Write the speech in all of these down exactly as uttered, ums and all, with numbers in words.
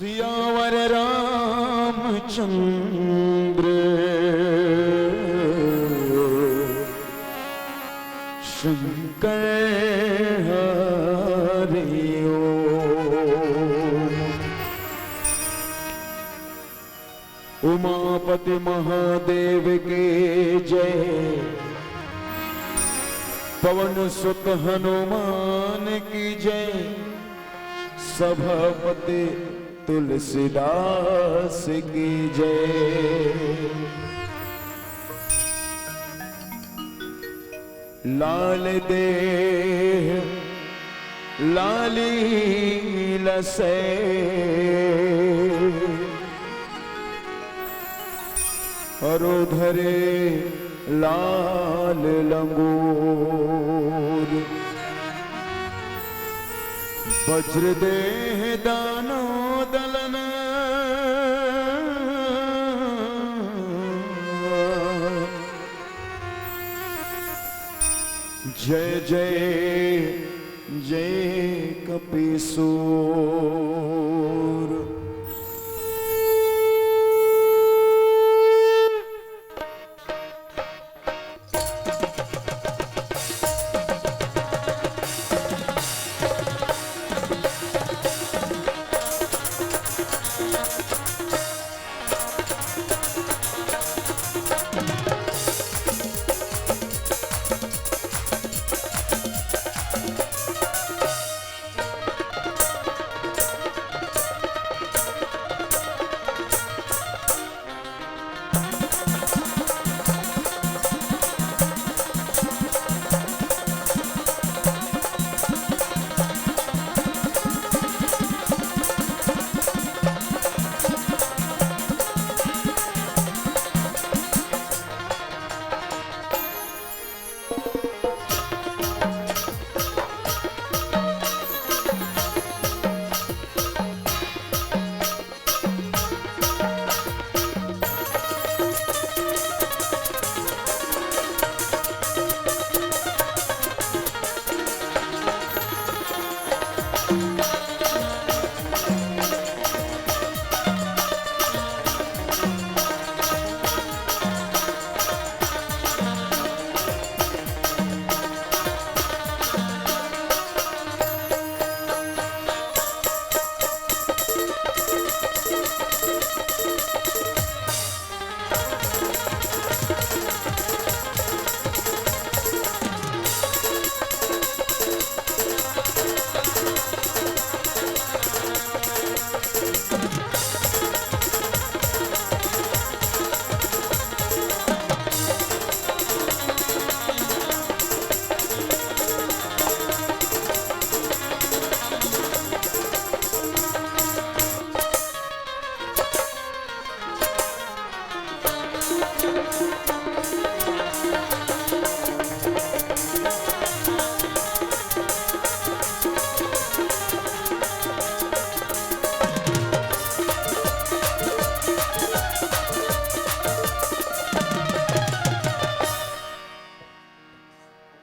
सियावर रामचंद्र शंकर हरि ओम। उमापति महादेव के जय, पवन सुत हनुमान की जय, सभापति तुलसीदास की जय। लाल देह लाली लसै, अरो धरे लाल लंगूर। वज्र देह दानो दलन, जय जय जय कपीसूर।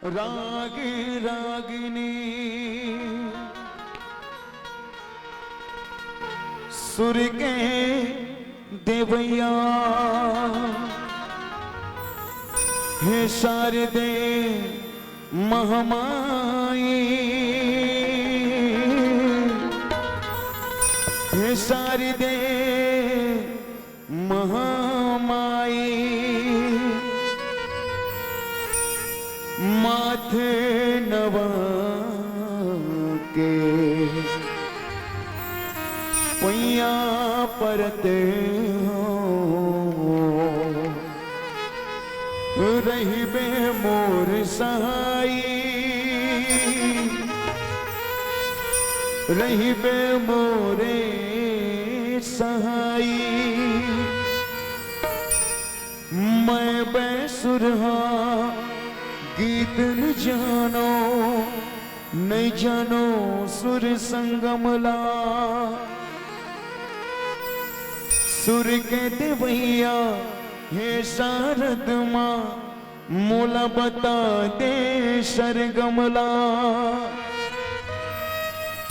राग रागिनी सुर के देवैया, हे शारदे महामाई, हे शारदे महामाई, माथे नवा के पैया परत हो, रहिबे मोर सहाई, रहिबे मोरे सहाई। मैं बैसुरहा गीत न जानो, नहीं जानो सुर संगम ला। सुर के देवैया हे शारद माँ, मोला बता दे सरगम ला।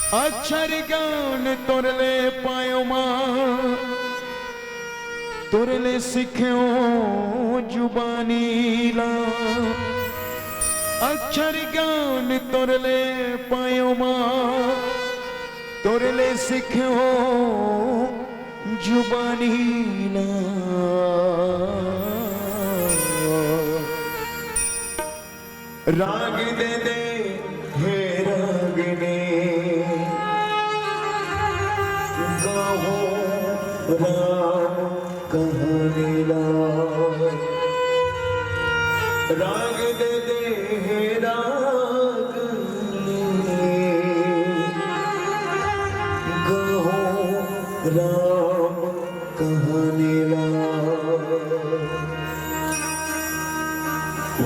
अक्षर ज्ञान तोर ले पायो माँ, तोर ले सिखियो जुबानी ला। अक्षर ज्ञान तोर ले पायो माँ, तोर ले सिखियो जुबानी ला। राग दे दे हे रागनी, गाहूं राम कहानी ला। राग दे दे हे रागनी, गाहूं राम कहानी ला।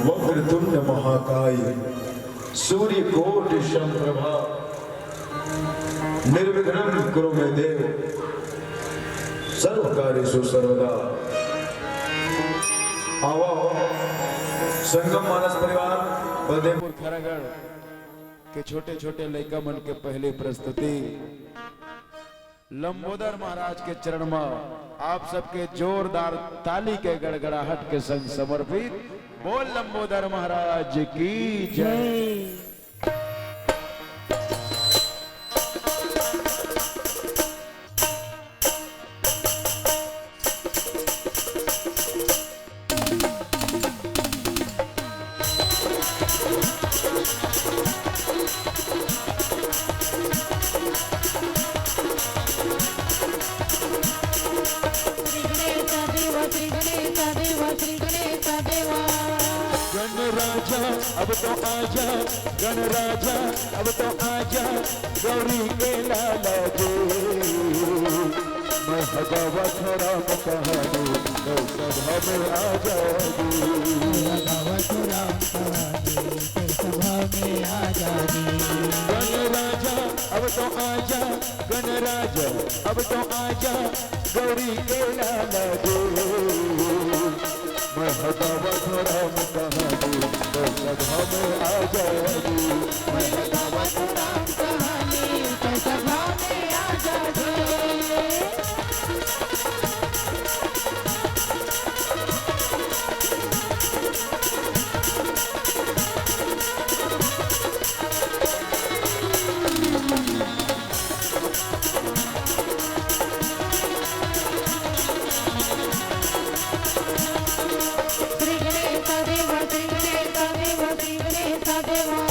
वक्रतुंड महाकाय, सूर्यकोटि समप्रभा, निर्विघ्नं कुरु मे देव, सर्वकार्येषु सर्वदा। आवा, संगम मानस परिवार, बलदेवपुर खैरागढ़ के छोटे-छोटे लइका मन के पहली प्रस्तुति। लंबोदर महाराज के चरण म आप सबके जोरदार ताली के गड़गड़ाहट के संग समर्पित। बोल लंबोदर महाराज की जय। श्री गणेश देवा, श्री गणेश देवा, श्री गणेश देवा। गणराजा अब तो आजा, गणराजा अब तो आजा, गौरी के लाला जी। मैं हगावत राम कहानी, गौ सभा में आ जाओगी। मैं हगावत राम कहानी, गौ सभा में आ जाओगी। गणराजा अब तो आजा, गणराजा अब तो आजा, गौरी के लाला जी। मैं हगावत राम कहानी, गौ सभा में आ जाओगी। मैं हगावत राम कहानी, गौ सभा में आ जाओगी। श्री गणेश देवा, श्री गणेश देवा, श्री गणेश देवा।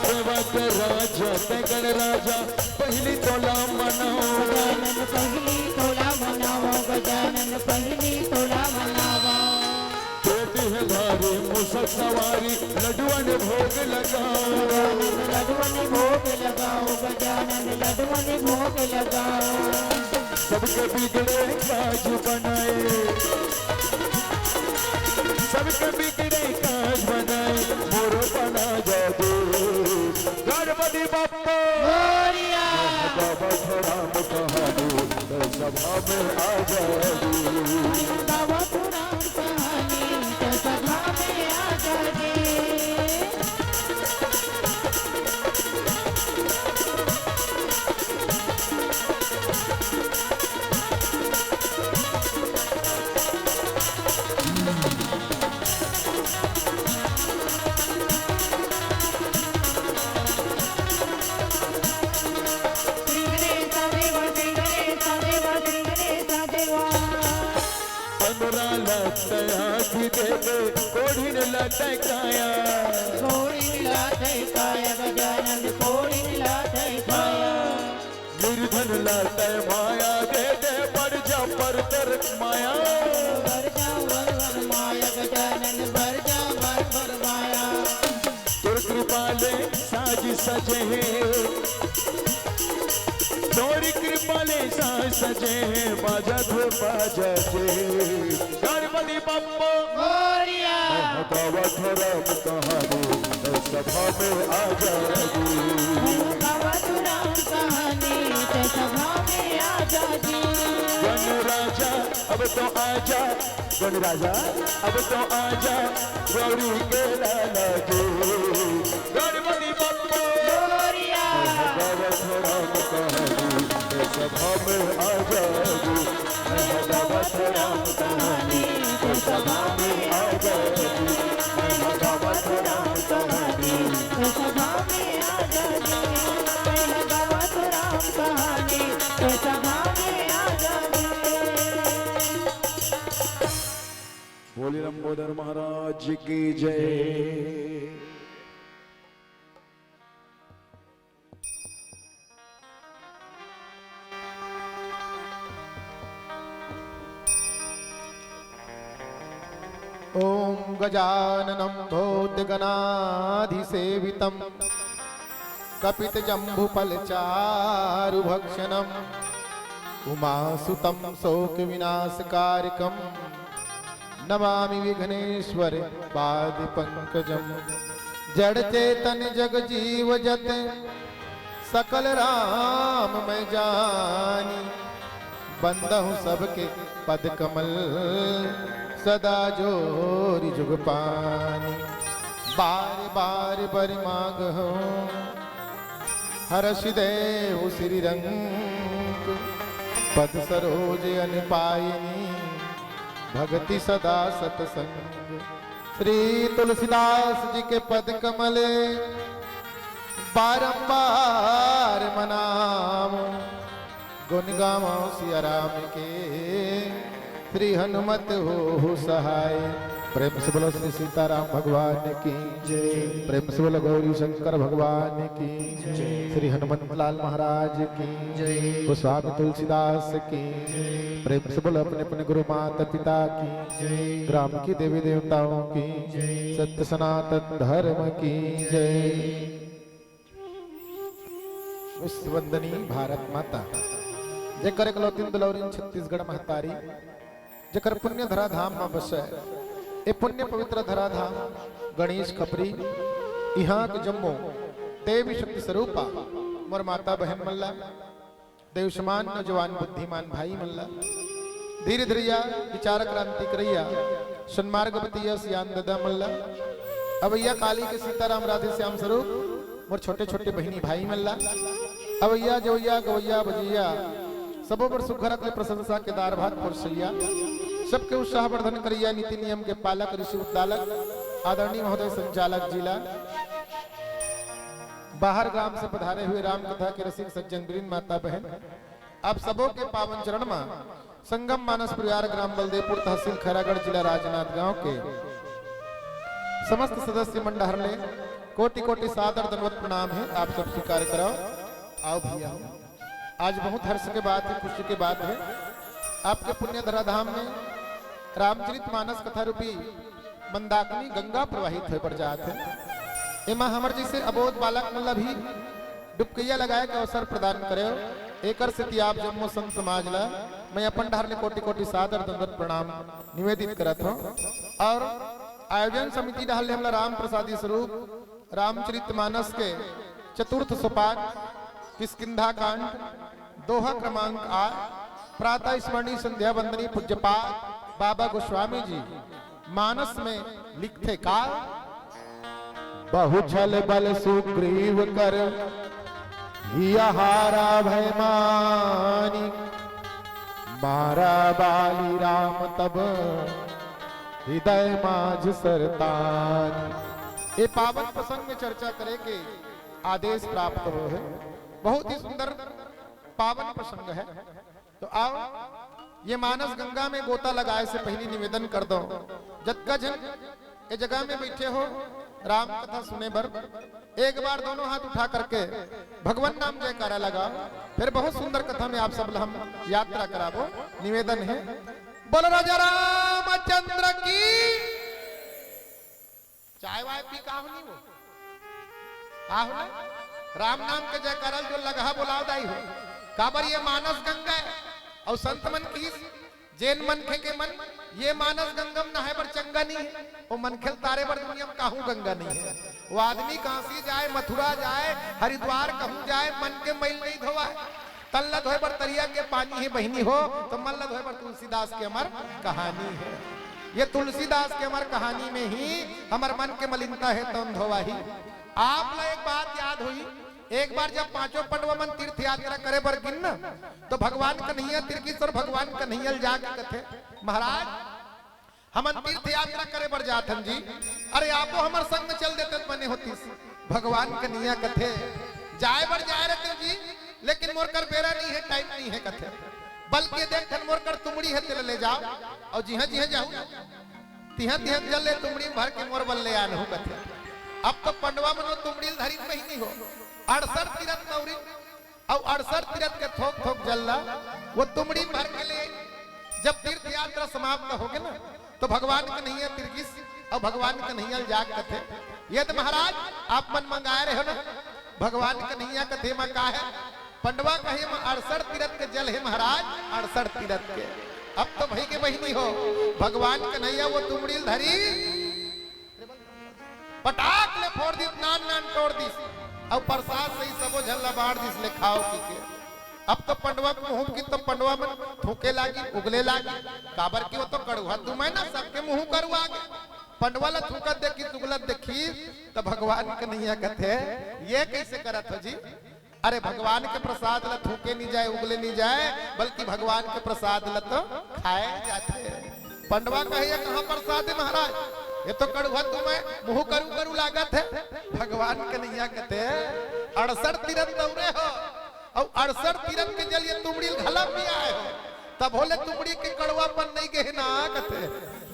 देवा के राजा ते गणराजा, पहली तोला मनाओ। गजानन पहली तोला मनाओ, गजानन पहली तोला मनाओ। पेटी है भारी मुसक सवारी, लड्डुअन भोग लगाओ। गजानन लड्डुअन भोग लगाओ, गजानन लड्डुअन भोग लगाओ। सबके बिगड़े काज बनाए, सबके बिगड़े काज बनाए, मोरो बना जा दे। गणपति बप्पा मोरया। बाबा राम कहानी तो सभा में आ जाओगी। बाबा राम कहानी तो सभा में आ जाओगी। श्री गणेश देवा, श्री गणेश देवा, श्री गणेश देवा। अनुरा ला तया की देवे, कोढ़िन ला तय काया। कोढ़िन ला तय काया, गजानन कोढ़िन ला तय काया। निर्धन ला तय माया दे दे, बढ़ जा पर तर माया। बढ़ जा वर वर माया, गजानन बढ़ जा वर वर माया। तोर कृपा ले साज सजे हे, तोर कृपा ले साज सजे हे, बाजा धो बाजा जे। गणपति बप्पा मोरया। गावत राम कहानी तो सभा में आ जाओगी। गावत राम कहानी तो सभा में आ जाओगी। गणराजा अब तो आजा, गणराजा अब तो आजा, गौरी के लाला जी। गणपति बप्पा मोरया। गावत हो राम कहानी, तो सभा में आ जाबू। मैं गावत हो राम कहानी, तो सभा में आ जाबू। मैं गावत हो राम कहानी, तो सभा में आ जाबू। मैं गावत हो राम कहानी, तो सभा में आ जाबू। बोलिए लंबोदर महाराज की जय। ॐ गजाननं भूतगणाधिसेवितं कपितजम्बूफलचारुभक्षणं उमासुतं शोकविनाशकारकं नमामि विघ्नेश्वर पाद पंकजम। जड़ चेतन जग जीव जत सकल राम मैं जानी। बंदहु सबके पद कमल सदा जोरि जुग पानी। बार बार बर मागहु हरषि देहु श्री रंग पद सरोज अन पायनी। भगति सदा सतसंग। श्री तुलसीदास जी के पद कमल बारंबार मनाम। गुण गावो सिया राम के श्री हनुमत हो सहाय। प्रेम से बोलो श्री सीताराम भगवान की जय। प्रेम से बोलो गौरी शंकर भगवान की जय। श्री हनुमंत लाल महाराज की जय। गोस्वामी तुलसीदास की जय। प्रेम से बोलो अपने अपने गुरु माता पिता की जय। ग्राम की देवी देवताओं की जय। सत्य सनातन धर्म की जय। विश्व वंदनी भारत माता, जेकर एकलौतिन दुलौरिन छत्तीसगढ़ महतारी, जेकर पुण्य धरा धाम म बसय, ए पुण्य पवित्र धरा धाम गणेश खपरी, इहाँ के जम्मो देवी शक्ति स्वरूपा मोर माता बहन मन ला, देव समान नौजवान बुद्धिमान भाई मन ला धीरे धरिया विचार क्रांति करैया सन्मार्ग बतैया सियान ददा मन ला अवैया काली के सीताराम राधे श्याम स्वरूप मोर छोटे छोटे बहिनी भाई मन ला अवैया जवैया गवैया बजैया सबो बर सुघर अकले प्रशंसा के दार भात परोसैया सबके उत्साह वर्धन करैया नीति नियम के पालक ऋषि उद्दालक आदरणीय महोदय संचालक जी ला बाहर ग्राम से पधारे हुए राम कथा के रसिक सज्जन वृंद माता बहन आप सबो के पावन चरण मा संगम मानस परिवार ग्राम बलदेवपुर तहसील खैरागढ़ जिला राजनांदगांव के समस्त सदस्य मंडहर ले कोटि कोटि सादर दंडवत प्रणाम हे। आप सब स्वीकार करव। आओ भैया, आज बहुत हर्ष के बात हे, खुशी के बात हे। आपके पुण्य धराधाम में रामचरित मानस कथा रूपी मंदाकिनी गंगा प्रवाहित होय बर जात हे। एमा हमर जैसे अबोध बालक मन ला भी डुबकैया लगाए के अवसर प्रदान करे। एकर सेती आप जम्मो संत समाज ला मैं अपन डहर ले कोटि कोटि सादर दंडवत प्रणाम निवेदित करत हूँ। और आयोजन समिति डहर ले हमला राम प्रसादी स्वरूप रामचरित मानस के चतुर्थ सोपान किष्किंधा कांड दोहा क्रमांक आठ प्रातः स्मरणी संध्या वंदनी पूज्यपाद बाबा गोस्वामी जी मानस में लिखथे का बहु छल बल सुग्रीव कर हिया हारा भय मानी मारा बाली राम तब हृदय माझ सरतानी। ए पावन प्रसंग में चर्चा करे के आदेश प्राप्त हो हे। बहुत ही सुंदर पावन प्रसंग हे। तो आओ ये मानस गंगा में गोता लगाए से पहली निवेदन कर दो जतका झन ए जगह में बैठे हो राम कथा सुने बर एक बार दोनों हाथ उठा करके भगवान नाम जयकारा लगाओ। फिर बहुत सुंदर कथा में आप सब ला हम यात्रा कराबो। निवेदन हे बोलो राजा रामचंद्र की चाय वाय पी का होनी वो? का होना? राम नाम के जयकारा जो लगहा बोलाव दाई हो। काबर ये मानस गंगा हे। अउ संत मन किहिस जेन मनखे के मन ये मानस गंगा म नहाय बर चंगा नहीं हे, वो मनखे ल तारे बर दुनिया म काहू गंगा नहीं हे। वो आदमी काशी जाए, मथुरा जाए, हरिद्वार कहूँ जाए, मन के मैल नहीं धोवाय। तन ल धोए बर तरिया के पानी हे बहिनी हो, तो मन ल धोए बर तुलसीदास के अमर कहानी हे। ये तुलसीदास के अमर कहानी में ही हमर मन के मलिनता हे तौन धोवाही। आप ला एक बात याद होही, एक बार जब पांचों पंडवा मन तीर्थ यात्रा करे बर गिन न, तो भगवान कन्हैया तिरकिस अउ भगवान कन्हैया ल जाके कथे, महाराज, हमन तीर्थ यात्रा करे बर जात हन जी, अरे आपो हमर संग में चल देते त बने होतिस। भगवान कन्हैया कथे, जाए बर जाए रहितेंव जी, लेकिन मोर कर बेरा नइ हे, टाइम नइ हे कथे। बल्कि देख ठन मोर कर तुमड़ी हे, तेला ले जाव, अउ जिहां जिहां जाहू, तिहां तिहां जल ले तुमड़ी भर के मोर बर ले आनहू कथे। अब तो पंडवा मन ओ तुमड़ी ल धरिन बहिनी हो, अड़सठ तीरथ नौरिन अउ अड़सठ तीरथ के थोक थोक जल ला ओ तुमड़ी भर के ले, जब तीर्थ यात्रा समाप्त होगे ना, तो भगवान कन्हैया तिरकिस अउ भगवान कन्हैया ल जाके कथे, "ये तो महाराज, आप मन मंगाए रहे हो ना।" भगवान कन्हैया कथे, "एमा का हे?" पंडवा कहे, "एमा अड़सठ तीरथ के जल हे महाराज, अड़सठ तीरथ के।" अब तो भइगे बहिनी हो, भगवान कन्हैया ओ तुमड़ी ल धरिस, पटाक ले फोर दिस, नान नान टोर दिस, अउ प्रसाद सहित सबो झन ला बांट दिस, ले खाव पी के। अब तो पंडवा के मुंह की तो पंडवा मन थूके लागिन, उगले लागिन, काबर कि ओ तो कड़ुहा तुमय ना, सबके मुंह करुआ गे। पंडवा ला थूकत देखिस, उगलत देखिस, त भगवान कन्हैया कथे, "ये कइसे करत हो जी?" अरे भगवान के प्रसाद ला थूके नइ जाए, उगले नइ जाए, बल्कि भगवान के प्रसाद ला तो खाए जाथे। पंडवा कहे, "ये कहां प्रसाद हे महाराज? ये तो कड़ुहा तुमय, मुंह करू करू लागत हे।" भगवान कन्हैया कथे, "अड़सठ तीरथ दौरे हो, अउ अड़सठ तीरथ के जल ये तुमड़ी ल घला पियाए हो, तभो ले तुमड़ी के कड़वापन नइ गे हे ना," कथे।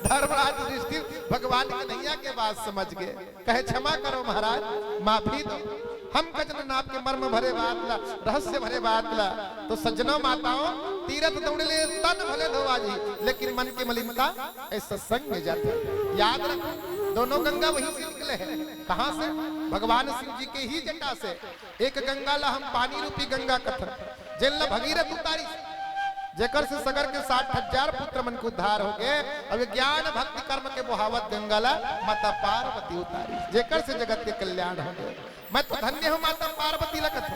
धर्मराज युधिष्ठिर भगवान कन्हैया के बात समझ गे। कहे, "क्षमा करो महाराज, माफी दो।" हम कजन नाप के मर्म भरे बात ला, रहस्य भरे बात ला, तो सज्जनों माताओं, तीरथ दौड़े ले तन भले धोवा जी, लेकिन मन के मलिनता ए सत्संग में जाथे। याद रखो, दोनों गंगा वहीं से निकले हैं। कहां से? भगवान शिव जी के ही जटा से। एक गंगा ला हम पानी रूपी गंगा कथन, जेन ला भगीरथ उतारिस, जेकर से सगर के साठ हजार पुत्र मन के उद्धार होगे। अब ज्ञान भक्ति कर्म के बोहावत गंगा ला माता पार्वती उतारिस, जेकर से जगत के कल्याण होगे। मैं तो धन्य हूं माता पार्वती ला कथन,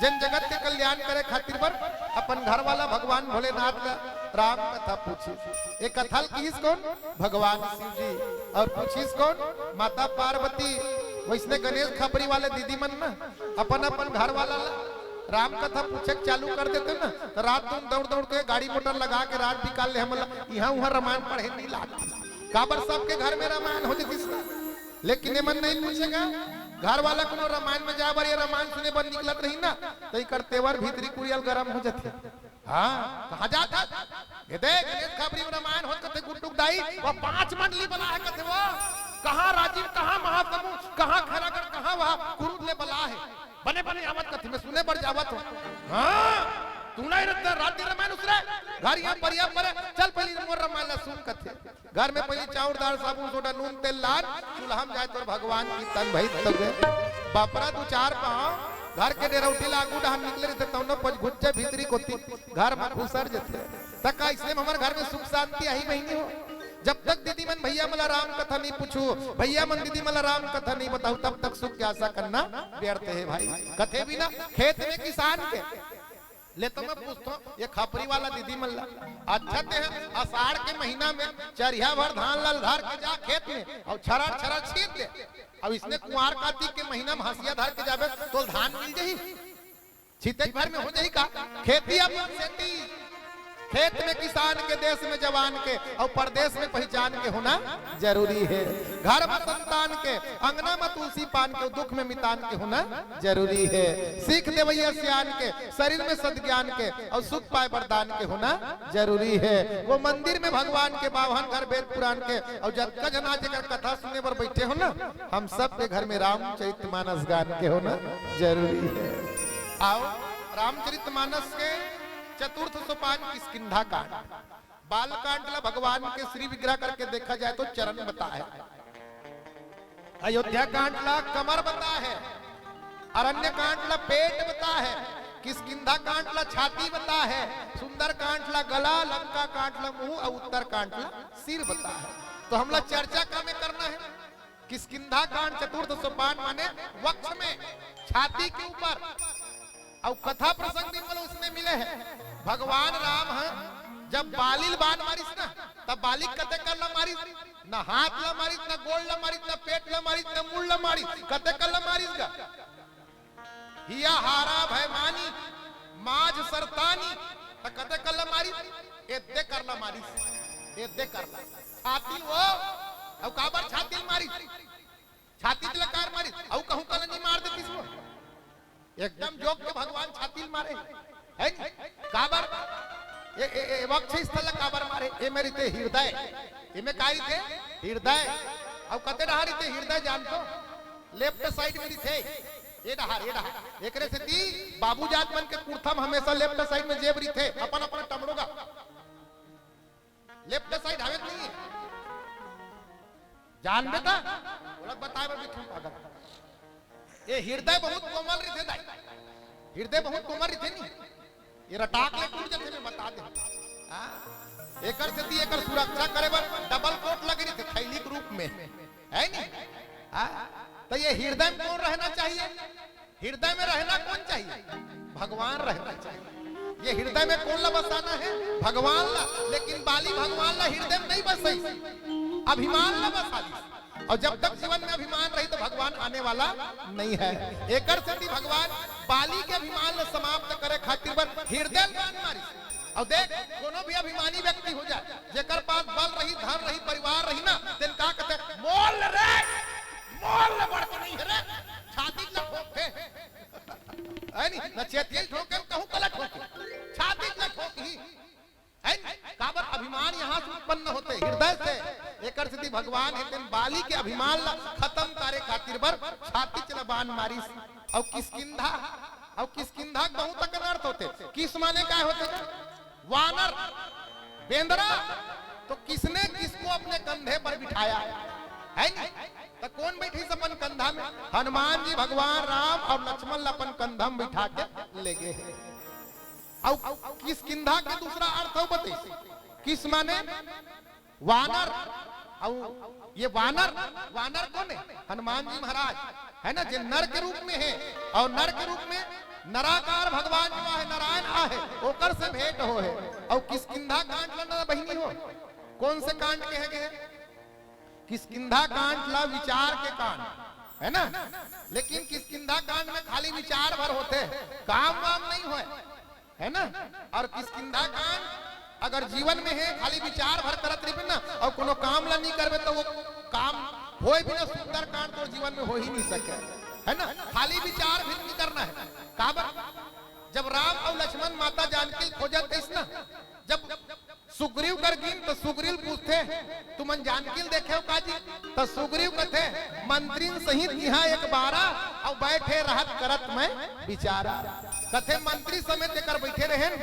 जेन जगत के कल्याण करे खातिर बर अपन घर वाला भगवान भोलेनाथ ला राम कथा पूछिस। ये कथा ल किहिस कोन? भगवान शिव जी। अउ पूछिस कोन? माता पार्वती। वइसने गणेश खपरी वाले दीदी मन ना अपन अपन घर वाला ला राम कथा पूछे के चालू कर देते ना, तो रात दिन दौड़ दौड़ के गाड़ी मोटर लगा के रात निकाल ले हमला, इहां उहां रामायण पढ़े नइ लागतिस। काबर सबके घर में रामायण हो जतिस ना। लेकिन एमन नइ पूछे गा, घर वाला कोनो रामायण में जाए बर या रामायण सुने बर निकलत रही ना, त इकर तेवर भीतरी कुरिया ल गरम हो जथे। हां, कहां जात हस? ये देख, गणेश खपरी में रामायण होत कथे, गुड्डू के दाई, ओ पांच मंडली बला हे कथे ओ। कहां राजिम, कहां महासमुंद, कहां खैरागढ़, कहां ओ कुरूद ले बला हे। बने बने आवत कथे, मैं सुने बर जावत हंव। हां, तू नइ रहत रात दिन रामायण उसरे, घर इहां परिया परे, चल पहिली मोर रामायण ला सुन कथे। घर में पहिली चाउर, दार, साबुन, सोडा, नून, तेल लान, चूल्हा में जाए तोर भगवान कीर्तन भई तो गे। बपरा दू चार पांव घर के डेरौठी ला आगू डहर निकले रहिथे, तौनो पचघुच्चे भीतरी कोती घर में खुसर जथे। त का अइसने में हमर घर में सुख शांति आही बहिनी हो? जब तक दीदी मन भइया मन ला राम कथा नइ पूछू, भइया मन दीदी मन ला राम कथा नइ बताहू, तब तक सुख के आशा करना व्यर्थ हे भाई। कथे बिना खेत में किसान के ले तो मैं पूछथंव, ये खपरी वाला दीदी मन ला, अच्छा तें ह असाढ़ के महीना में चरिहा भर धान ला धर के जा खेत में अउ छरर छरर छींट दे, अउ अइसने कुंवार कातिक के महीना में हंसिया धर के जाबे तो धान मिल जही? छितेच भर में हो जही का? खेती अपन सेती, खेत में किसान के, देश में जवान के, अउ परदेश में पहिचान के होना जरूरी हे। घर में संतान के, अंगना में तुलसी पान के, दुख में मितान के होना जरूरी हे। सीख देवइया सियान के, शरीर में सद्ज्ञान के अउ सुख पाए वरदान के होना जरूरी हे। ओ मंदिर में भगवान के, बाभन घर वेद पुरान के अउ जतका झन आज एकर कथा सुने बर बइठे हो ना, हम सब के घर में रामचरित मानस गान के होना जरूरी हे। अउ रामचरित मानस के चतुर्थ सोपान किष्किंधा कांड। बाल कांड ला भगवान के श्री विग्रह करके देखा जाए तो चरण बता हे। अयोध्या कांड ला कमर बता हे, अरण्य कांड ला पेट बता हे, किष्किंधा कांड ला छाती बता हे, सुंदर कांड ला गला, लंका कांड ला मुंह अउ उत्तर कांड ला सिर बता हे। तो हमला चर्चा का में करना हे? किष्किंधा कांड चतुर्थ सोपान माने वक्ष में, छाती के ऊपर। अउ कथा प्रसंग भी मोला उसने मिले हे। भगवान राम ह जब बाली ल बाण मारिस ना, तब बाली कते कर ला मारिस? ना हाथ ला मारिस, ना गोड़ ला मारिस, ना पेट ला मारिस, ना मुड़ ला मारिस, कते कर ला मारिस गा? हिया हारा भय मानी, माझ सरतानी, त कते कर ला मारिस? एद्दे कर ला मारिस, एद्दे कर ला। छाती वो, अउ काबर छाती ल मारिस? छाती ल काबर मारिस? अउ कहूं कला नहीं मार देतिस वो? एकदम जोक के भगवान छाती ल मारे, है नी? काबर? ए, ए, ए, वक्ष स्थल ल काबर मारे? ए में रहिथे हृदय, ए में का रहिथे? हृदय। अउ कते डहार रहिथे हृदय, जानथो? Left side में रहिथे, ए डहार, ए डहार। एकरे सेती बाबू जात मन के कुर्ता में हमेशा left side में जेब रहिथे, अपन अपन टमड़ो गा। Left side हवे कि नहीं हे? जानबे त ओला बताए बर बिठूं पागल। ए हृदय बहुत कोमल रहिथे दाई, हृदय बहुत कोमल रहिथे नी, ए रटाक ले टूट जथे, मैं बता देंव। हाँ? एकर सेती एकर सुरक्षा करे बर double coat लगे रहिथे थैली के रूप में, है नी? हाँ? त ए हृदय में कोन रहना चाहिए? हृदय में रहना कोन चाहिए? भगवान रहना चाहिए। ए हृदय में कोन ला बसाना हे? भगवान ला। लेकिन बाली भगवान ला हृदय में नहीं बसइस, अभिमान ला बसा लिस। अउ जब तक जीवन में अभिमान रही त भगवान आने वाला नहीं हे। एकर सेती भगवान बाली के अभिमान ला समाप्त करे खातिर बर हृदय में बाण मारिस। अउ देख, कोनो भी अभिमानी व्यक्ति हो जाए, जेकर पास बल रही, धन रही, परिवार रही ना, तेन का कथे, मोल रे, मोल बढ़ के नहीं हे रे, छाती ला ठोकथे। है नी? न छेतिया ठोके, कहूं कला ठोके, छाती ला ठोकही। है नी? काबर अभिमान यहां से उत्पन्न होथे, हृदय से। एकर सेती भगवान हे तेन बाली के अभिमान ला खत्म करे खातिर बर छाती ला बाण मारिस। अउ किष्किंधा, अउ किष्किंधा के बहुत अकन अर्थ होथे। किस माने काय होथे? वानर, बेंदरा। तो किसने किसको अपने कंधे पर बिठाया? है नी? त कोन बैठिस अपन कंधा में? हनुमान जी भगवान राम अउ लक्ष्मण ला अपन कंधा में बिठा के ले गे हे। अउ किष्किंधा के दूसरा अर्थ अउ बतइस। किस माने? वानर। अउ ए वानर, वानर कोन हे? हनुमान जी महाराज, है ना, जे नर के रूप में हे, अउ नर के रूप में नराकार भगवान जो आहे, नारायण आहे, ओकर से भेंट होहे। अउ किष्किंधा कांड ला ना बहिनी हो, कोन से कांड कहे गे हे? किष्किंधा कांड ला विचार के कांड, है ना? लेकिन किष्किंधा कांड में खाली विचार भर होथे, काम वाम नहीं होय, है ना? अउ किष्किंधा कांड अगर जीवन में हे, खाली विचार भर करत रहिबे ना, अउ कोनो काम ला नहीं करबे, त ओ काम होय बिना सुंदर कांड तोर जीवन में हो ही नहीं सके, है ना? खाली विचार भी नहीं करना हे। काबर? जब राम अउ लक्ष्मण माता जानकी ल खोजत रहिस ना, जब सुग्रीव कर गिन त सुग्रीव पूछथे, "तुमन जानकी ल देखेव का जी?" त सुग्रीव कथे, "मंत्रिन सहित इहां एक बारा, अउ बैठे रहत करत मैं बिचारा।" कथे, "मंत्री समेत एकर बैठे रहेन,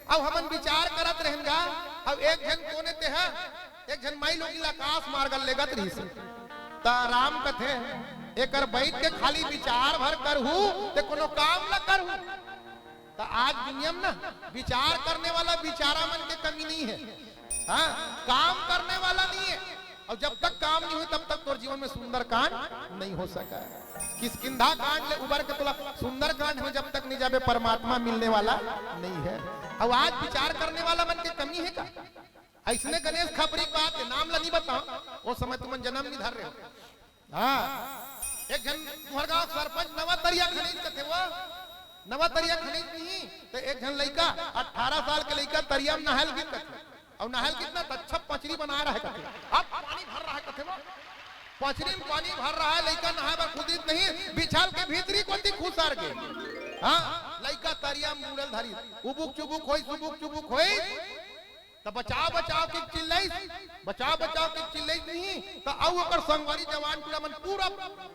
अउ हमन बिचार करत रहेन गा, अउ एक झन कोने ते ह, एक झन माई लोगिन ल आकाश मार्ग लेगत रहिस।" त राम कथे, "एकर बैठ के खाली बिचार भर करहू, ते कोनो काम ल करहू?" त आज दुनिया में ना विचार करने वाला विचारा मन के कमी नहीं हे, हाँ, काम करने वाला नहीं हे। अउ जब तक काम नहीं होय, तब तक तोर जीवन में सुंदर कांड नहीं हो सके। किष्किंधा कांड ले उबर के तोला सुंदर कांड में जब तक नहीं जाबे, परमात्मा मिलने वाला नहीं हे। अउ आज विचार करने वाला मन के कमी हे का? अइसने गणेश खपरी के बात हे, नाम ला नहीं बताओं, ओ समय तुमन जनम नहीं धर रहे हो। हाँ, एक झन तुंहर गांव सरपंच नवा तरिया खनीज कथे वो, नवा तरिया खनीज नहीं, त एक झन लइका, अठारह साल के लइका तरिया में नहाय ल गिस कथे, अउ नहाय ल गिस ना त अच्छा पचरी बना रहा हे कथे, अब पानी भर रहा हे कथे वो, पचरी में पानी भर रहा हे, लइका नहाय बर खुसरिस नहीं, बिछल के भीतरी कोती खुसर गे। हाँ, लइका तरिया में मुड़े ल धरिस, उबुक चुबुक होइस, उबुक चुबुक होइस, त बचाव बचाव के चिल्लाइस, बचाव बचाव के चिल्लाइस नहीं, त अउ ओकर संगवारी जवान टूरा मन पूरा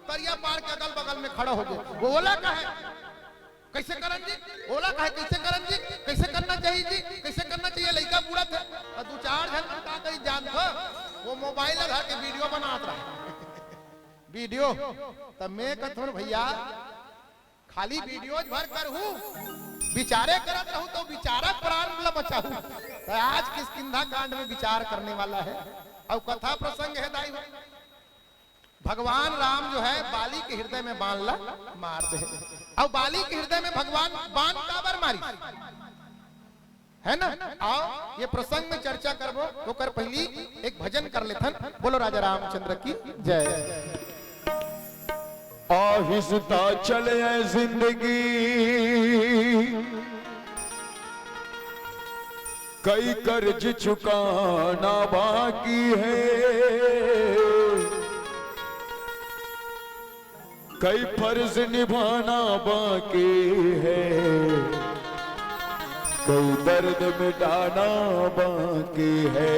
तरिया पार के अगल बगल में खड़ा हो गे। वो ओला कहे, "कइसे करन जी?" ओला कहे, "कइसे करन जी? कइसे करना चाहिए जी? कइसे करना चाहिए?" लइका बूड़त हे। त दू चार झन मन का करिस जानथो, वो मोबाइल ला धर के वीडियो बनात रहा। वीडियो। त मैं कथों भैया, खाली वीडियोज भर करहू, बिचारे करत रहू त बिचारा प्राण ल बचाहू। त आज किष्किंधा कांड में बिचार करने वाला हे। अउ कथा प्रसंग हे दाई हो, भगवान राम जो हे बाली के हृदय में बाण ला मार दे। अउ बाली के हृदय में भगवान बाण काबर मारिस? है ना? आओ, ये प्रसंग में चर्चा करबो, ओकर पहिली एक भजन कर लेथन। बोलो राजा रामचंद्र की जय। आहिस्ता चले जिंदगी, कई कर्ज चुकाना बाकी है, कई फर्ज निभाना बाकी है, कई दर्द मिटाना बाकी है।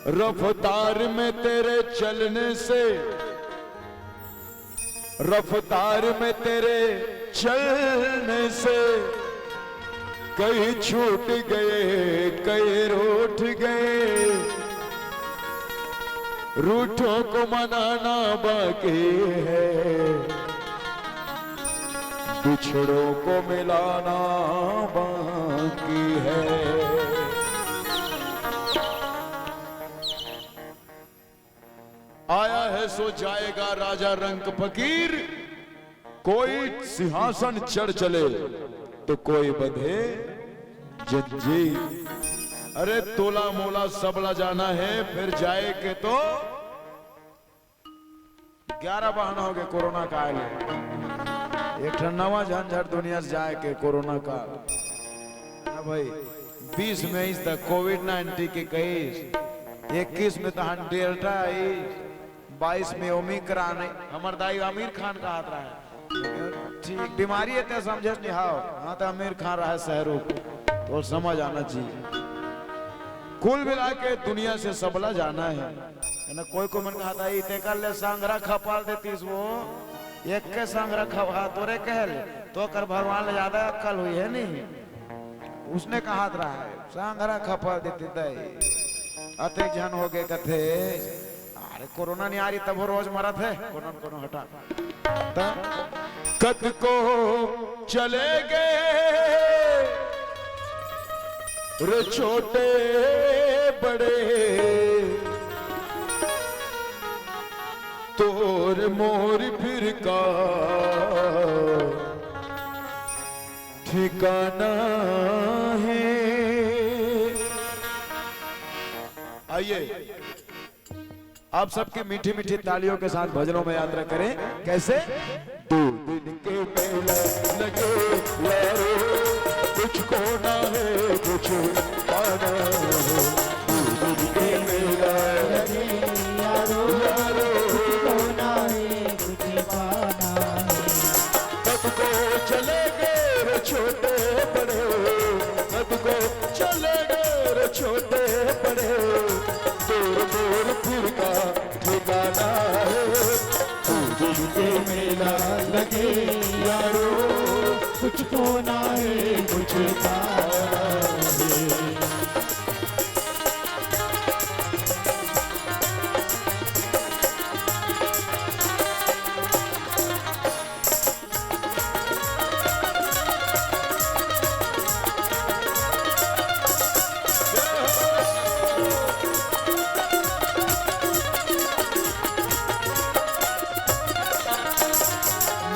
रफ्तार में तेरे चलने से, रफ्तार में तेरे चलने से कई छूट गए, कई रूठ गए। रूठों को मनाना बाकी है, बिछड़ों को मिलाना बाकी है। आया है सो जाएगा राजा रंक फकीर, कोई सिंहासन चढ़ चले तो कोई बंधे जंजीर। अरे तोला मोला सबला जाना है, फिर जाए के तो ग्यारह बहाना हो गए कोरोना काल। एक ठन नवा झंझट दुनिया से जाए के कोरोना काल। हाँ भाई, बीस मई तक कोविड नाइन्टीन के केस, इक्कीस में तहन डेल्टा आई, बाईस में ओमिक्रॉन आई। हमर दाई आमिर खान कहत रहे, ठीक बीमारी है ते समझे नहीं हाव, हाँ तो आमिर खान रहे शाहरुख, तो समझ आना चाहिए। कुल मिला के दुनिया से सबला जाना है, है ना? कोई को मन कहत हे, "ई तेकर ले संघरा खपाल देतीस वो, एक के संघरा खवा तोरे कहले, तो कर भगवान ले ज्यादा अक्कल हुई है नहीं।" उसने कहत रहा है, "संघरा खपाल देती दई।" अतेक झन हो गए कथे, "अरे कोरोना नहीं आ रही तब वो रोज मरत है, कोनो न कोनो हटा।" त कतको चले गए रे छोटे बड़े, तोर मोर फिर का ठिकाना है। आइए, आप सबके मीठी मीठी तालियों के साथ भजनों में यात्रा करें। कैसे? दो दिन के मेला लगे यारो, कुछ खोना है, कुछ पाना है। दो दिन के मेला लगे यारो, यारो, कुछ खोना है, कुछ पाना है। कतको चले गए रे छोटे बड़े, कतको चले गए रे छोटे बड़े, तोर मोर फिर का ठिकाना है। दो दिन के मेला लगे यारो, कुछ खोना है, कुछ पाना है।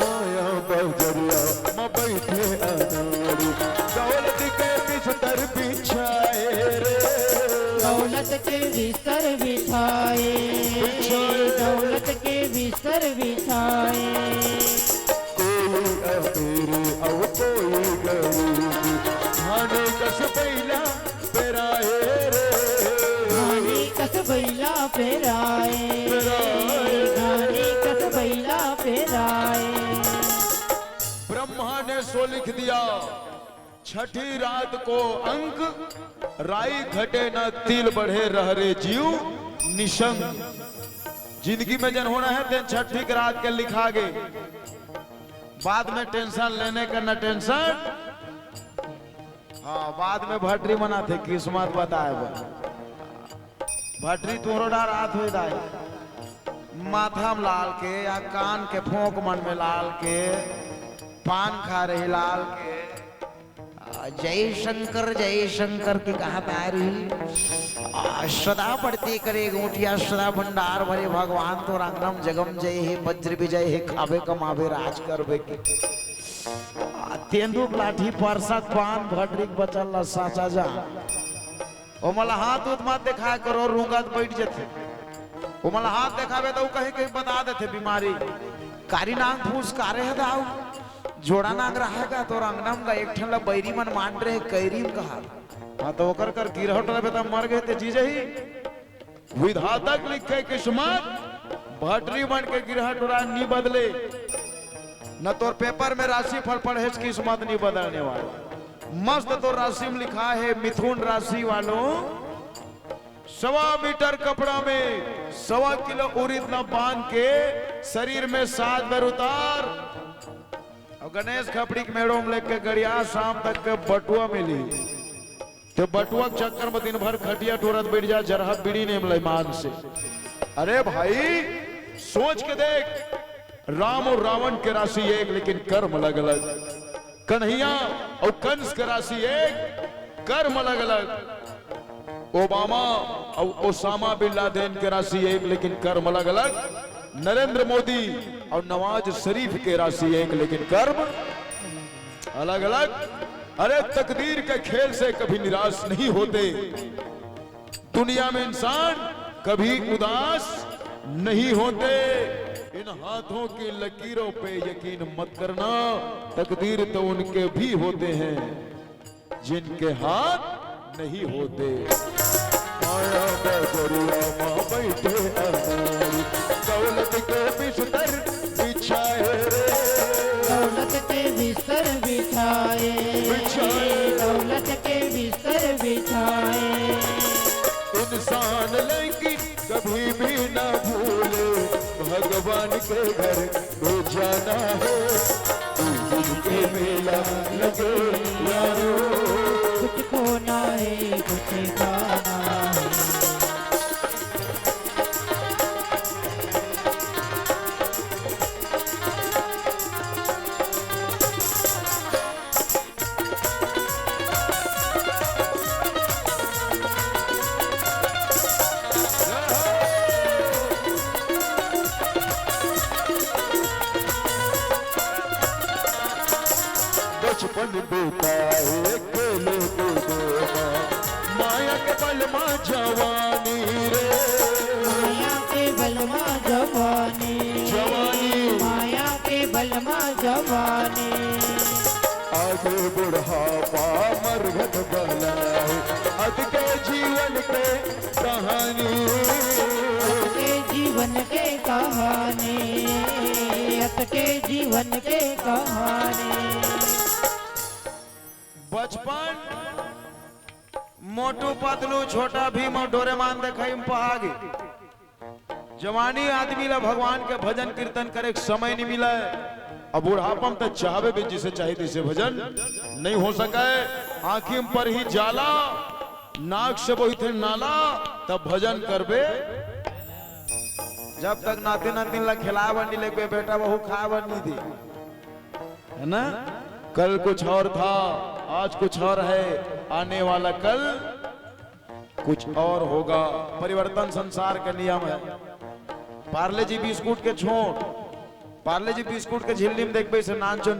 माया बजरिया म बैठे अनाड़ी, दौलत के बिस्तर बिछाए रे। दौलत के बिस्तर बिछाए, बिछाए। दौलत के बिस्तर बिछाए। कोई अमीर अउ कोई गरीब, धान कस बइला पेराए रे। धान कस बइला पेराए, पेराए। धान कस बइला पेराए। ब्रह्मा ने सो लिख दिया, छठी रात को अंक, राई घटे न तिल बढ़े, रह रे जीव निशंक। जिंदगी में जन होना है, तेन छठी के रात के लिखा गे। बाद में टेंशन लेने का न टेंशन। हाँ, बाद में भटरी मनाथे, किस्मत बताए बर। भटरी तोरो डरात होय दाई, माथा में लाल के या कान के फोंक मन में लाल के, पान खा रही लाल के, आ, जय शंकर, जय शंकर की कहत आ रही। आ, सदा बढ़ती करे गोठिया, सदा भंडार भरे भगवान तोर अंगनम जगम जय हे, वज्र विजय हे, खाबे कमाबे राज करबे की। आ, तेंदूप लाठी परसक पान भटरिक बचल ला साचा जा। ओमला हाथ उत मत देखाय करो, रूंगत बैठ जथे। ओमन ला हाथ देखाबे त ऊ कहीं कहीं बता देथे बीमारी। कारी नांग फूस कारे हे दाऊ, जोड़ा नांग रहे गा तोर अंगना म गा, एक ठन ला बैरी मन मान रहे कैरी म कहा। हाँ, त ओकर कर गिरहट रहे त मर गे ते जी जही। विधाता के लिखे किस्मत, भटरी मन के गिरहट ओरा नी बदले, न तोर पेपर में राशिफल पढ़े से किस्मत नी बदलने वाला। मस्त तोर राशि में लिखा है, मिथुन राशि वालों, सवा मीटर कपड़ा में सवा किलो उड़ीद ला बांध के शरीर में सात बार उतार, अउ गणेश खपड़ी के मेड़ो में लेके गड़िया, शाम तक के बटुआ मिली। ते बटुआ के चक्कर में दिन भर खटिया टोरत बैठ जा, जरहा बीड़ी नेम ले मान से। अरे भाई, सोच के देख, राम अउ रावण के राशि एक, लेकिन कर्म अलग-अलग। कन्हैया अउ कंस के राशि एक, कर्म अलग-अलग। ओबामा अउ ओसामा बिन लादेन के राशि एक, लेकिन कर्म अलग-अलग। नरेंद्र मोदी अउ नवाज शरीफ के राशि एक, लेकिन कर्म अलग-अलग। अरे, तकदीर के खेल से कभी निराश नहीं होते। दुनिया में इंसान कभी उदास नहीं होते। इन हाथों की लकीरों पे यकीन मत करना, तकदीर तो उनके भी होते हैं जिनके हाथ नहीं होते। माया बजरिया माँ बैठे अनारी, दौलत के बिस्तर बिछाए रे। दौलत के बिस्तर बिछाए, बिछाए। दौलत के बिस्तर बिछाए। इंसान लेकिन कभी भी ना भूले, भगवान के घर में जाना है। उस दिन के मेला लगे यारो। कुछ खोना है, कुछ पाना है। बचपन बिताए खेले कूदे माँ, माया के बल माँ जवानी रे। माया के बल माँ जवानी। जवानी। माया के बल माँ जवानी। आगे बुढ़ापा मरघट बलाए, अद के जीवन के कहानी। अद के जीवन के कहानी, अद के जीवन के कहानी। बचपन, मोटू पतलू, छोटा भीम अउ डोरेमोन देखई म पहा गे। जवानी आदमी ला भगवान के भजन कीर्तन करे के समय नइ मिलय। अब बुढ़ापा म त चाहबे भी जिसे चाही तइसे भजन नइ हो सकय। आँखी म परही जाला, नाक से बोहिथे नाला, तब भजन करबे। जब तक नाती नातिन ला खिलाय बर नइ लेगबे, बेटा बहू खाय बर नइ दे, है ना? कल कुछ और था, आज कुछ और है, आने वाला कल कुछ और होगा। परिवर्तन संसार का नियम है। पार्ले जी बिस्कुट के छोंट, पार्ले जी बिस्कुट के झिल्ली म देखबे से नानचुन,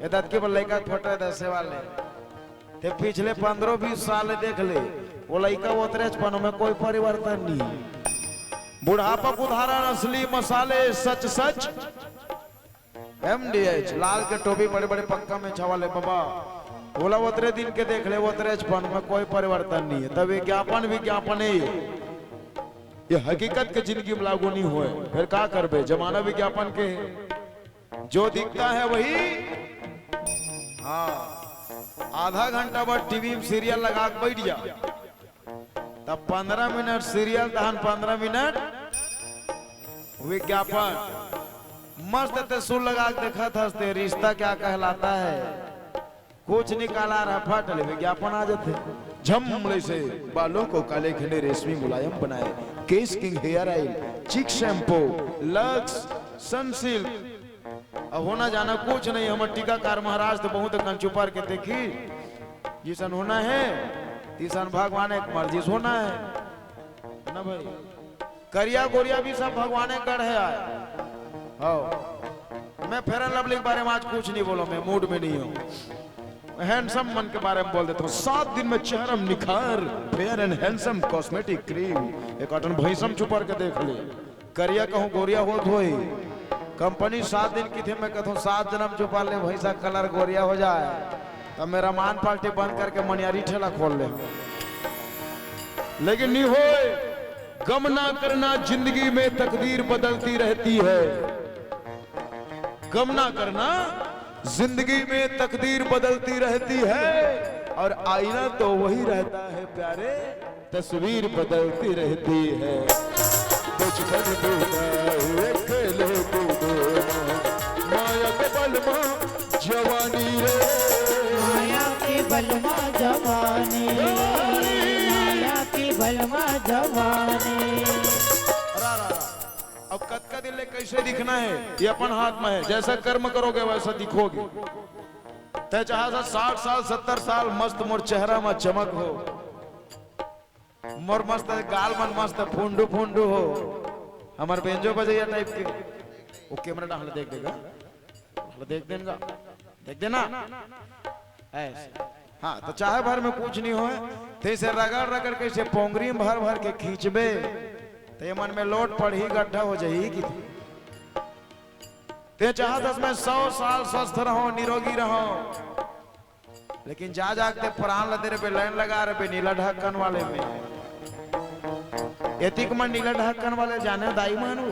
ए दतकी बर लइका के फोटो ए दसे वाले। ते पिछले पन्द्रह बीस साल देख ले, वो लइका ओतरेच पन में कोई परिवर्तन नहीं। बुढ़ापा के उदाहरण असली मसाले, सच सच। एम डी एच, लाल के टोपी, बड़े-बड़े पक्का में छावा ले बाबा। ओला ओतरे दिन के देख ले, ओतरेच पन में कोई परिवर्तन नहीं है। तब विज्ञापन, विज्ञापन ही है। ये हकीकत के जिंदगी में लागू नहीं होय। फिर का करबे, जमाना विज्ञापन के है। जो दिखता है वही। हाँ, आधा घंटा बाद टीवी में सीरियल लगा के बैठ जा, तब पन्द्रह मिनट सीरियल, तहन पन्द्रह मिनट विज्ञापन। मस्त ते सुर लगा के देखत हस ते, रिश्ता क्या कहलाता है, कुछ निकाला रहा, फट ले विज्ञापन आ जाते। झम ले से बालों को काले घने रेशमी मुलायम बनाए, केश किंग हेयर ऑयल, चिक शैम्पू, लक्स, सनसिल्क, अब होना जाना कुछ नहीं। हमर टीकाकार महाराज तो बहुत कंचुपर के देखी, जिसन होना है, तिसन भगवान एक मर्जी से होना है, है ना भाई? करिया गोरिया भी सब भगवान एक गढ़ है आए। हाँ, मैं फेयर एंड लवली के बारे में आज कुछ नहीं बोलो, मैं मूड में नहीं हूँ। हैंडसम मन के बारे में बोल देथंव। सात दिन में चेहरा में निखार, fair and handsome cosmetic cream. एक अठन भैंसम चुपर के देख ले, करिया कहूँ गोरिया होत होई। कंपनी सात दिन की थी, मैं कहता हूँ सात जन्म चुपा ले भैंसा, कलर गोरिया हो जाए, तब मेरा मान पार्टी बंद करके मनियारी ठेला खोल ले। लेकिन नहीं होए, गम ना करना, जिंदगी में तकदीर बदलती रहती है। गम ना करना, जिंदगी में तकदीर बदलती रहती है और आईना तो वही रहता है प्यारे, तस्वीर बदलती रहती है। बचपन बीता हुए खेले कूदे माँ, माया के बलमा जवानी रे। माया के बलमा जवानी, माया के बलमा जवानी। अब कतका दिन ले कैसे दिखना है, ये अपन हाथ में है। जैसा कर्म करोगे वैसा दिखोगे। तैं चाहत हस साठ साल, सत्तर साल मस्त मोर चेहरा में चमक हो, मोर मस्त गाल मन मस्त फुंडू फुंडू हो, हमर बेंजो बजैया टाइप के। वो कैमरा डाल देख देगा, डाल देख देगा, देख देना। ऐसे। हाँ, तो चाहे भर में कुछ नहीं होए, तैसे रगड़ रगड़ के इसे पोंगरी में भर भर के खींचबे, तो ये मन में लोट पड़ही, गड्ढा हो जाही कि तैं चाहत हस मैं सौ साल स्वस्थ रहूं, निरोगी रहूं, लेकिन जा जाके प्राण ल दे रहे, लाइन लगा रहे नीला ढक्कन वाले में। एतिक मन नीला ढक्कन वाले जाने दाई मानू,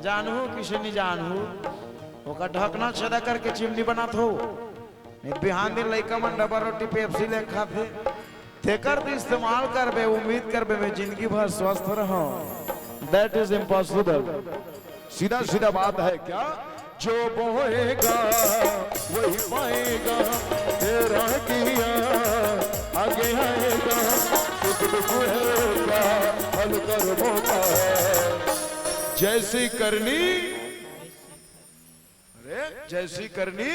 जानहू किसे नहीं जानहू, ओकर ढकना छेदा करके चिमनी बनात हो। नहीं, बिहान दिन लइका मन डबल रोटी पेप्सी ले खाथे। तेकर तो इस्तेमाल करबे, उम्मीद करबे मैं जिंदगी भर स्वस्थ रहूं। That is impossible। सीधा सीधा बात है क्या? जो बोएगा वही पाएगा, तेरा किया आगे आएगा, सुख दुख है का फल कर्मों का। जैसी करनी, अरे जैसी करनी,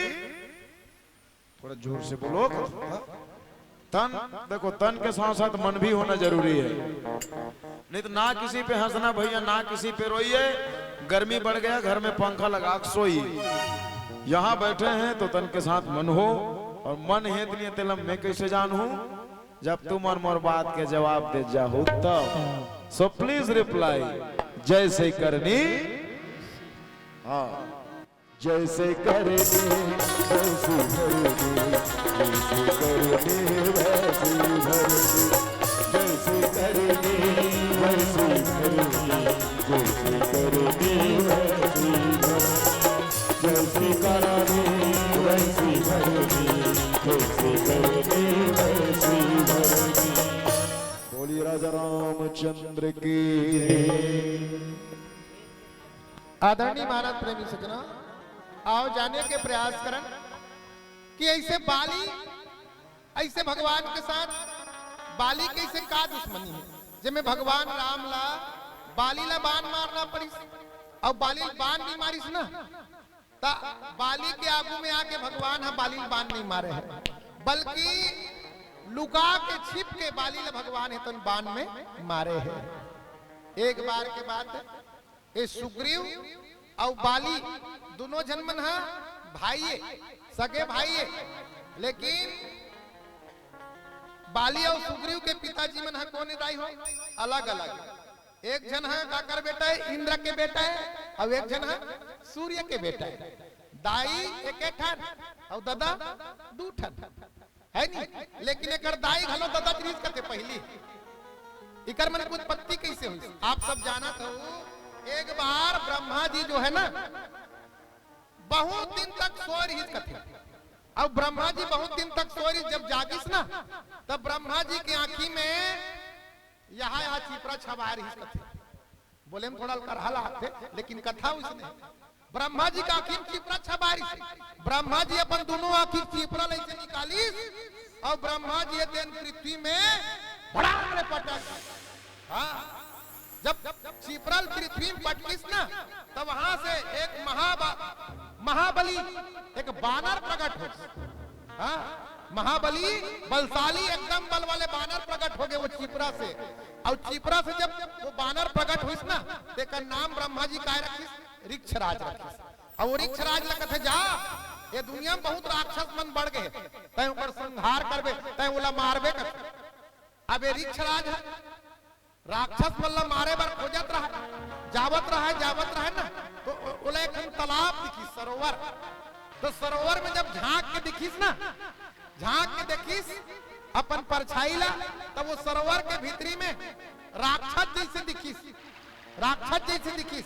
थोड़ा जोर से बोलो। तन, देखो, तन के साथ साथ मन भी होना जरूरी है, नहीं तो ना किसी पे हंसना भैया, ना किसी पे रोइए। गर्मी बढ़ गया, घर में पंखा लगा के सोइए। यहाँ बैठे हैं तो तन के साथ मन हो, और मन हेत नहीं तेला मैं कैसे जानहूँ, जब तुम मन मोर बात के जवाब दे जाहू तब। So please reply, जैसे करनी। हाँ। जैसे करनी वैसी भरनी, जैसे करनी वैसी भरनी, जैसे करनी वैसी भरनी, जैसे करनी वैसी भरनी, जैसी करनी वैसी भरनी, जैसी करनी वैसी भरनी। बोलिए राजा रामचंद्र की। आदरणीय महाराज प्रेमी सज्जनों, आओ जाने के प्रयास करन कि ऐसे बाली, ऐसे भगवान के साथ बाली के ऐसे का दुश्मनी है, जेमे भगवान राम ला बाली ला बाण मारना पड़िस, अउ बाली ला बाण नहीं मारिस ना, त बाली के आगू में आके भगवान ह बाली ला बाण नहीं मारे है, बल्कि लुका के छिप के बाली ला भगवान हे तन बाण में मारे है। एक बार के बात है, ए सुग्रीव अउ बाली दुनों झन मन ह भाई ए, सगे भाई ए, लेकिन बाली अउ सुग्रीव के पिताजी मन ह कोन ए दाई हो? अलग अलग। एक झन ह काकर बेटा है? इंद्र के बेटा है, अउ एक झन ह सूर्य के बेटा है। दाई एके ठन अउ ददा दू ठन। है नी? लेकिन एकर दाई घलो ददा रिहिस कथे पहिली। इकर मन के उत्पत्ति कैसे हुई? आप सब जानत हो, एक बार ब्रह्मा जी जो है ना, बहुत दिन तक सोए रिहिस कथे। अब ब्रह्मा जी बहुत दिन तक सोए रिहिस, जब जागिस ना, तब ब्रह्मा जी के आंखी में यहाँ यहाँ चिपरा छबाए रिहिस कथे। बोले में थोड़ा करहा लागथे, लेकिन कथा उसने। ब्रह्मा जी का आँखी में चिपरा छबारिस। ब्रह्मा जी अपन दोनों आँखी चिपरा ले से निकालिस अउ ब्रह्मा जी तेन पृथ्वी में भड़ाम ले पटक। हाँ, जब चिपरा पृथ्वी में पटकिस ना, तब वहां से एक महाबा-, महाबली, एक बानर प्रकट हो। हाँ, महाबली, बलशाली, एकदम बल वाले बानर प्रकट हो गए वो चिपरा से। अउ चिपरा से जब वो बानर प्रकट होइस ना, तेकर नाम ब्रह्मा जी काय रखिस? ऋक्षराज रखिस। अउ वो ऋक्षराज ल कथे, जा, ये दुनिया में बहुत राक्षस मन बढ़ गए, तैं ओकर संहार करबे, तैं ओला मारबे कर। अब ये रिक्षराज ह, राक्षस मन ला मारे बर खोजत रहय, जावत रहय, जावत रहय ना, तो ओ-, ओला एक ठन तालाब दिखिस, सरोवर। तो सरोवर में जब झांक के दिखिस ना, झांक के देखिस अपन परछाई ला, तब वो सरोवर के भीतरी में राक्षस जैसे दिखिस, राक्षस जैसे दिखिस।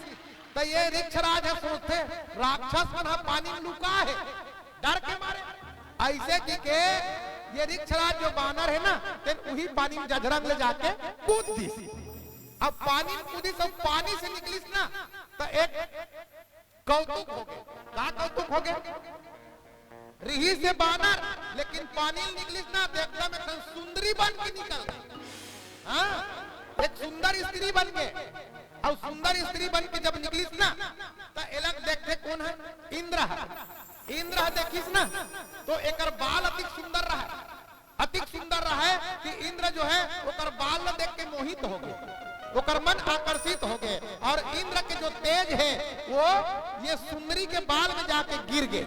त ये रिक्षराज ह सोचथे, राक्षस मन ह पानी में लुका हे, डर के मारे। ऐसे की के ये रिक्षराज जो बानर हे ना, तेन उही पानी में जझरंग ले जाके कूद दिस। अब पानी में कूदिस, अब पानी से निकलिस ना, त एक कौतुक हो गे। का कौतुक हो गे? रिहिस हे बानर, लेकिन पानी ले निकलिस ना, त एकदम एक ठन सुंदरी बन के निकल गे। हाँ, एक सुंदर स्त्री बन के। अउ सुंदर स्त्री बन के जब निकलिस ना, त एला देखथे कोन हे? इंद्र ह। इंद्र ह देखिस ना, तो एकर बाल अतिक सुंदर रहय, अतिक सुंदर रहय कि इंद्र जो हे ओकर बाल ल देख के मोहित हो गे, ओकर मन आकर्षित हो गे। अउ इंद्र के जो तेज हे वो ये सुंदरी के बाल में जाके गिर गे,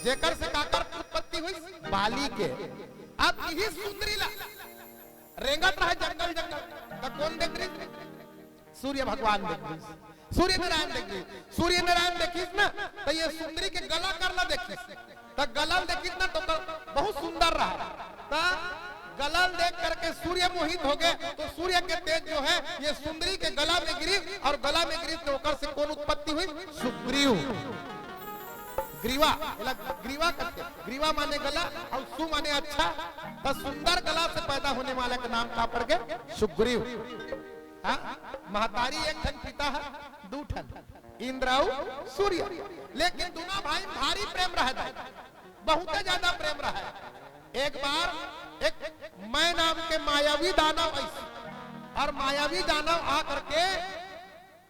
जेकर से काकर उत्पत्ति हुई? बाली के। अब इही सुंदरी ला रेंगत रहय जंगल जंगल, त कोन देख रिहिस? सूर्य भगवान देख रिहिस, सूर्य नारायण देख रिहिस। सूर्य नारायण देखिस ना, त ये सुंदरी के गला कर ला देखिस, त गला ल देखिस ना, तो ग-, बहुत सुंदर रहय। त गला ल देख करके सूर्य मोहित हो गे, तो सूर्य के तेज जो हे ये सुंदरी के गला में गिरिस, अउ गला में गिरिस तो ओकर से कोन उत्पत्ति हुई? सुग्रीव। ग्रीवा, एला ग्रीवा कथे। ग्रीवा माने गला, अउ सु माने अच्छा। त सुंदर गला से पैदा होने वाला के नाम का पड़ गे? सुग्रीव। हाँ, महतारी एक ठन, पिता ह दू ठन, इंद्र अउ सूर्य। लेकिन दुनों भाई में भारी प्रेम रहय, बहुते ज्यादा प्रेम रहय। एक बार एक मय नाम के मायावी दानव आइस, अउ मायावी दानव आ करके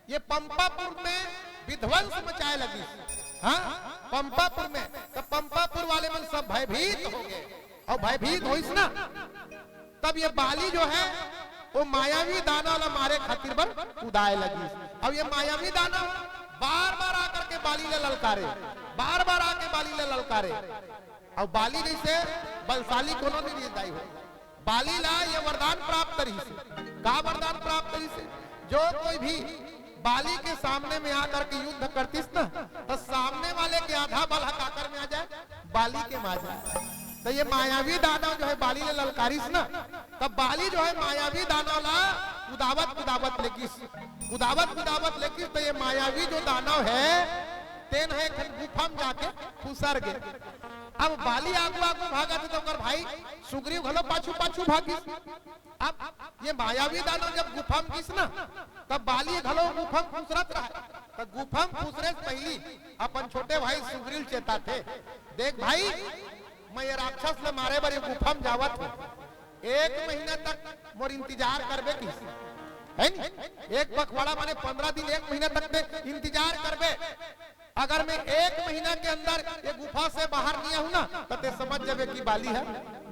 ये पंपापुर में विध्वंस मचाए लगिस। हाँ, पंपापुर में। त पंपापुर वाले मन सब भयभीत हो गे, अउ भयभीत होइस ना, तब ये बाली जो हे वो मायावी दानव ला मारे खातिर बर कुदाए लगिस। अब ये मायावी दानव बार बार आकर के बाली ला ललकारे, बार बार आके बाली ला ललकारे। अउ बाली जैसे बलशाली कोनो नइ रिहिस दाई हो। बाली ला ये वरदान प्राप्त रिहिस हे। का वरदान प्राप्त रिहिस हे? जो कोई भी बाली के सामने में आकर के युद्ध करतिस ना, त सामने वाले के आधा बल ह काकर में आ जाय? बाली के में आ जाय। त ये मायावी दानव जो हे बाली ला ललकारिस ना, त बाली जो हे मायावी दानव ला कुदावत कुदावत लेगिस, कुदावत कुदावत लेगिस, त ये मायावी जो दानव हे तेन ह एक ठन गुफा में जाके खुसर गे। अब बाली आगू आगू भागत हे त ओकर भाई सुग्रीव घलो पाछू पाछू भागिस। अब ये मायावी दानव जब गुफा में गिस ना, तब बाली घलो गुफा में खुसरत रहय। त गुफा में खुसरे से पहिली अपन छोटे भाई सुग्रीव ल चेताथे, देख भाई, मैं ये राक्षस ल मारे बर ये गुफा में जावत हूँ, एक महीना तक मोर इंतजार करबे किहिस, हे नी? एक पखवाड़ा माने पंद्रह दिन, एक महीना तक ते इंतजार करबे। अगर मैं एक महीना के अंदर ये गुफा से बाहर नइ आहूं ना, त ते समझ जाबे कि बाली ह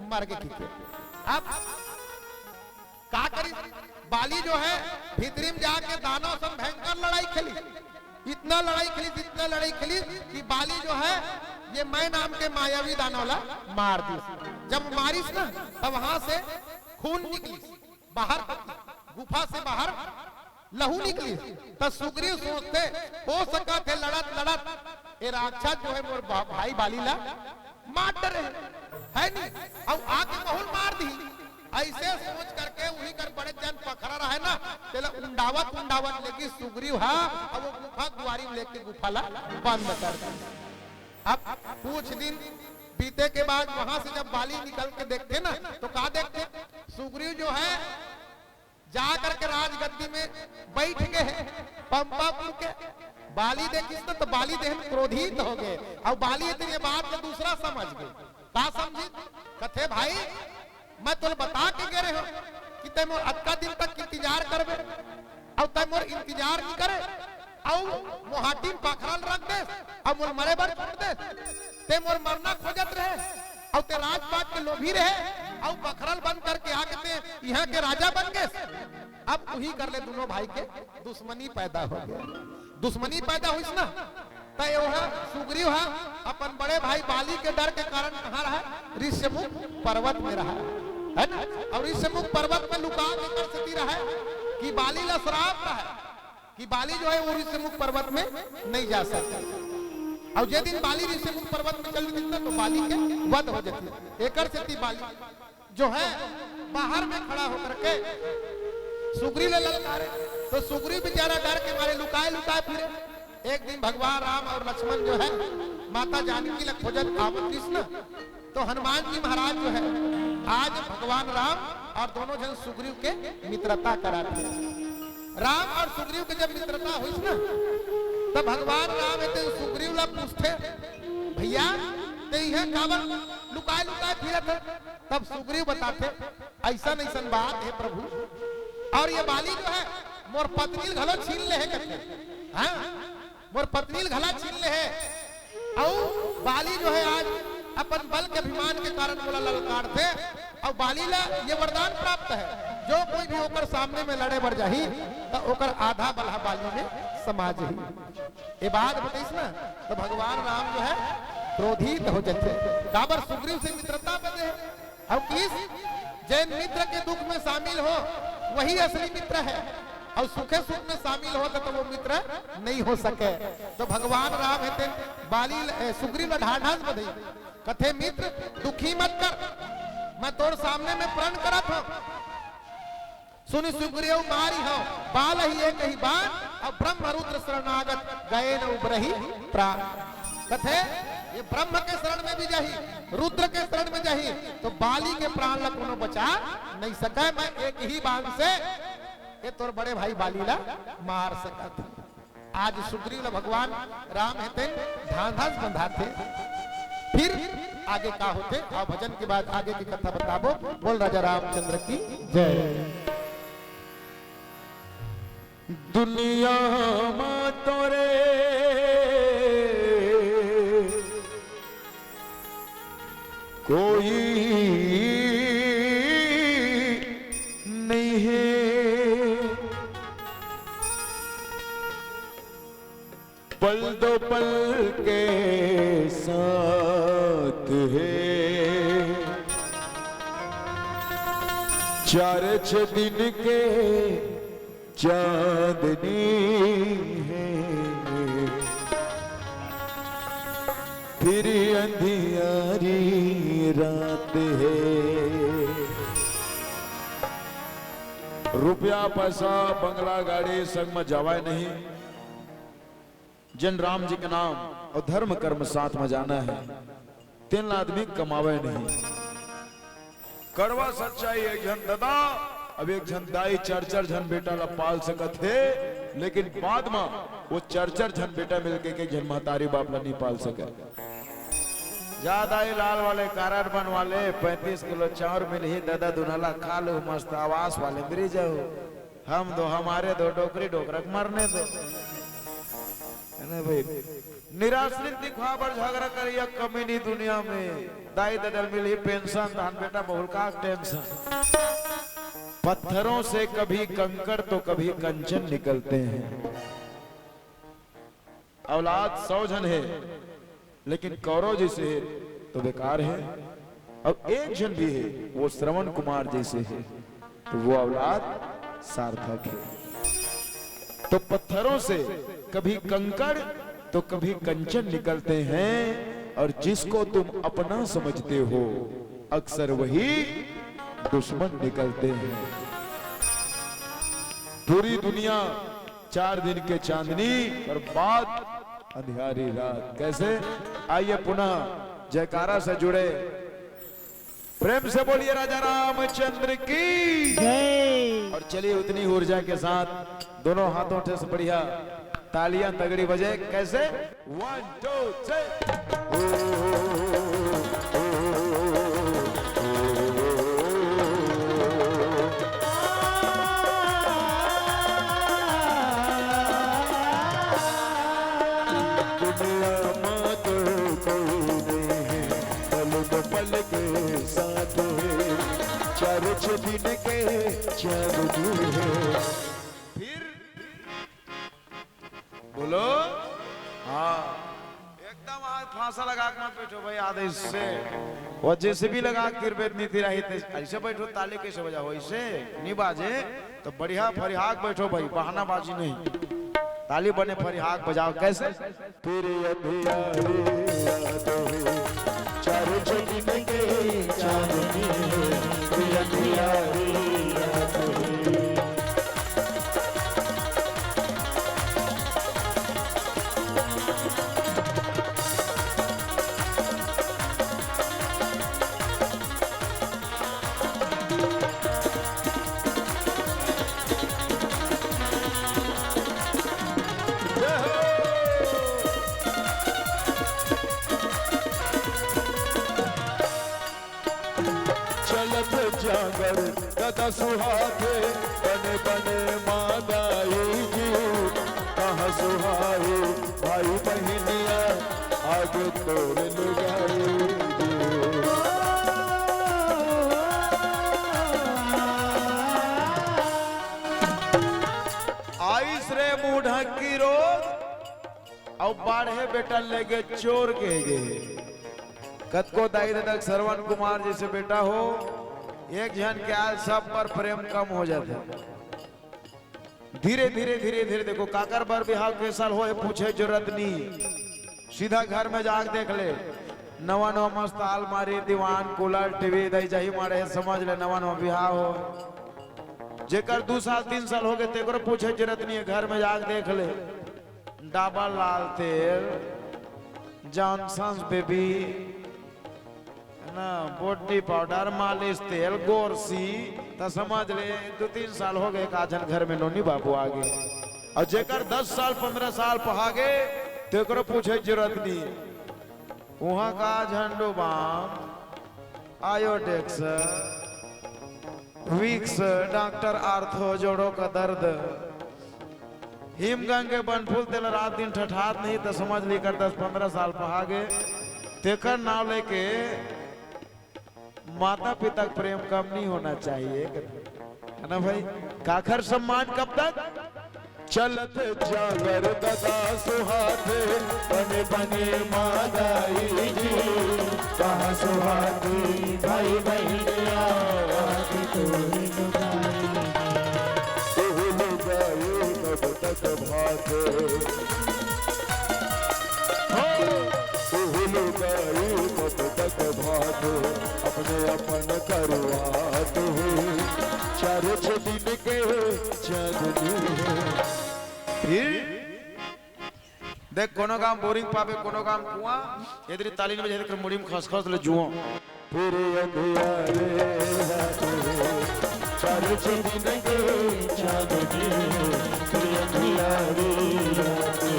मर गे किके। अब का करिस? बाली जो हे भीतरी में जाके दानव संग भयंकर लड़ाई खेलिस, इतना लड़ाई खेलिस, इतना लड़ाई खेलिस कि बाली जो हे ये मय नाम के मायावी दानव ला मार दिस। जब मारिस ना, तब वहां से खून निकलिस, बाहर गुफा से बाहर लहू निकलिस। त सुग्रीव सोचथे, हो सकत हे लड़त लड़त ये राक्षस जो हे मोर भा-, भाई बाली ला मार डरे हे, हे नी? अउ आके महूं ल मार दिही। अइसे सोच करके उही कर बड़े जन पखरा रहय ना, तेला उंडावत उंडावत लेगिस सुग्रीव ह, अउ वो गुफा दुवारी में लेके गुफा ला बंद कर दिस। अब कुछ दिन बीते के बाद वहां से जब बाली निकल के देखथे ना, त का देखथे? सुग्रीव जो हे जा करके राजगद्दी में बइठ गे हे पंपापुर के। बाली देखिस ना, त बाली देख के क्रोधित हो गे। अउ बाली तेन ये बात ल दूसरा समझ गे। का समझिस? कथे, भाई, मैं तोला बता के गे रहेंव कि तैं मोर अतका दिन तक इंतजार करबे, अउ तैं मोर इंतजार नइ करे, अउ मोहाटी में पखरा ल रख देस, अउ मोला मरे बर छोड़ देस। तैं मोर मरना खोजत रहे, अउ तैं राजपाट के लोभी रहे, अउ पखरा ल बंद करके आके तैं इहां के राजा बन गेस। अब उही कर ले दुनों भाई के दुश्मनी पैदा हो गे। दुश्मनी पैदा होइस ना, त ये वहाँ सुग्रीव हा अपन बड़े भाई बाली के डर के कारण कहाँ रहा? ऋष्यमुख पर्वत में रहा, है ना? और ऋष्यमुख पर्वत में लुका के कर सेती रहा कि बाली ला श्राप रहा कि बाली जो है वो ऋष्यमुख पर्वत में नहीं जा सकता। और जे दिन बाली ऋष्यमुख पर्वत में चल देती ना, तो बाली के वध हो जाती। एकर सेती बाली जो है बाहर में खड़ा होकर के सुग्रीव ले ललकारे, तो सुग्रीव बेचारा डर के मारे लुकाए लुकाए फिरे। एक दिन भगवान राम और लक्ष्मण जो है माता जानकी ला खोजत आवत रहिस ना, तो हनुमान जी महाराज जो है आज भगवान राम और दोनों जन सुग्रीव के मित्रता कराथे। राम और सुग्रीव के जब मित्रता होइस ना, तब भगवान राम हे तेन सुग्रीव ला पूछथे, "भैया, ते इहाँ काबर लुकाए लुकाए फिरत हे?" तब सुग्रीव बताथे, "अइसन अइसन बात हे प्रभु, और ये बाली जो है मोर पत्नी ल घलो छीन ले हे," कथे। हाँ, मोर पत्नी ल घला छीन ले हे। अउ बाली जो है आज अपन बल के अभिमान के कारण मोला ललकारथे। अउ बाली ला ये वरदान प्राप्त है, जो कोई भी ओकर सामने में लड़े बर जाही, त ओकर आधा बल ह बाली में समा जही। ये बात बताइस ना, तो भगवान राम जो है क्रोधित हो जाथे। काबर? सुग्रीव से मित्रता बदे हे। अउ किस जैन मित्र के दुख में शामिल हो, वही असली मित्र है, और सुखे सुख में शामिल हो तो, तो वो मित्र नहीं हो सके। तो भगवान राम हे तेन बाली ल-, ए, सुग्रीव ल ढाढ़स बधई, कथे, "मित्र, दुखी मत कर, मैं तोर सामने में प्रण करत हूँ।" सुनि सुग्रीव मारिहउ बालहि एकहि बान, अउ ब्रह्म रुद्र शरणागत गए न उबरहि प्राण। कथे, ये ब्रह्म के शरण में भी जाही, रुद्र के शरण में जाही, तो बाली के प्राण ला कोनो बचा नहीं सके। मैं एक ही बान से ये तोर बड़े भाई बाली ला मार सकत हूँ। आज सुग्रीव ल भगवान राम हे तेन ढांढस बंधाथे। फिर आगे का होथे? अउ भजन के बाद आगे की कथा बताबो। बोल राजा रामचंद्र की जय। दुनिया मा तोरे कोई नहीं हे, पल दो पल के साथ हे, चार छह दिन के चांदनी हे, फिर अंधियारी रात हे। रुपया, पैसा, बंगला, गाड़ी संग म जावय नहीं। जेन राम जी के नाम अउ धर्म कर्म साथ म जाना हे, तेन ला आदमी कमावय नहीं। कड़वा सच्चाई, एक झन ददा अउ एक झन दाई चार चार झन बेटा ला पाल सकत हे, लेकिन बाद म वो चार चार झन बेटा मिलके एक एक झन महतारी बाप ला नहीं पाल सकय। जा दाई, लाल वाले कारड बनवा ले, पैंतीस किलो चाउर मिलही, ददा दुनहा ला खा लो, मस्त आवास वाले मिल जाओ। हम दो, हमारे दो, डोकरी डोकरा के मरने दो। है ना भाई? निराश्रित दिखवा बर झगड़ा करिया कमीनी दुनिया में। दाई ददा ल मिलही पेंशन, धान बेटा बहुल का टेंशन। पत्थरों से कभी कंकड़ तो कभी कंचन निकलते हैं। औलाद सौ झन हे, लेकिन कौरव जैसे हे तो बेकार हे। अब एक झन भी हे, वो श्रवण कुमार जैसे हे, तो वो औलाद सार्थक हे। तो पत्थरों से कभी कंकड़ तो कभी कंचन निकलते हैं, और जिसको तुम अपना समझते हो, अक्सर वही दुश्मन निकलते हैं। पूरी दुनिया चार दिन के चांदनी, पर बाद अंधियारी रात। कैसे? आइए पुनः जयकारा से जुड़े, प्रेम से बोलिए राजा रामचंद्र की जय। और चलिए उतनी ऊर्जा के साथ दोनों हाथों से बढ़िया तालियां तगड़ी बजे। कैसे? One, two, three. दुनिया मा तो कोई नहीं, पल दो पल के साथ हे, चार छह दिन के चांदनी हे। फिर बोलो। हाँ, एकदम आज फांसा लगा के मत बैठो भाई, आदेश से। वो जेसीबी लगा के गिरबे त नीति रही थे, ऐसे बैठो, ताली कैसे बजाओ? ऐसे नहीं बाजे तो बढ़िया फरिहाक बैठो भाई, बहानाबाजी नहीं। ताली बने फरिहाक बजाओ। कैसे? तेरे अंधियारे याद हो, चारों जगत के चांदनी हो, तेरे अंधियारे याद हो। चलत जांगर गदा सुहाथे, बने बने माँ दाई जी, कहाँ सुहाए भाई बहिनिया, आगे तोर लुगाई जी। आइस रे मुंह ढक्की रोग, अउ बाढ़े बेटा लेगे चोर के गे। कतको दाई ददा श्रवण कुमार जैसे बेटा हो, एक झन के आय सब पर प्रेम कम हो जाथे। धीरे धीरे धीरे धीरे देखो, काकर बर बिहाव के साल होए पूछे जरूरत नी, सीधा घर में जाके देख ले। नवा नवा मस्त आलमारी, दीवान, कूलर, टीवी दई जाही मारे हे, समझ ले नवा नवा बिहाव हो। जेकर दू साल तीन साल हो गए तेकरो पूछे जरूरत नहीं है, घर में जाके देख ले। डाबर लाल तेल, जॉनसन्स बेबी, है ना, बॉडी पाउडर, मालिश तेल, गोरसी, त समझ ले दो तीन साल हो गए का झन घर में नोनी बाबू आ गए। और जेकर दस साल पन्द्रह साल पहागे तेकरो पूछे जरूरत नहीं। वहाँ का Zandu balm, Iodex, Vicks, doctor ortho, जोड़ों का दर्द, हिमगंगे बनफूल तेला रात दिन ठठात नहीं त समझ ली कर दस पन्द्रह साल पहागे। तेकर नाव लेके माता पिता का प्रेम कम नहीं होना चाहिए, है ना भाई? काखर सम्मान कब तक? चलत जांगर गदा सुहाथे, बने बने माँ दाई जी, कहाँ सुहाती भाई बहिनिया, आके तोरी लुगाई। तोहू लुगाई कब तक भाथे? हो, तोहू लुगाई कब तक भाथे? अपने अपन करुआत हो, चार छह दिन के चांदनी हो। फिर देख, कोनो गाम बोरिंग पाबे, कोनो गाम कुआं, एदरी ताली में बजे, एदरी मुड़ी में खसखस ले जुओ। फिर अंधियारे रात हो, चार छह दिन के चांदनी हो, फिर अंधियारे रात हो।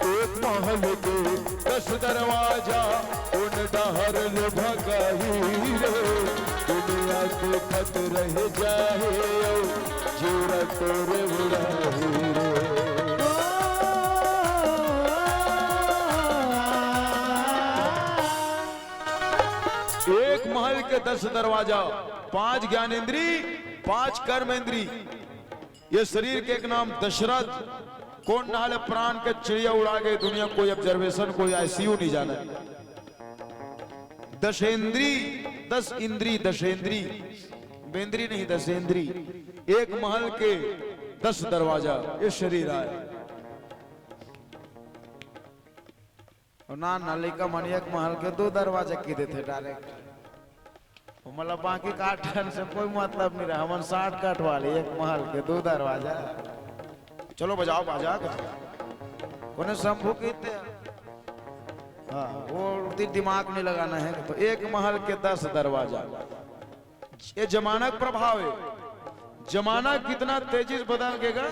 एक महल के दस दरवाजा, उन डहर ले भगाही रे। दुनिया देखत रह जाहे, जीरा तोरे उड़ाही रे। एक महल के दस दरवाजा, पांच ज्ञान इंद्री, पांच कर्म इंद्री, ये शरीर के एक नाम दशरथ, कोन नाले प्राण के चिड़िया उड़ा गए दुनिया, कोई ऑब्जर्वेशन, कोई आईसीयू नहीं जाना। दशेंद्री, दस इंद्री, दशेंद्री, बेंद्री नहीं, दशेंद्री, एक महल के दस दरवाजा, ये शरीर आय। अउ ना, ना, लइका मन एक महल के दू दरवाजा की देथे डायरेक्ट। ओ मतलब बाकी काट ठन से कोई मतलब नहीं रहा, हमन शॉर्टकट वाले, एक महल के दू दरवाजा। चलो बजाओ बाजा। कोने शंभू कीते? हाँ, वो उतनी दिमाग नहीं लगाना है। तो एक महल के दस दरवाजा। ये जमाना का प्रभाव है। जमाना कितना तेजी से बदल गएगा।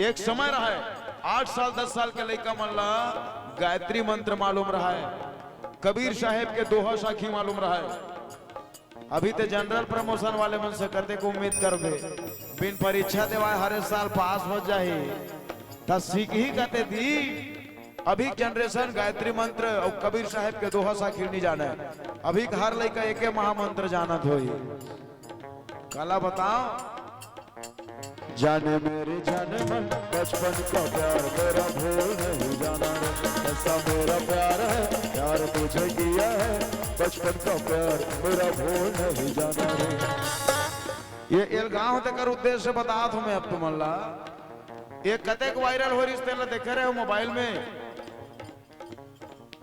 एक समय रहा है, आठ साल दस साल के लइका मन ला गायत्री मंत्र मालूम रहा है, कबीर साहेब के दोहा साखी मालूम रहय। अभी ते general promotion वाले मन से कतेक उम्मीद करबे, बिन परीक्षा देवाय हर साल पास हो जाही, त सीखही कते दी। अभी generation गायत्री मंत्र अउ कबीर साहेब के दोहा साखी नइ जानय। अभी के हर लइका एके महामंत्र जानत होही। काला बताओ। जाने मेरी जाने मन, बचपन का प्यार मेरा भूल नहीं जाना रे। ऐसा मेरा प्यार है, प्यार तुझे किया है, बचपन का प्यार मेरा भूल नहीं जाना रे। ये एलगांव तेकर उद्देश्य बतात हों मैं अब तुमन ला। ये कतेक viral हो रहिस, तेला देखे रहे हो mobile में?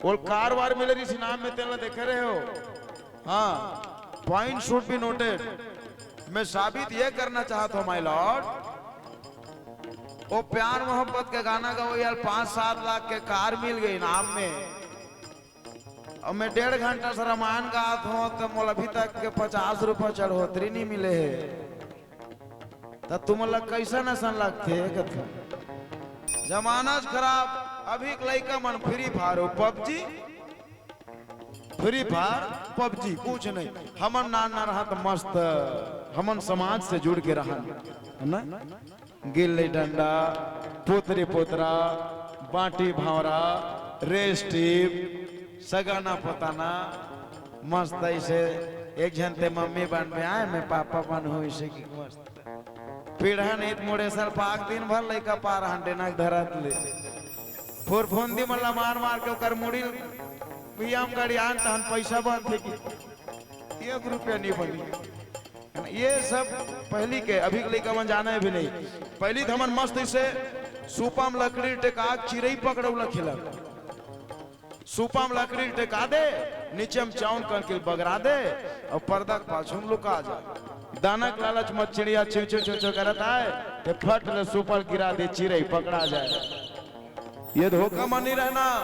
ओला कार वार मिले रहिस इनाम में, तेला देखे रहे हो? हाँ, point should be noted। मैं साबित ये करना चाहत हों, my lord, वो प्यार मोहब्बत के गाना गवइया ल पाँच सात लाख के कार मिल गे इनाम में, अउ मैं डेढ़ घंटा से रामायण गात हों, त मोला अभी तक के पचास रुपया चढ़ोतरी नइ मिले हे। त तुमन ला कइसन असन लगथे कथों? जमानाच खराब। अभी के लइका मन Free Fire अउ PUBG, Free Fire, PUBG, कुछ नहीं। हमन नान नान रहन त मस्त, हमन समाज से जुड़ के रहन, है ना? गिल्ली डंडा, पुतरी पुतरा, बांटी भंवरा, रेस टीप, सगाना पताना, मस्त अइसे। एक झन ते मम्मी बनबे, आय मैं पापा बनहूं, अइसे कि मस्त। पीढ़ा नइ त मुड़े सर पाक, दिन भर लइका पार हन डेना के धरत ले। फुरफुंदी मन ला मार मार के ओकर मुड़ी ल बियाम गाड़ी आन तहन पइसा बनथे कि एक रुपया नइ बनी। ये सब पहिली के, अभी के लइका मन जानय भी नहीं। पहिली त हमन मस्त अइसे सूपा म लकड़ी टेका के चिरई पकड़उला खेलन। सूपा म लकड़ी टेका दे, नीचे म चाउन कनकी ल बगरा दे, अउ परदा के पाछू म लुका जा। दाना के लालच म चिड़िया चिव चिव चिव चिव करत आय, ते फट ले सूपा ल गिरा दे, चिरई पकड़ा जाय। ये धोखा म नइ रहना,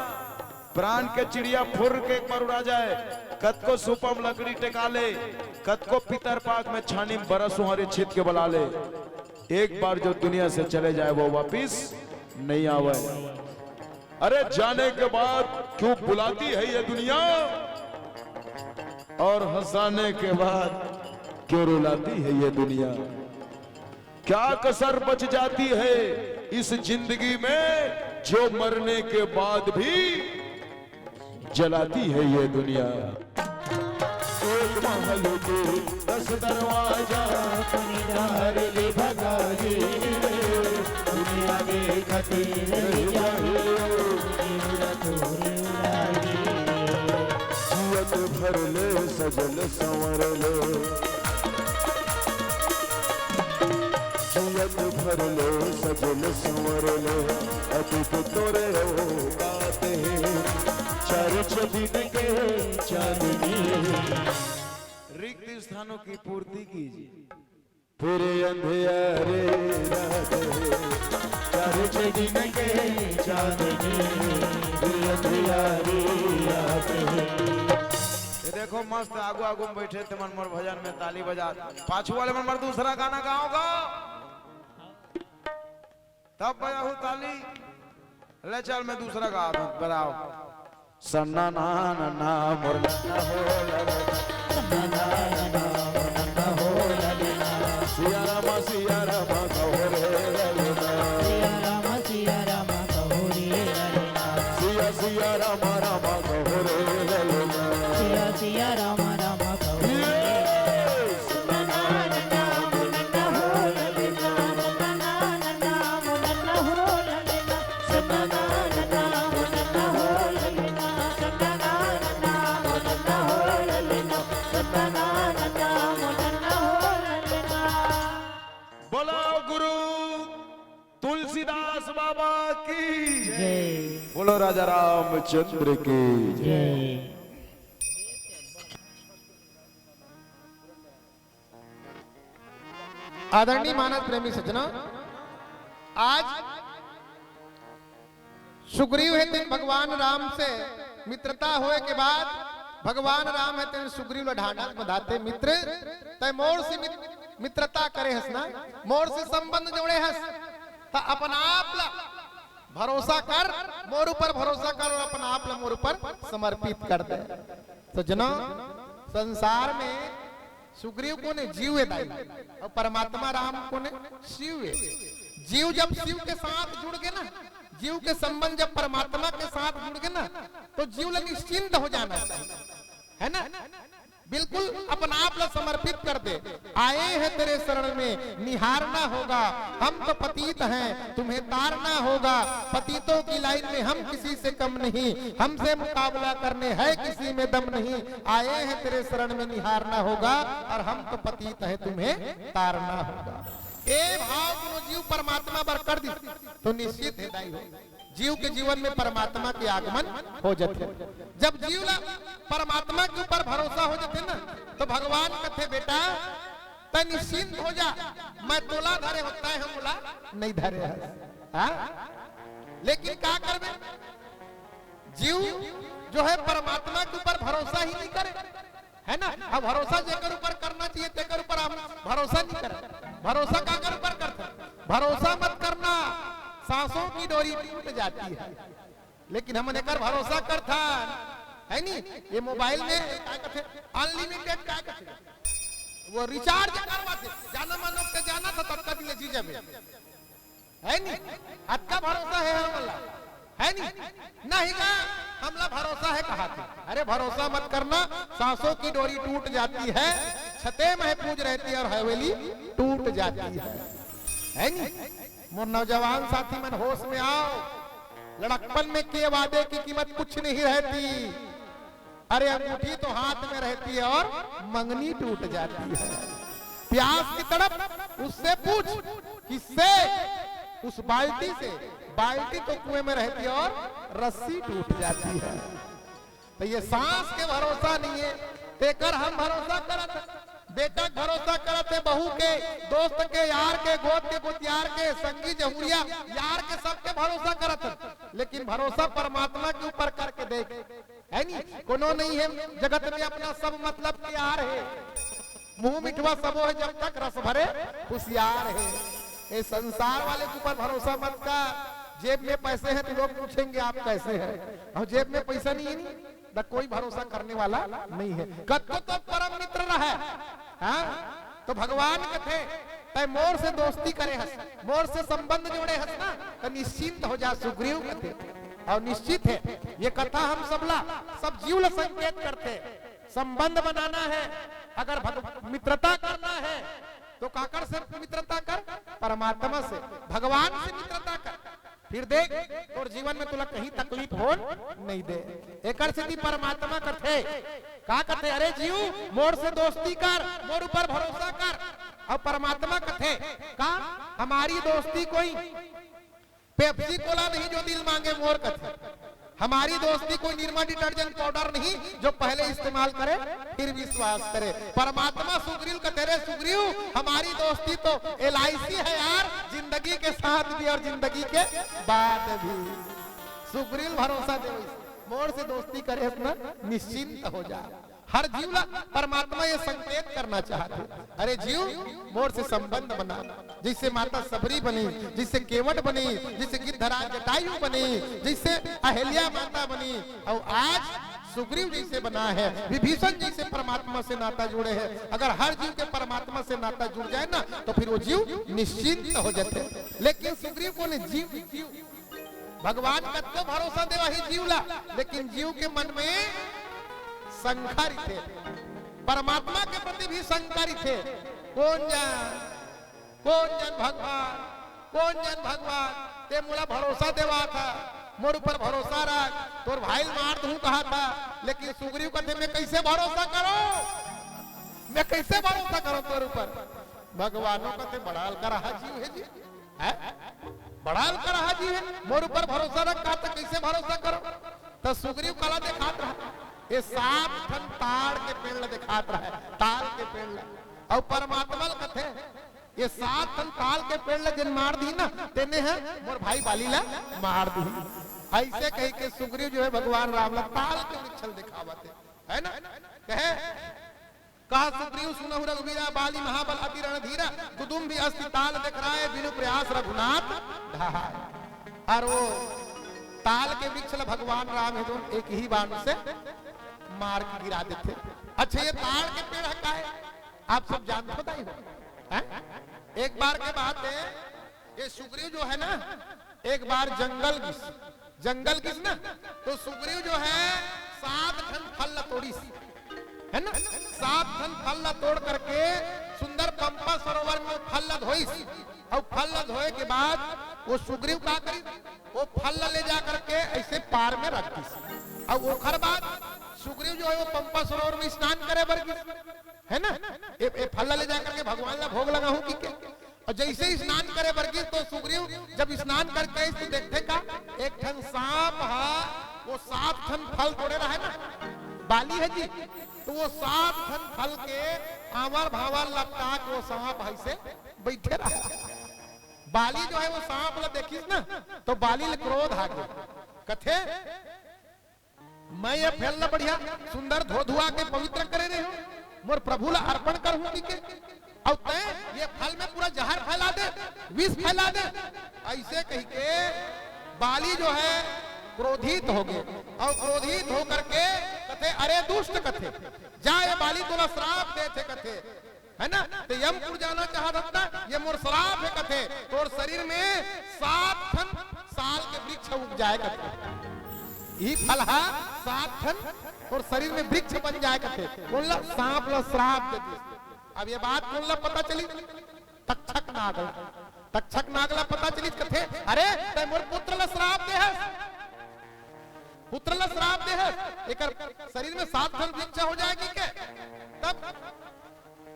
प्रान के चिड़िया फुर्र के एक बार उड़ा जाय। कतको सूपा म लकड़ी टेका ले, कतको पितर पाक में छानी म बरस उहारी छित के बला ले, एक बार जो दुनिया से चले जाए, वो वापिस नइ आवय। अरे, जाने के बाद क्यों बुलाती है ये दुनिया, और हंसाने के बाद क्यों रुलाती है ये दुनिया? क्या कसर बच जाती है इस जिंदगी में, जो मरने के बाद भी जलाती है ये दुनिया? एक महल के दस दरवाजा, अपनी डहर ले भगाई रे, दुनिया देखत रह जाई, जीवन तोरे उड़ाई। जियत भर ले सजल संवर ले, जियत भर ले सजल संवर ले, अतीत तोरे औकात है, चार चदिन के चांदनी। रिक्त स्थानों की पूर्ति कीजिए। फिर अंधियारी रात है, चार छह दिन के चांदनी, फिर अंधियारी रात है। ये देखो, मस्त आगू आगू में बैठे थे मन मोर भजन में ताली बजा, पाछू वाले मन मोर दूसरा गाना गाओगा? तब बजाहू ताली। ले चल, मैं दूसरा गा दूं, बताओ। सन्ना ना ना ना मोर नन्ना हो ललना। सन्ना ना ना ना मोर नन्ना हो ललना। सिया रामा सिया रामा कहो रे ललना। सिया रामा सिया रामा कहो रे ललना। सिया सिया रामा रामा कहो रे ललना। सिया सिया रामा रामा कहो रे। ये। बोलो गुरु तुलसीदास बाबा की। जय। बोलो राजा रामचंद्र की। जय। आदरणीय मानस प्रेमी सज्जनों, आज सुग्रीव हे तेन भगवान राम से मित्रता होय के बाद भगवान राम हे तेन सुग्रीव ल ढांढा बंधाथे, "मित्र, तैं मोर से मित-, मित्रता करे हस ना, मोर से संबंध जोड़े हस, त अपन आप ल भरोसा कर, मोर ऊपर भरोसा कर अउ अपन आप ला मोर ऊपर समर्पित कर दे। सज्जनों, संसार में सुग्रीव कोन ए? जीव ए दाई, अउ परमात्मा राम कोन ए? शिव ए। जीव जब शिव के साथ जुड़ गे ना, जीव के संबंध जब परमात्मा के साथ जुड़ गे ना, तो जीव ला निश्चिंत हो जाना चाहिए, है ना? बिल्कुल अपन आप ला समर्पित कर दे। आए हैं तेरे शरण में, निहारना होगा, हम तो पतित हैं, तुम्हें तारना होगा। पतितों की लाइन में हम किसी से कम नहीं, हमसे मुकाबला करने है किसी में दम नहीं। आए हैं तेरे शरण में, निहारना होगा, और हम तो पतित हैं, तुम्हें तारना होगा। ए भाव कोनो जीव परमात्मा बर कर दिस, तो निश्चित हे दाई हो, जीव के जीवन में परमात्मा के आगमन हो जाथे। जब जीव ला परमात्मा के ऊपर भरोसा हो जाथे ना, तो भगवान कथे, "बेटा, तैं निश्चिंत हो जा, मैं तोला धरे हों, तैं ह मोला नहीं धरे हस।" हाँ? लेकिन का करबे, जीव जो है परमात्मा के ऊपर भरोसा ही नहीं करे, है ना? अब भरोसा जेकर ऊपर करना चाहिए, तेकर ऊपर हम भरोसा नहीं करत। भरोसा काकर ऊपर करत? भरोसा मत करना, सांसों की डोरी टूट जाती है। लेकिन हमन एकर भरोसा करथन, है नी? ये मोबाइल में का कथे, अनलिमिटेड का कथे, वो रिचार्ज करवाथे, जाना मानो के जाना था, ततका दिन ले जी जाबे, है नी? अतका भरोसा हे हमला, है नी? नहीं का, हमला भरोसा हे कहाथे। अरे, भरोसा मत करना, सांसों की डोरी टूट जाती है, छते महफूज रहती है और हवेली टूट जाती है, है नी? मोर नौजवान साथी मन, होश में आओ, लड़कपन में किए वादे की कीमत कुछ नहीं रहती। अरे, अंगूठी तो हाथ में रहती है और मंगनी टूट जाती है। प्यास की तड़प उससे पूछ, किससे? उस बाल्टी से। बाल्टी तो कुएं में रहती है और रस्सी टूट जाती है। तो ये सांस के भरोसा नहीं है, तेकर हम भरोसा करत हे। बेटा के भरोसा करत हे, बहू के, दोस्त के, यार के, गोत के, गोतियार के, संगी जहुरिया, यार के, सबके भरोसा करत हे। लेकिन भरोसा परमात्मा के ऊपर करके देख, है नी? कोनो नहीं है जगत में अपना, सब मतलब के यार है। मुंह मिठवा सबो है, जब तक रस भरे कुसियार है। ये संसार वाले के ऊपर भरोसा मत कर। जेब में पैसे हैं तो लोग पूछेंगे, "आप कैसे हैं?" और जेब में पैसा नहीं है नी, तो कोई भरोसा करने वाला नहीं है। कतको तो परम मित्र रहे, हाँ? तो भगवान कथे, "तैं मोर से दोस्ती करे हस, मोर से संबंध जोड़े हस ना, तो निश्चिंत हो जा सुग्रीव," कथे। और निश्चित है, ये कथा हम सबला, सब जीव ला संकेत करथे। संबंध बनाना है, अगर भग-, मित्रता करना है, तो काकर से मित्रता कर? परमात्मा से, भगवान से मित्रता कर। फिर देख, तोर जीवन में तोला कहीं तकलीफ होन नहीं दे। एकर सेती परमात्मा कथे, का कथे? "अरे जीव, मोर से दोस्ती कर, मोर ऊपर भरोसा कर।" अब परमात्मा कथे, "का हमारी दोस्ती कोई पेप्सी कोला नहीं जो दिल मांगे मोर," कथे, "हमारी दोस्ती कोई निरमा डिटर्जेंट पाउडर नहीं जो पहले इस्तेमाल करे फिर विश्वास करे।" परमात्मा सुग्रीव कथे, "रे सुग्रीव, हमारी दोस्ती तो एलआईसी है यार, जिंदगी के साथ भी और जिंदगी के बाद भी।" सुग्रीव भरोसा दे, "मोर से दोस्ती करे हस ना, निश्चिंत हो जा।" हर जीव ला परमात्मा ये संकेत करना चाहथे, "अरे जीव, मोर से संबंध बना।" जैसे माता सबरी बनी, जैसे केवट बनी, जैसे गिद्धराज जटायु बनी, जैसे अहिल्या माता बनी, और आज सुग्रीव जैसे बना है, विभीषण जैसे परमात्मा से नाता जुड़े हैं। अगर हर जीव के परमात्मा से नाता जुड़ जाए ना, तो फिर वो जीव निश्चिंत हो जाते हैं। लेकिन सुग्रीव कोन ए? जीव, जीव भगवान कतको भरोसा देवाही जीव ला, लेकिन जीव के मन में शंका रहिथे, परमात्मा के प्रति भी शंका रहिथे। कोन जन, कोन जन भगवान, कोन जन भगवान, तैं मोला भरोसा देवाथा, मोर ऊपर भरोसा रख, तोर भाई ल मार दूं कहाथा, लेकिन सुग्रीव कथे, "मैं कैसे भरोसा करों, मैं कैसे भरोसा करों तोर ऊपर?" भगवानो कथे, "बड़ा अलकरहा जीव हे जी।" हैं? बड़ा अलकरहा जीव हे, मोर ऊपर भरोसा रख, कहाथे कैसे भरोसा करों? त सुग्रीव काला देखात रहा, ये सात ठन ताड़ के पेड़ ला देखात रहा, ताल के पेड़ ला। अउ परमात्मा ल कथे, "ये सात ठन ताल के पेड़ ला जेन मार दिही ना, तेने ह मोर भाई बाली ला मार दिही।" ऐसे कहिके सुग्रीव जो है भगवान राम ला ताल के वृक्ष ल देखावत हे, है ना? कहे, कहा सुग्रीव सुनहु रघुबीरा, बाली महाबल अति रणधीरा, दुदुम्बि अस्थि ताल देखराय, बिनु प्रयास रघुनाथ ढहाय। अउ वो ताल के वृक्ष ला भगवान राम हे तेन एक ही बाण से मार के गिरा देथे। अच्छा, ये ताल के पेड़ हे का हे? आप सब जानत हो दाई हो? हैं? एक बार के बात हे, ये सुग्रीव जो हे ना, एक बार जंगल गिस, जंगल गिस ना, तो सुग्रीव जो हे, सात ठन फल ला तोड़िस, हे ना, सात ठन फल ला तोड़ करके सुंदर पंपा सरोवर में फल ला धोइस, अउ फल ला धोए के बाद वो सुग्रीव का करिस, वो फल ला ले जा करके अइसे पार में रख दिस। अउ ओखर बाद सुग्रीव जो हे, वो पंपा सरोवर में स्नान करे बर गिस, हे ना, ये, ये फल ला ले जा करके भगवान ला भोग लगाहूं कहिके। अउ जइसे ही स्नान करे बर गिस, तो सुग्रीव जब स्नान करके आइस, तो देखथे का, एक ठन सांप हा वो सात ठन फल तोड़े रहे ना, बाली हे जी, तो वो सात ठन फल के आंवर भांवर लपटा के वो सांप अइसे बइठे रहे। बाली जो हे, वो सांप ला देखिस ना, तो बाली ला क्रोध आ गे। कथे, मैं ये फल ला बढ़िया सुंदर धो धुआ के पवित्र करे रहे हूं, मोर प्रभु ला अर्पण करहूं कहिके, अउ तैं ये फल में पूरा जहर फैला दे, विष फैला दे। अइसे कहिके बाली जो हे, क्रोधित हो गे, अउ क्रोधित होकर के कथे, अरे दुष्ट, कथे, जा, ये बाली तोला श्राप देथे, कथे, हे ना, त यमपुर जाना चाहत हस ना, ये मोर श्राप हे, कथे, तोर शरीर में सात ठन साल के वृक्ष उग जाए, कथे। इही फल हा सात ठन तोर शरीर में वृक्ष बन जाए, कथे। कोन ला? सांप ला श्राप दे दिस। अब ये बात कोन ला पता चलिस? तक्षक नाग ला। तक्षक नाग ला पता चलिस, कथे, अरे, तैं मोर पुत्र ला श्राप दे हस, पुत्र ला श्राप दे हस, एकर शरीर में सात ठन वृक्ष हो जाए कहिके। तब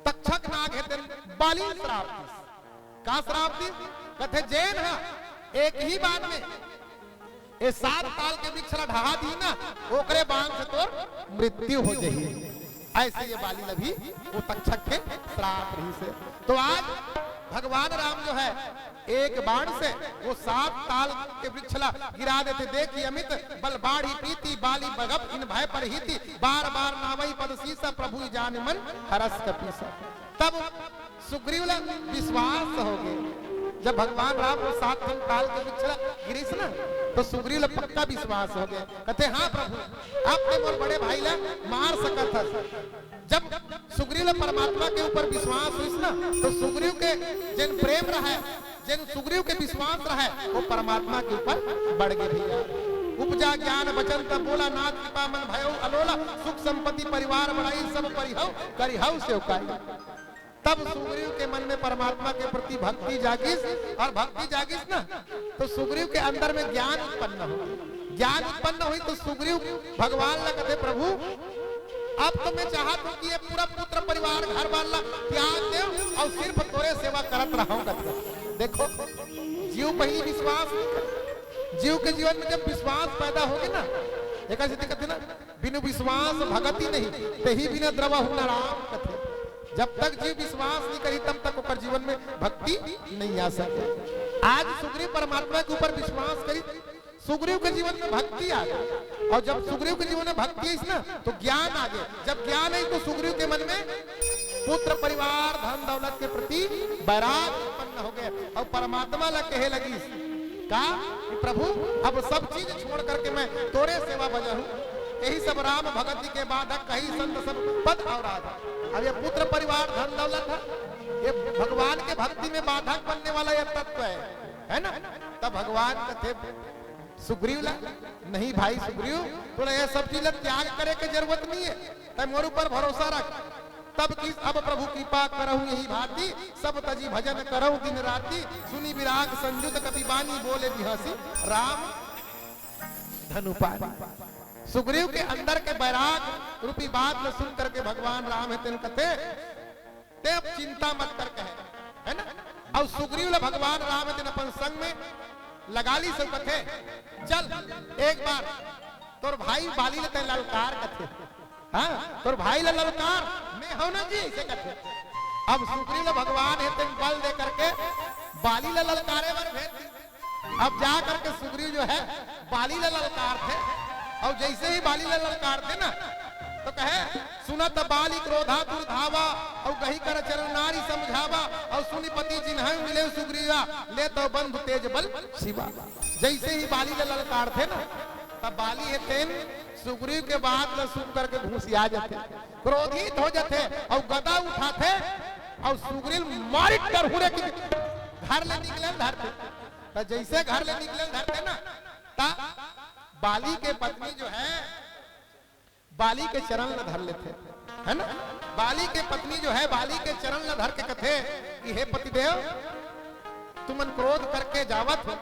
तक्षक नाग हे तेन बाली श्राप दिस। का श्राप दिस? कथे, जेन हा एक ही बाण में ये सात ताल के वृक्ष ला ढहा दिही ना, ओकरे बाण से तोर मृत्यु हो जाही। अइसे ये बाली ला भी वो तक्षक के श्राप रहिस हे। तो आज भगवान राम जो हे, एक बाण से वो सात ताल के वृक्ष ला गिरा देथे। देखि अमित बल बाढ़ि प्रीति, बाली बघप इन भय परहीति, बार बार नावइ पद सीसा, प्रभु जानि मन हरष कपीसा। तब सुग्रीव ला विश्वास हो गे। जब भगवान राम वो सात ठन ताल के वृक्ष ला गिरिस ना, तो सुग्रीव ला पक्का विश्वास हो गे। कथे, हाँ प्रभु, अब तैं मोर बड़े भाई ला मार सकत हस। जब सुग्रीव ला परमात्मा के ऊपर विश्वास होइस ना, तो सुग्रीव के जेन प्रेम रहे, जेन सुग्रीव के विश्वास रहे, वो परमात्मा के ऊपर बढ़ गे भैया। उपजा ज्ञान बचन तब बोला, नाथ कृपा मन भयउ अलोला, सुख संपत्ति परिवार बढ़ाई, सब परिहउ करिहउ सेवकाई। तब सुग्रीव के मन में परमात्मा के प्रति भक्ति जागिस, अउ भक्ति जागिस ना, तो सुग्रीव के अंदर में ज्ञान उत्पन्न हो। ज्ञान उत्पन्न होइस तो सुग्रीव भगवान ला कथे, प्रभु, अब तो मैं चाहत हूं कि ये पूरा पुत्र परिवार, घर बार ला त्याग देंव अउ सिर्फ तोरे सेवा करत रहंव, कथे। देखो, जीव पहिली विश्वास नइ करे। जीव के जीवन में जब विश्वास पैदा होगे ना, एकर सेती कथे ना, बिनु विश्वास भगति नहीं, तेहि बिना द्रवहु न राम, कथे। जब तक जीव विश्वास नइ करही, तब तक ओकर जीवन में भक्ति नइ आ सके। आज सुग्रीव परमात्मा के ऊपर विश्वास करिस, सुग्रीव के जीवन में भक्ति आ गे। अउ जब सुग्रीव के जीवन में भक्ति आइस ना, तो ज्ञान आ गे। जब ज्ञान आइस, तो सुग्रीव के मन में पुत्र परिवार, धन दौलत के प्रति वैराग उत्पन्न हो गे अउ परमात्मा ला कहे लगिस, का कि प्रभु, अब सब चीज छोड़ करके मैं तोरे सेवा बजहूं। यही सब राम भगति के बाधक, कही संत सब पद अवराध। अब ये पुत्र परिवार, धन दौलत हे, ये भगवान के भक्ति में बाधक बनने वाला ये तत्व हे, हे ना? तब भगवान कथे सुग्रीव ला, नहीं भाई सुग्रीव, तोला ये सब चीज ला त्याग करे के जरूरत नइ हे, तैं मोर ऊपर भरोसा रख। तब किहिस अब प्रभु कृपा करहु यही भांति, सब तजि भजन करहु दिन राति। सुनि विराग संयुत कपि बानी, बोले बिहसि राम धनु पानी। सुग्रीव के अंदर के वैराग रूपी बात ला सुन करके भगवान राम हे तेन कथे, तैं अब चिंता मत कर, कहे, हे ना? अउ सुग्रीव ला भगवान राम हे तेन अपन संग में लगा लिस अउ कथे, चल एक बार तोर भाई बाली ला तैं ललकार, कथे। हाँ, तोर भाई ला ललकार, मैं हंव ना जी, अइसे कथे। अब सुग्रीव ला भगवान हे तेन बल दे करके बाली ला ललकारे बर भेज दिस। अब जा करके सुग्रीव जो हे, बाली ला ललकारथे, अउ जइसे ही बाली ला ललकारथे ना, तो कहे, सुनत बाली क्रोधातुर धावा, अउ गही कर चरण नारि समुझावा, अउ सुनि पति जिन संग मिले सुग्रीवा, ले तो बंधु तेज बल शिवा। जइसे ही बाली ला ललकारथे ना, तब बाली हे तेन सुग्रीव के बात ला सुन करके घुसिया जाथे, क्रोधित हो जाथे अउ गदा उठाथे अउ सुग्रीव मारी टरहुरे के घर ले निकले ल धरथे। त जइसे घर ले निकले ल धरथे ना, त बाली के पत्नी जो हे, बाली के चरण ल धर लेथे, हे ना? बाली के पत्नी जो हे, बाली के चरण ल धर के कथे कि हे पतिदेव, तुमन क्रोध करके जावत हो,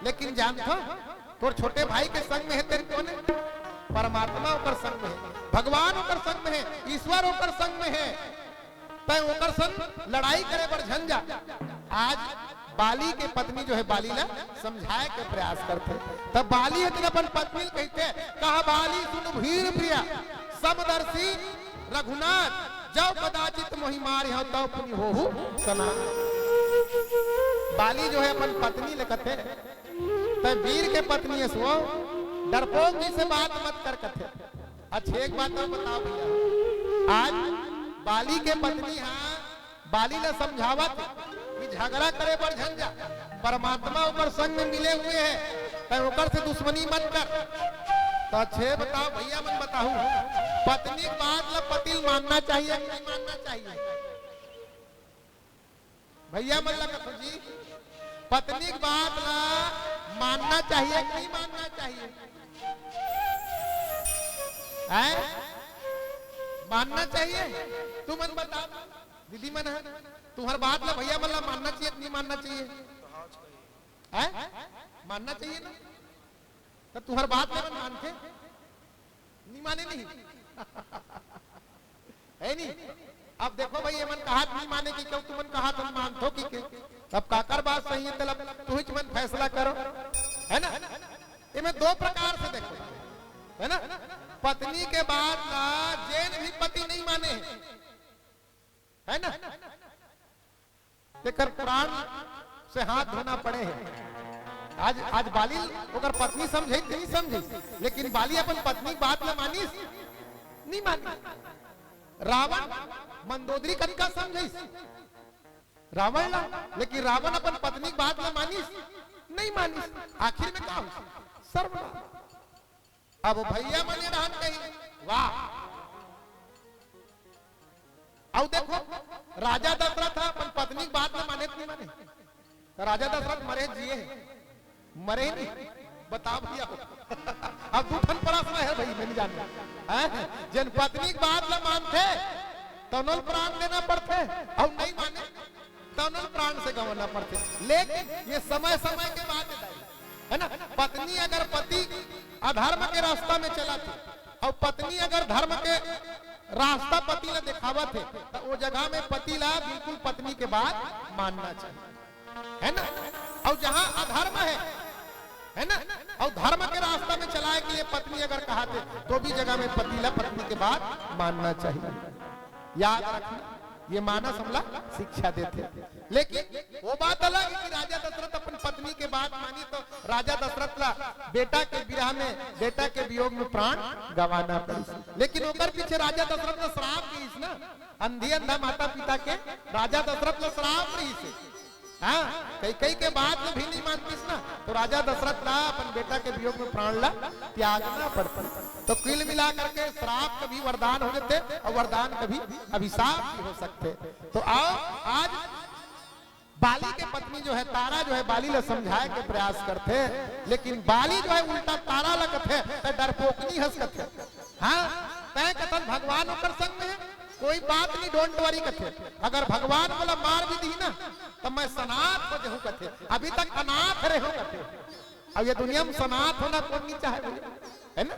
लेकिन जानथो, तोर छोटे भाई के संग में हे तेन कोन हे? परमात्मा ओकर संग में हे, भगवान ओकर संग में हे, ईश्वर ओकर संग में हे। तैं ओकर संग लड़ाई करे बर झन जा। आज बाली के पत्नी जो हे, बाली ला समझाए के प्रयास करथे। तब बाली हे तेन अपन पत्नी ल कहिथे, "कह बाली सुन वीर प्रिया, समदर्शी रघुनाथ, जब कदाचित मोहि मारिहैं तब पुनि होहु सनाथ।" बाली जो हे अपन पत्नी ल कथे, "तैं वीर के पत्नी हस वो, डरपोक जी से बात मत कर," कथे। अच्छा, एक बात अउ बताओ भैया, आज बाली के पत्नी हा बाली ला समझावत हे कि झगड़ा करे बर झन जा, परमात्मा ओकर संग में मिले हुए हे, तैं ओकर से दुश्मनी मत कर। त अच्छा बताओ भैया मन, बताहू, पत्नी के बात ला पति ल मानना चाहिए कि नहीं मानना चाहिए? भैया मन ला कथो जी, पत्नी के बात ला मानना चाहिए कि नहीं मानना चाहिए? हैं? मानना चाहिए? तुमन बताओ, दीदी मन हे, तुम्हर बात ला भैया मन ला मानना चाहिए कि नहीं मानना चाहिए? हैं? मानना चाहिए ना? त तुम्हर बात ला मन मानथे? नहीं माने नहीं? हे नहीं? अब देखो भाई, ये मन कहात नहीं माने कि क्यों तुमन कहात हम मानथो कि के? अब काकर बात सही हे, तब तुहिच मन फैसला करो, हे ना? एमे दो प्रकार से देखो, हे ना? पत्नी के बात ला जेन भी पति नहीं माने, हे ना? तेकर प्राण से हाथ धोना पड़े हे। आज, आज बाली ओकर पत्नी समझे कि नहीं समझे, लेकिन बाली अपन पत्नी के बात ला मानिस, नहीं मानिस। रावण मंदोदरी कतका समझाइस रावण ला, लेकिन रावण अपन पत्नी के बात ला मानिस, नहीं मानिस। आखिर में का होइस? सर्वनाश। अब भैया मन ये रहन कही, वाह। अउ देखो, राजा दशरथ ह अपन पत्नी के बात ला माने कि नहीं माने? त राजा दशरथ मरे जिए हे? मरे नहीं। बताओ भैया। अब दू ठन प्रश्न हे भाई, मैं नहीं जानना। हैं? जेन पत्नी के बात ला मानथे, तौनल प्राण देना पड़थे, अउ नहीं माने, तौनल प्राण से गंवाना पड़थे। लेकिन ये समय समय के बात हे दाई, हे ना? पत्नी अगर पति अधर्म के रास्ता में चलथे अउ पत्नी अगर धर्म के रास्ता पति ला देखावत हे, त ओ जगह में पति ला बिल्कुल पत्नी के बात मानना चाहिए, हे ना? अउ जहां अधर्म हे, हे ना, अउ धर्म के रास्ता में चलाए के लिए पत्नी अगर कहाथे, तो भी जगह में पति ला पत्नी के बात मानना चाहिए। याद रखना, ये मानस हमला शिक्षा देथे। लेकिन वो बात अलग हे कि राजा दशरथ अपन पत्नी के बात मानिस, तो राजा दशरथ ला बेटा के विरह में, बेटा के वियोग में प्राण गंवाना पड़िस। लेकिन ओकर पीछे राजा दशरथ ला श्राप दिस ना, अंधी अंधा माता पिता के राजा दशरथ ला श्राप दिस। हाँ, कैकेयी के बात ला भी नहीं मानतिस ना, तो राजा दशरथ ला अपन बेटा के वियोग में प्राण ला त्यागना पड़तिस। तो कुल मिला करके श्राप कभी वरदान हो जाथे अउ वरदान कभी अभिशाप भी हो सकथे। तो आओ, आज बाली के पत्नी जो हे, तारा जो हे, बाली ला समझाए के प्रयास करथे, लेकिन बाली जो हे उल्टा तारा ला कथे, "तैं डरपोकनी हस," कथे। हाँ, तैं कथस भगवान ओकर संग में हे, कोई बात नहीं, don't worry कथे। अगर भगवान मोला मार भी दिही ना, त मैं सनाथ हो जहूं कथे, अभी तक अनाथ रहे हों कथे। अब ये दुनिया में सनाथ होना कोन नहीं चाहे भैया, हे ना?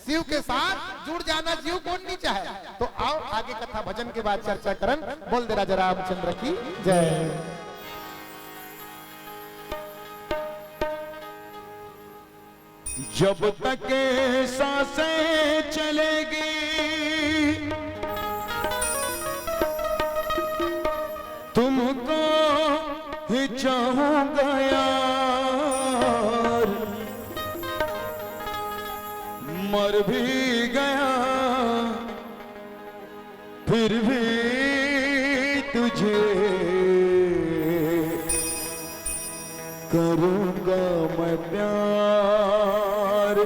शिव के साथ जुड़ जाना जीव कोन नहीं चाहे। तो आओ आगे कथा भजन के बाद चर्चा करन। बोल दे राजा रामचंद्र की जय। जब तक सांसें चलेगी, तुमको ही चाहूंगा यार। मर भी गया फिर भी तुझे करूंगा मैं प्यार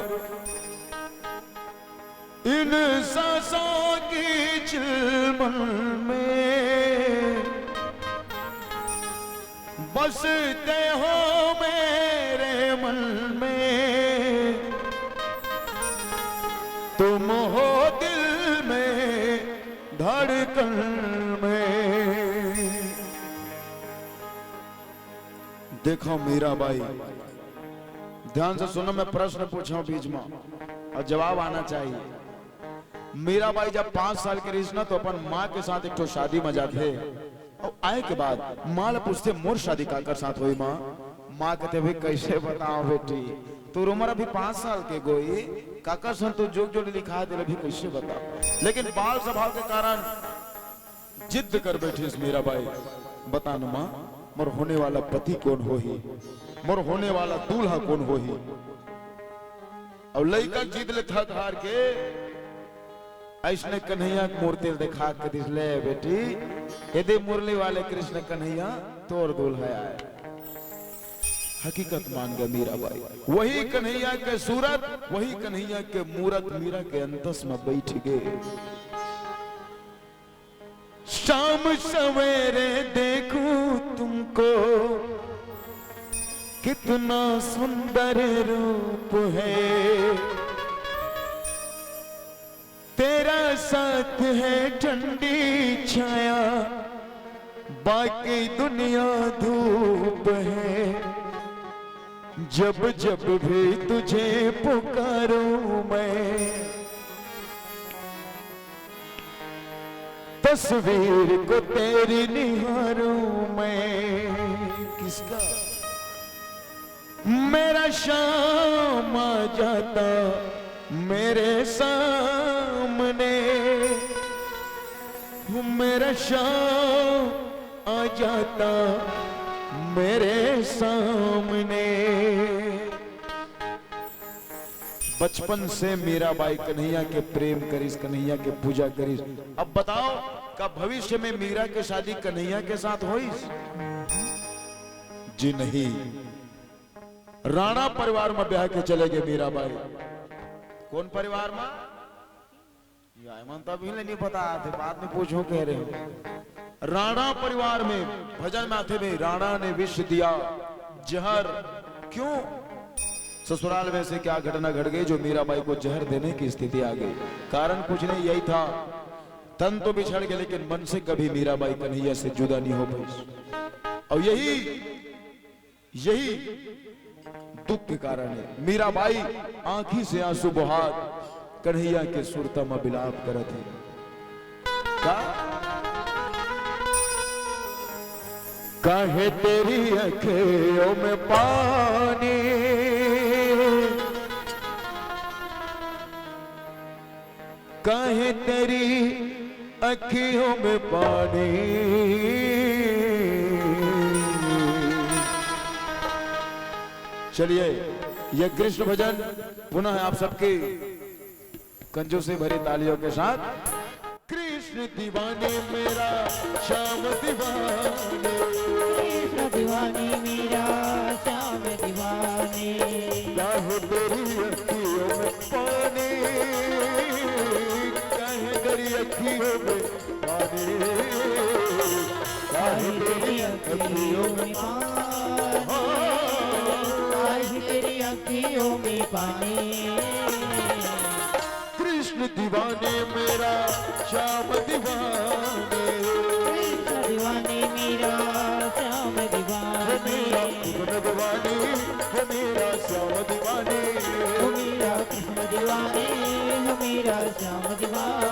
इन सांसों की चिलमन में, बसते हो मेरे मन में, तुम हो दिल में, धड़कन में। देखो मीराबाई, ध्यान से सुनो, मैं प्रश्न पूछा हूं बीच में और जवाब आना चाहिए। मीराबाई जब पांच साल के रहिस ना, तो अपन माँ के साथ एक ठो शादी में जाथे। और आए के बाद माँ ला पूछथे, "मोर शादी काकर साथ होई माँ?" माँ कहथे, "भाई, कैसे बताओ बेटी, तोर उम्र अभी पांच साल के गोई, काकर संग तू जोग जोड़ी लिखा दे, अभी कैसे बताओ?" लेकिन बाल स्वभाव के कारण जिद कर बैठिस मीराबाई, "बता न माँ, मोर होने वाला पति कौन होही, मोर होने वाला दूल्हा कौन होही?" और लइका जिद ले थक हार के अइसने कन्हैया के मूर्ति ल देखा के दिस, "ले बेटी, ये दे मुरली वाले कृष्ण कन्हैया, तोर दूल्हा आए।" हकीकत मान गए मीराबाई। वही कन्हैया के सूरत, वही कन्हैया के मूरत मीरा के अंतस में बैठ गए। शाम सवेरे देखूं तुमको, कितना सुंदर रूप है। तेरा साथ है ठंडी छाया, बाकी दुनिया धूप है। जब जब भी तुझे पुकारूं मैं, तस्वीर को तेरी निहारूं मैं। किसका? मेरा शाम आ जाता मेरे सामने, मेरा शाम आ जाता मेरे सामने। बचपन से मीराबाई कन्हैया के प्रेम करिस, कन्हैया के पूजा करिस। अब बताओ, का भविष्य में मीरा के शादी कन्हैया के साथ होइस? जी नहीं। राणा परिवार में ब्याह के चले गए मीराबाई। कौन परिवार में? या, एमन तो अभी ले नहीं पता, आते बाद में पूछो कह रहे हो। राणा परिवार में भजन में आते में राणा ने विष दिया, जहर। क्यों? ससुराल में से क्या घटना घट गई जो मीराबाई को जहर देने की स्थिति आ गई? कारण कुछ नहीं, यही था, तन तो बिछड़ गए लेकिन मन से कभी मीराबाई कन्हैया से जुदा नहीं हो पाई। और यही यही दुख के कारण है। मीराबाई आंखी से आंसू बहात कन्हैया के सुरता म बिलाप करत हे। का? काहे तेरी अखियों में पानी, काहे तेरी अखियों में पानी। चलिए, यह कृष्ण भजन पुनः आप सबके कंजूसी भरी तालियों के साथ। कृष्ण दीवाने मेरा श्याम दीवाने, कृष्ण दीवाने मेरा श्याम दीवाने। काहे तेरी अखियों में पानी, काहे तेरी अखियों में पानी, काहे तेरी अखियों में पानी, काहे तेरी अखियों में पानी। कृष्ण दीवाने मेरा श्याम दीवाने, कृष्ण दीवाने मेरा श्याम दीवाने। मेरा कृष्ण दीवाने, हे मेरा श्याम दीवाने। ओ मेरा कृष्ण दीवाने, ओ मेरा श्याम दीवाने।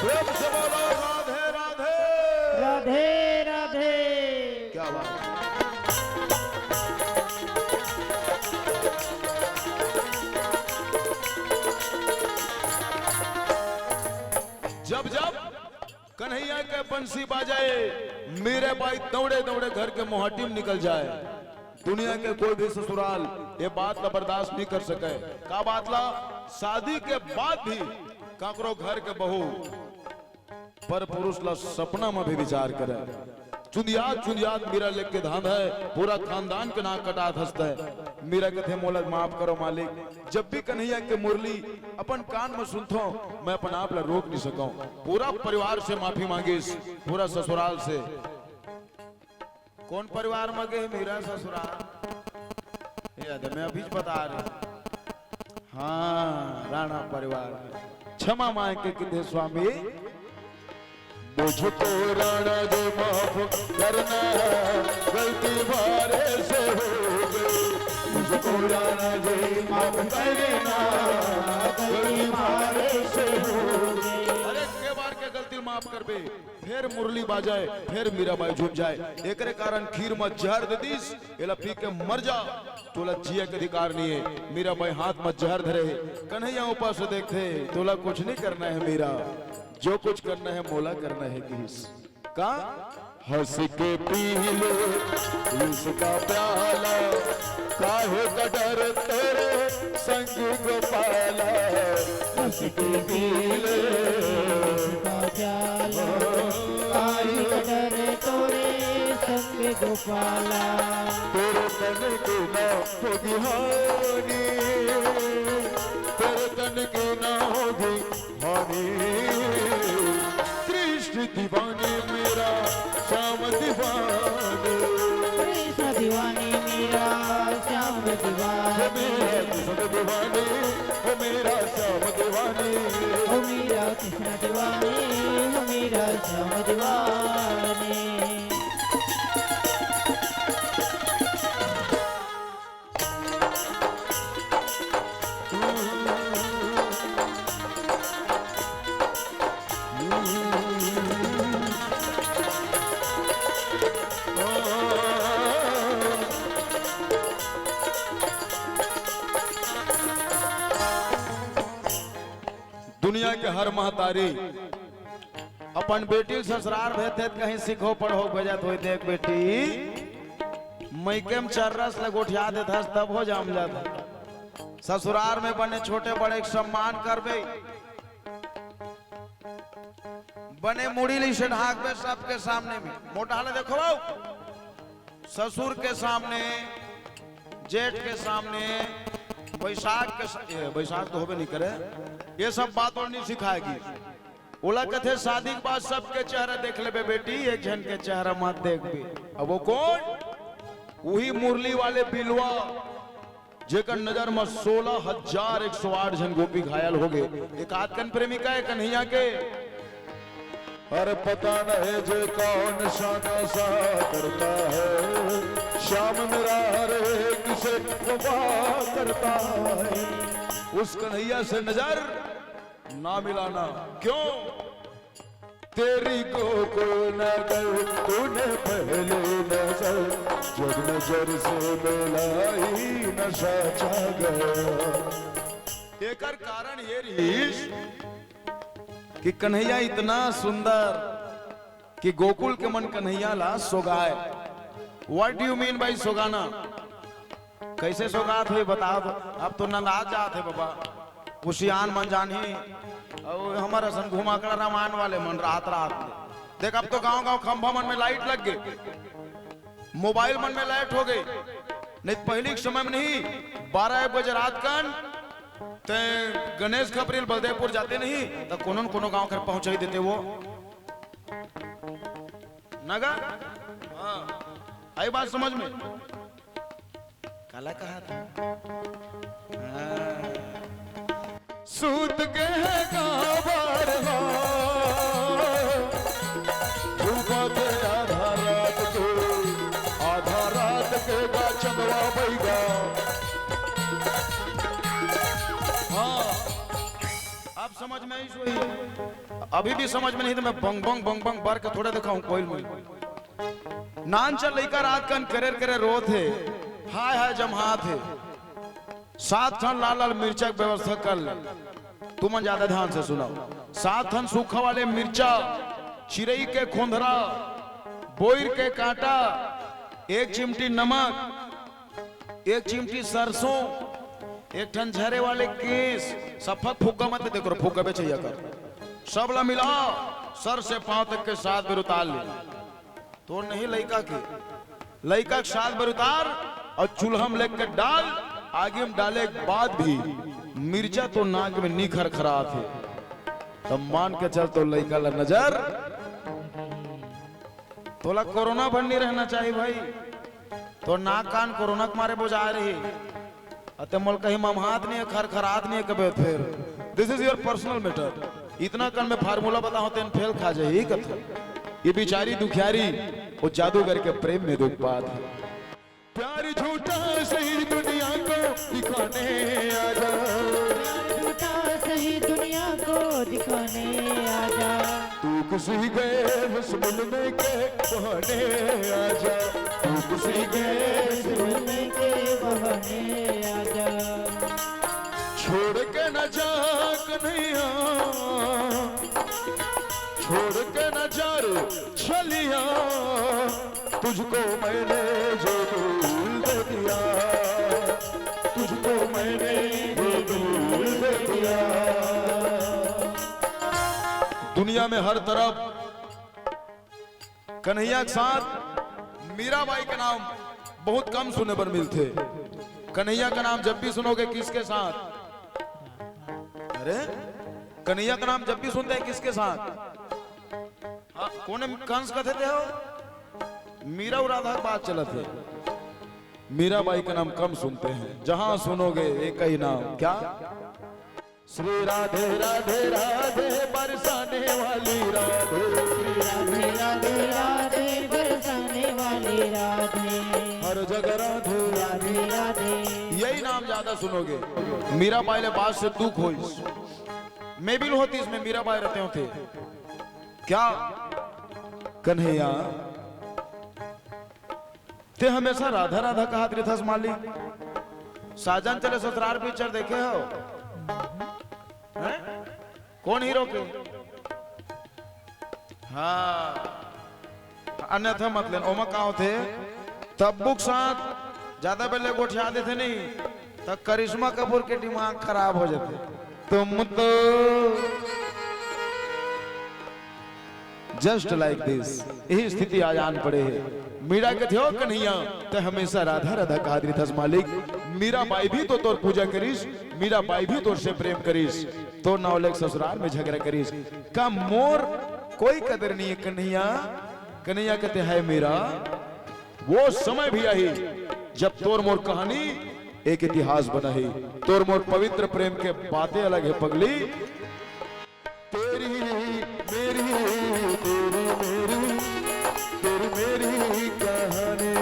प्रेम से बोलो राधे राधे। राधे राधे। क्या बात है। जब जब कन्हैया के बंसी बाजे, मीराबाई दौड़े दौड़े घर के मोहाटी में निकल जाए। दुनिया के कोई भी ससुराल ये बात ला बर्दाश्त नहीं कर सके। का बात ला? शादी के बाद भी काकरो घर के बहू पर पुरुष ला सपना में भी विचार करे। चुंदियात चुंदियात मीरा लेके धांधय, पूरा खानदान के नाक कटात हंसतय। मीरा कथे, "मोला माफ करो मालिक, जब भी कन्हैया के मुरली अपन कान में सुनथो, मैं अपन आप ला रोक नहीं सकूं।" पूरा परिवार से माफी मांगिस, पूरा ससुराल से। कोन परिवार म गे हे मीरा ससुराल? ये तो मैं अभी बता रहे। हाँ, राणा परिवार में। क्षमा मांग के किते स्वामी, मुझको राणा जी माफ करना, गलती भारे से हो गई। मुझको राणा जी माफ करना, गलती भारे से हो गई। अरे, के बार के गलती माफ करबे? फेर मुरली बाजय, फेर मीराबाई झूम जाय। एकरे कारण खीर म जहर दे दिस, "एला पी के मर जा, तोला जिये के अधिकार नहीं है।" मीराबाई हाथ म जहर धरे हे, कन्हैया ऊपर से देखथे, "तोला कुछ नहीं करना है मीरा, जो कुछ करना है मोला करना है," किहिस। का? हंस के पी ले इसका प्याला, काहे का डर तेरे संग गोपाला। हंस के पी ले इसका प्याला, काहे का डर तोरे संग गोपाला। तेरे तन के ना होगी हानि, तेरे तन के ना होगी हानि। कृष्ण दीवाने मीरा, श्याम दीवाने। कृष्ण दीवाने मीरा, श्याम दीवाने। ओ मीरा कृष्ण दीवाने, ओ मीरा श्याम दीवाने। ओ मीरा कृष्ण दीवाने, ओ मीरा श्याम दीवाने। दुनिया के हर महतारी अपन बेटी ल ससुरार भेजथे त कहीं सिखो पढ़ो भेजत होई, "देख बेटी, मइके म चर्रस ल गोठिया देथस तब हो जाम जात। ससुरार में बने छोटे बड़े के सम्मान करबे, बने मुड़ी ल इसे ढांकबे सबके सामने में।" मोटा ले देखो बाऊ, ससुर के सामने, जेठ के सामने, बैसाख के सा-, ए, बैसाख तो होबे नहीं करे, ये सब बात और नहीं सिखाएगी। ओला कथे शादी के बाद सबके चेहरा देख लेबे बेटी, एक झन के चेहरा मत देखबे। अब वो कोन? वही मुरली वाले बिलवा, जेकर नजर म सोलह हजार एक सौ आठ झन गोपी घायल हो गे। एक आध कन प्रेमिका है कन्हैया के। अरे पता नहीं जे कौन सा नशा करता है, श्याम मेरा हर एक से वफा करता है। उस कन्हैया से नजर ना मिलाना। क्यों? तेरी गोकुल नगर तूने पहले नजर, जब नजर से मिलाई नशा छा गया। एकर कारण ये रहीस कि कन्हैया इतना सुंदर कि गोकुल के मन कन्हैया ला सोगाय। What do you mean by सोगाना? कैसे सोगात होई बताओ तो? अब तो नंदात जात हे बाबा, कुसियान मन जानही, अउ हमर असन घुमाकड़ा रामायण वाले मन रात रात में। देख, अब तो गांव गांव खंभा मन में लाइट लग गे, मोबाइल मन में लाइट हो गई। नहीं तो पहली के समय में नहीं, बारह एक बजे रात कन ते गणेश खपरी ल बलदेवपुर जाते नहीं, तो कोनो न कोनो गांव कर पहुंचाई देते वो। नगा? हाँ। आई बात समझ में? काला कहा था? हाँ। सूत के है गाबर हो, धूपा के आधा रात के, आधा रात के गा चंदवा बैगा। हाँ, अब समझ में आई सोई। अभी भी समझ में नहीं तो मैं बंग बंग बंग बंग बर के थोड़े दिखाऊं कोई में। नानचा लइका रात कन करेर करेर रोत हे, हाय हाय जम्हात हे। सात ठन लाल लाल मिर्चा के व्यवस्था कर ले। तुमन ज्यादा ध्यान से सुनव। सात ठन सूखा वाले मिर्चा, चिरई के खोंधरा, बोइर के कांटा, एक चिमटी नमक, एक चिमटी सरसों, एक ठन झरे वाले केस, सफक फुग्गा मत दे करो, फुग्गा बेचैया कर। सब ला मिला, सर से पांव तक के सात बेर उतार ले। तोर नहीं लइका के, लइका के सात बेर उतार अउ चूल्हा में लेके डाल। आगी में डाले के बाद भी मिर्चा तो नाक में नी खरखरात हे, तब मान के चल तो लइका ला नजर। तोला कोरोना भर नहीं रहना चाहिए भाई, तो नाक कान कोरोना के मारे बोजा रही। अते मोल कहीं ममहात नहीं है, खरखरात नहीं है कबे फेर। This is your personal matter। इतना कन में formula बताओ तेन फेल खा जाए, यही कथा। ये बिचारी दुखियारी वो जादूगर के प्रेम में दुख पात है। प्यार झूठा सही दुनिया को दिखाने आजा। प्यार झूठा सही दुनिया को दिखाने आजा। तू किसी गैर से मिलने के बहाने आजा। तू किसी गैर से मिलने के बहाने आजा। छोड़ के न जा कन्हैया, छोड़ के न जा रे छलिया। तुझको मैंने जो दिल दे दिया, तुझको मैंने जो दिल दे दिया। दुनिया में हर तरफ कन्हैया के साथ मीराबाई का नाम बहुत कम सुने बर मिलथे। कन्हैया का नाम जब भी सुनोगे, किसके साथ? अरे, कन्हैया का नाम जब भी सुनते हैं, किसके साथ? हाँ, कोन कंस कथे ते हो? मीरा अउ राधा के बात चलत हे। मीराबाई का नाम कम सुनते हैं, जहां सुनोगे एक ही नाम, क्या? श्री राधे राधे राधे बरसाने वाली राधे। श्री राधे राधे राधे बरसाने वाली राधे। हर जगह राधे। राधे राधे। यही नाम ज्यादा सुनोगे। मीराबाई ले बात से दुख होइस। मैं भी होती इसमें, मीराबाई रहते होते। क्या कन्हैया, ते हमेशा राधा राधा कहत रहिथस मालिक। साजन चले ससुराल पिक्चर देखे हो? हैं? कोन हीरो के? हाँ, अन्यथा मत लेन। ओमा का होथे, तब्बू के साथ ज्यादा बेले गोठिया देथे नहीं, त करिश्मा कपूर के दिमाग खराब हो जाथे। तुम तो just like this, यही स्थिति आज आन पड़े हे। मीरा कथे, "ओ कन्हैया, ते हमेशा राधा राधा कहत रहिथस मालिक। मीराबाई भी तो तोर पूजा करिस, मीराबाई भी तोर से प्रेम करिस, तोर नाव लेके ससुराल में झगड़ा करिस। का मोर कोई कदर नहीं है कन्हैया?" कन्हैया कथे, "है मीरा, वो समय भी आही, जब तोर मोर कहानी एक इतिहास बनाही। तोर मोर पवित्र प्रेम के बातें अलग है पगली।" तेरी मेरी, तेरी मेरी, तेरी मेरी कहानी।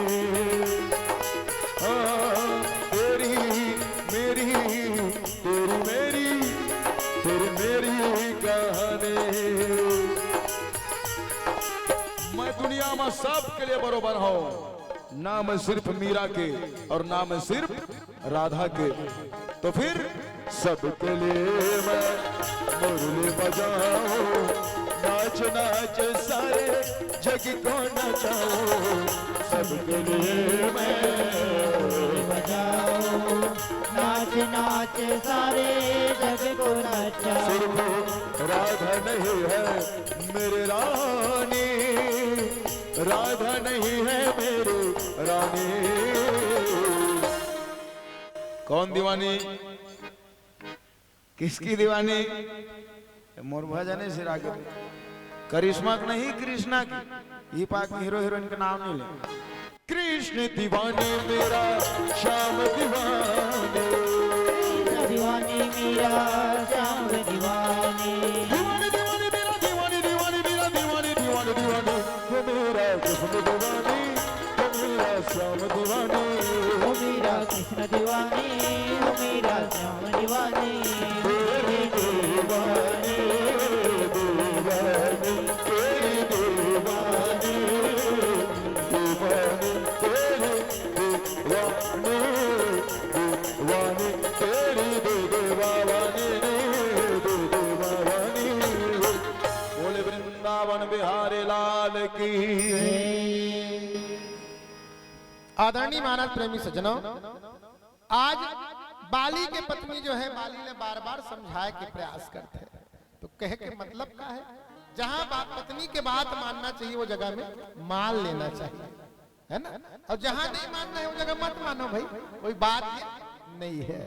हाँ, तेरी मेरी, तेरी मेरी, तेरी मेरी कहानी। मैं दुनिया में सबके लिए बरोबर हूँ, ना मैं सिर्फ मीरा के और ना मैं सिर्फ राधा के। तो फिर सबके लिए मैं मुरली बजाऊं, नाच नाच सारे जग को नचाऊं। सबके लिए मैं बजाऊं, नाच नाच सारे जग को नचाऊं। सिर्फ राधा नहीं है मेरे रानी, राधा नहीं है मेरी रानी। कौन दीवानी, किसकी दीवानी? मोर भजन है सिरा के। करिश्मा की नहीं, कृष्णा की। ये पाक हीरो हीरोइन का नाम नहीं ले। कृष्ण दीवाने मेरा, श्याम दीवाने। कृष्ण दीवाने मेरा, श्याम दीवाने। दीवाने, दीवाने मेरा, दीवाने, दीवाने मेरा, दीवाने, दीवाने, दीवाने। वो मेरा कृष्ण दीवाने, वो मेरा श्याम दीवाने। वो मेरा कृष्ण दीवाने, वो मेरा श्याम दीवाने। तेरे दीवाने, दीवाने, तेरे दीवाने, दीवाने, तेरे दीवाने, दीवाने, तेरी दीवानी, दीवानी। बोले वृंदावन बिहारी लाल की। आदरणीय मानस प्रेमी सज्जनों, आज बाली के पत्नी जो है, बाली ला बार-बार समझाए के प्रयास करथे। तो कहे के मतलब का है? जहां बात, पत्नी के बात मानना चाहिए, वो जगह में मान लेना चाहिए, है ना? और जहां नहीं मानना है, वो जगह मत मानो भाई, कोई बात ये नहीं है,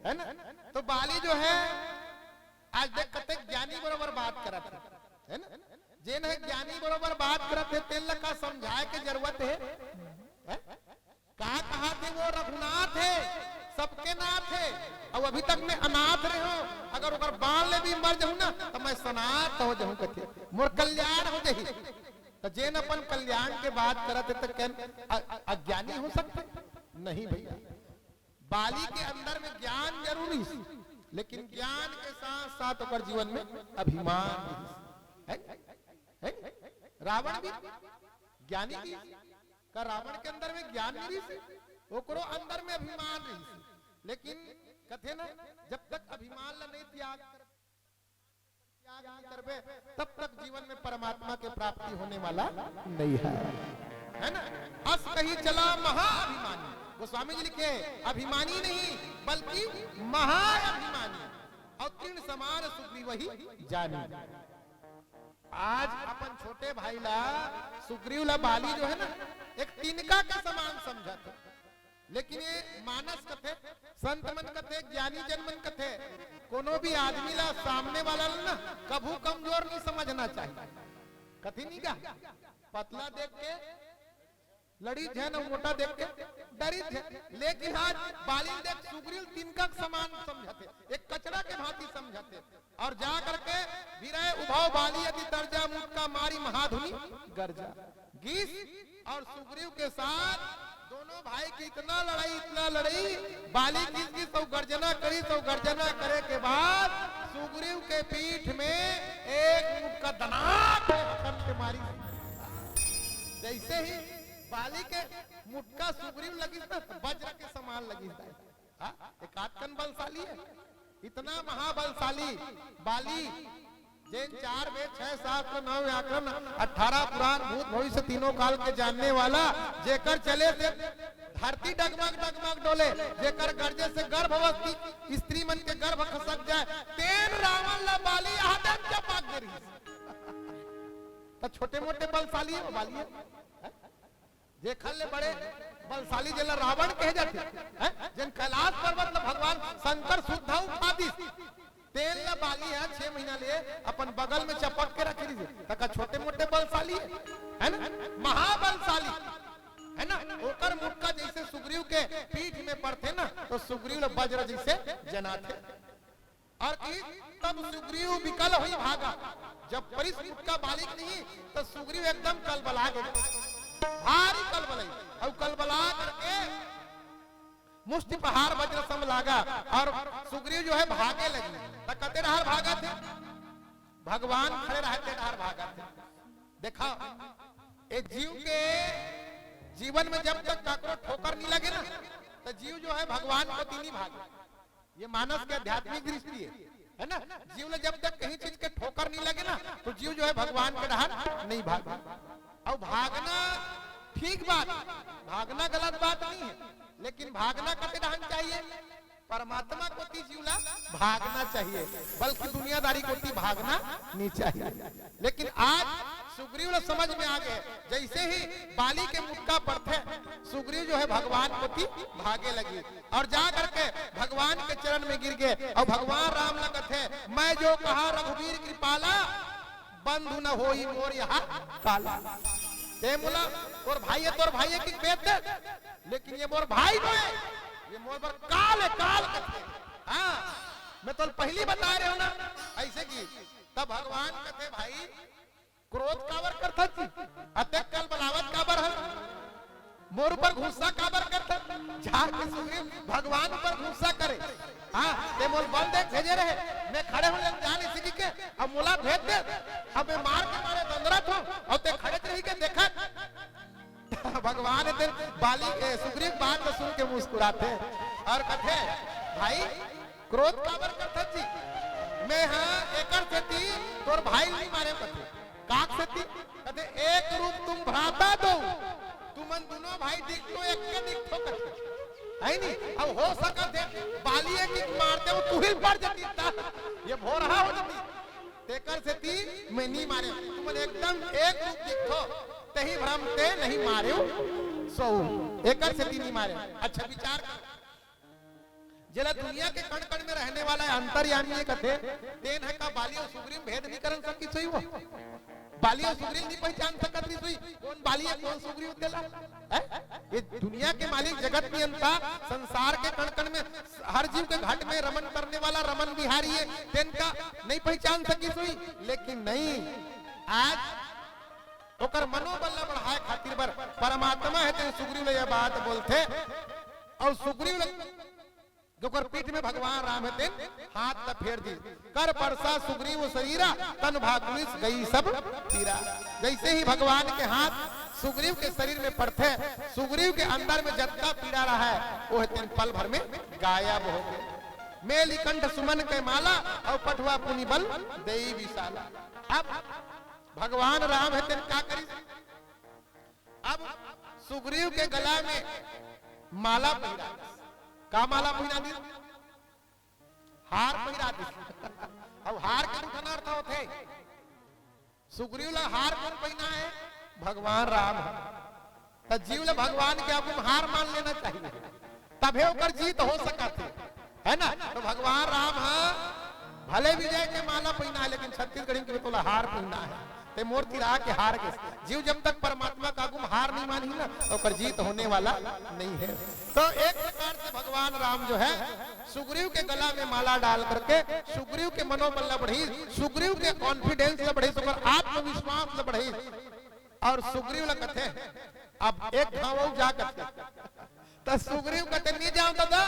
है ना? तो बाली जो है, आज देख, कतेक ज्ञानी बरोबर बात करत है, है ना? जेन है ज्ञानी बरोबर बात करत है, तेन ला का समझाए के जरूरत है? हैं? का कहा थे वो रघुनाथ है, सबके नाथ है, अउ अभी तक मैं अनाथ रहे हो, अगर ओकर बाण ले भी मर जाहूं ना, तो मैं सनाथ हो जाहूं कथे, मोर कल्याण हो जाही। तो जेन अपन कल्याण के बात करत है, तो केन अ-, अज्ञानी हो सकते? नहीं भैया, बाली के अंदर में ज्ञान जरूर रहिस, लेकिन ज्ञान के साथ साथ ओकर जीवन में अभिमान रहिस। है? है? रावण भी ज्ञानी रहिस। का रावण के अंदर में ज्ञान नहीं रहिस? ओकरो अंदर में अभिमान रहिस। लेकिन कथे ना, जब तक अभिमान ला नहीं त्याग कर, त्याग नहीं करबे, तब तक जीवन में परमात्मा के प्राप्ति होने वाला नहीं है, है ना? अस कही चला महाअभिमानी। गोस्वामी जी लिखे, अभिमानी नहीं, बल्कि महाअभिमानी। और तृण समान सुग्रीव ही जानी। आज अपन छोटे भाई ला, सुग्रीव ला बाली जो है ना, एक तिनका के समान समझत है। लेकिन ये मानस कथे, संत मन कथे, ज्ञानी जन मन कथे, कोनो भी आदमी ला, सामने वाला ला ना, कभू कमजोर नहीं समझना चाहिए। कथी नहीं का? पतला देख के लड़ी झन अउ मोटा देख के डरी झन। लेकिन आज बाली देख सुग्रीव तिनका के समान समझथे, एक कचरा के भांति समझथे। और जा करके भिरै उभौ बाली अति तर्जा मुटका मारि महाधुनि गर्जा। गीस और सुग्रीव के साथ दोनों भाई की इतना लड़ाई, इतना लड़ाई, बाली गीस गीस अउ गर्जना करिस अउ गर्जना करे के बाद सुग्रीव के पीठ में एक मुटका दनाक से हथन के मारिस। जैसे ही बाली के मुटका सुग्रीव लगिस ना, तो वज्र के समान लगिस दाई। हाँ? एक आध कन बलशाली है, इतना महाबलशाली बाली, जेन चार वेद, छह शास्त्र, नौ व्याकरण, अठारह पुराण, भूत भविष्य तीनों काल के जानने वाला, जेकर चले से धरती डगमग डगमग डोले, जेकर गर्जे से गर्भवती स्त्री मन के गर्भ खसक जाए, तेन रावण ला बाली आदम चपाक दे रही। तो छोटे मोटे बलशाली है वो बाली है, हैं? जेखर ले बड़े बलशाली जेला रावण कहे जाथे, हैं? जेन कैलाश पर्वत ला भगवान शंकर सुद्धा उठा दिस, तेन ला बाली ह छह महीना ले अपन बगल में चपक के रख रहिस, तका छोटे मोटे बलशाली है, है ना? महाबलशाली, है ना? ओकर मुक्का जैसे सुग्रीव के पीठ में पड़थे ना, तो सुग्रीव ला वज्र जैसे जनाथे। और कि तब सुग्रीव विकल होई भागा। जब परिस मुक्का बाली के नहीं, तो सुग्रीव एकदम कलबला गे, भारी कलबलाई। और कलबला करके मुष्टि प्रहार वज्र सम लागा और सुग्रीव जो है भागे लगी। तो कते डहर भागथे? भगवान खड़े रहते डहर भागथे। देखा, ए जीव के जीवन में जब तक काकरो ठोकर नहीं लगे ना, तो जीव जो है भगवान कोती नहीं भागे। ये मानस के आध्यात्मिक दृष्टि है, है ना? जीव ला जब तक कहीं चीज के ठोकर नहीं लगे ना, तो जीव जो है भगवान के डहर नहीं भागे। और भागना ठीक बात, भागना गलत बात नहीं है, लेकिन भागना कते डहर चाहिए? परमात्मा कोती जीव ला भागना चाहिए, बल्कि दुनियादारी कोती भागना नहीं चाहिए। लेकिन आज सुग्रीव ला समझ में आ गए, जैसे ही बाली के मुक्का पड़थे, सुग्रीव जो है भगवान कोती भागे लगी और जा करके भगवान के चरण में गिर गए और भगवान राम ला कथे, "मैं जो कहा रघुवीर कृपाला, बंधु न होई मोर यहाँ काला।" ते मोला, तोर भाई है, तोर भाई है कि बेच दे, लेकिन ये मोर भाई नोहे, ये मोर बर काल है, काल कथे। हाँ, मैं तो पहली बता रहे हूँ ना, ऐसे कि तब भगवान कथे, भाई, क्रोध काबर करथस जी? अतेक कलबलावत काबर हस? मोर ऊपर गुस्सा काबर करथस? जाके सुग्रीव भगवान ऊपर गुस्सा करे। हाँ, ते मोल बल दे भेजे रहे, मैं खड़े हूँ, जा नहीं सकी के, अब मोला भेज दे, अब मैं मार के मारे दंदरत हूँ, और ते खड़े रही के देखत। भगवान तेन बाली, ए, सुग्रीव बात ला सुन के मुस्कुराथे और कथे, भाई, क्रोध काबर करथस जी? मैं हा एकर सेती तोर भाई नहीं मारे कथे। काक सेती? कथे, "एक रूप तुम भ्राता दो, तुमन दोनों भाई दिखथो, एक के दिखथो," कथे। है नी? अब हो सकत हे, बाली एक किक मारते, वो तुहिल पड़ जाती, ये भोरहा हो जाती। तेकर सेती मैं नी मारे। तुमन एकदम एक रूप दिखथो, तेही भ्रम ते नहीं मारे सो, एकर सेती नी मारे। अच्छा विचार कर, जेला दुनिया के कण कण में रहने वाला अंतर्यामी ये कथे, तेन ह का बाली अउ सुग्रीव भेद नी करन सकिस होही वो? बाली अउ सुग्रीव नी पहचान सकत रहिस होही, कोन बाली हे, कोन सुग्रीव तेला? हैं? ये दुनिया के मालिक जगत नियंता, संसार के कण कण में हर जीव के घट में रमन करने वाला रमन बिहारी हे, तेन का नहीं पहचान सकिस होही? लेकिन नहीं, आज ओकर मनोबल ला बढ़ाए खातिर बर परमात्मा हे तेन सुग्रीव ले ये बात बोलथे। अउ सुग्रीव ल-, ओकर पीठ में भगवान राम हे तेन हाथ ला फेर दी। कर परसा सुग्रीव सरीरा, तन भाकुरिस गई सब पीरा। जैसे ही भगवान के हाथ सुग्रीव के शरीर में पड़थे, सुग्रीव के अंदर में जतका पीड़ा रहा हे, वो हे तेन पल भर में गायब हो गे। मेली कंठ सुमन के माला, अउ पठवा पुनि बल देई विशाला। अब भगवान राम हे तेन का करिस? अब सुग्रीव के गला में माला पहिरा दिस। का माला पहिरा दिस? हार पहिरा दिस। अब हार के दू ठन अर्थ होथे। सुग्रीव ला हार कोन पहिना हे? भगवान राम ह। त जीव ला भगवान के आगू म हार मान लेना चाहिए, तभे ओकर जीत हो सकत हे, है ना? तो भगवान राम ह भले विजय के माला पहिना हे, लेकिन छत्तीसगढ़ी के तोला हार पहिना हे, ते मोर तीर आके हार गे। जीव जब तक परमात्मा के आगू म हार नहीं मानही ना, तो ओकर जीत होने वाला नहीं है। तो एक प्रकार से भगवान राम जो है, सुग्रीव के गला में माला डाल करके सुग्रीव के मनोबल ला बढ़ाइस, सुग्रीव के confidence ला बढ़ाइस, ओकर आत्मविश्वास ला बढ़ाइस। अउ सुग्रीव ला कथे, अब एक घांव अउ जा कथे। त सुग्रीव कथे, "नी जांव दादा,